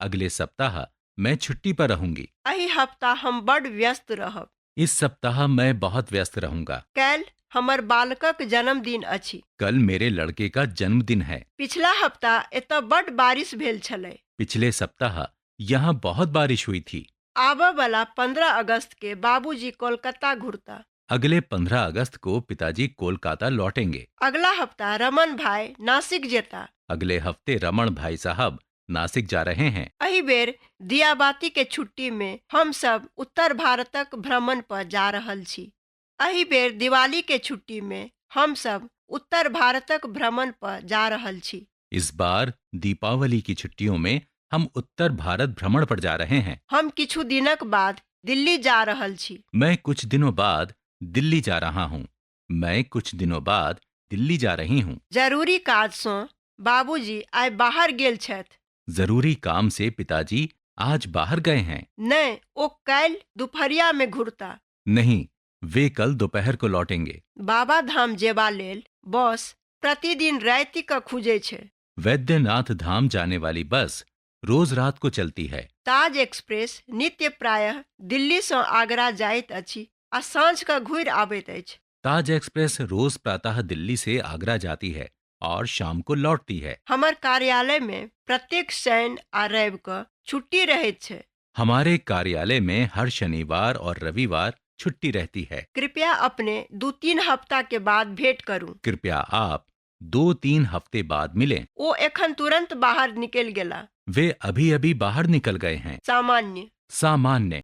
अगले सप्ताह मैं छुट्टी पर रहूंगी। एहि हफ्ता हम बड़ व्यस्त रहब। इस सप्ताह मैं बहुत व्यस्त रहूंगा। काल्हि हमर बालकक जन्मदिन अछि। कल मेरे लड़के का जन्मदिन है। पिछला हफ्ता एतय बड़ बारिश भेल छलै। पिछले सप्ताह यहाँ बहुत बारिश हुई थी। आबऽ वला 15 अगस्त के बाबूजी कोलकाता घुरता। अगले 15 अगस्त को पिताजी कोलकाता लौटेंगे। अगला हफ्ता रमन भाई नासिक जेता। अगले हफ्ते रमन भाई साहब नासिक जा रहे हैं। एहि बेर दियाबाती के छुट्टी में हम सब उत्तर भारतक भ्रमण पर जा रहल छी। एहि बेर दिवाली के छुट्टी में हम सब उत्तर भारतक भ्रमण पर जा रहल छी। इस बार दीपावली की छुट्टियों में हम उत्तर भारत भ्रमण पर जा रहे हैं। हम किछु दिनक बाद दिल्ली जा रहल छी। मैं कुछ दिनों बाद दिल्ली जा रहा हूँ। मैं कुछ दिनों बाद दिल्ली जा रही हूँ। जरूरी काज सँ बाबूजी आइ बाहर गेल छथि। जरूरी काम से पिताजी आज बाहर गए हैं। नहि, ओ काल्हि दुपहरिया में घुरता। नहीं, वे कल दोपहर को लौटेंगे। बाबा धाम जेबा लेल बस प्रतिदिन राति क खुजै छै। वैद्यनाथ धाम जाने वाली बस रोज रात को चलती है। ताज एक्सप्रेस नित्य प्रायः दिल्ली सँ आगरा जाइत अछि आ साँझ क घुरि आबैत अछि। ताज एक्सप्रेस रोज प्रातः दिल्ली से आगरा जाती है और शाम को लौटती है। हमर कार्यालय में प्रत्येक शनि आ रवि क छुट्टी रहैत छै। हमारे कार्यालय में हर शनिवार और रविवार छुट्टी रहती है। कृपया अपने 2-3 हफ्ता के बाद भेंट करू। कृपया आप 2-3 हफ्ते बाद मिलें। ओ एखन तुरंत बाहर निकलि गेला। वे अभी अभी बाहर निकल गए हैं। सामान्य। सामान्य।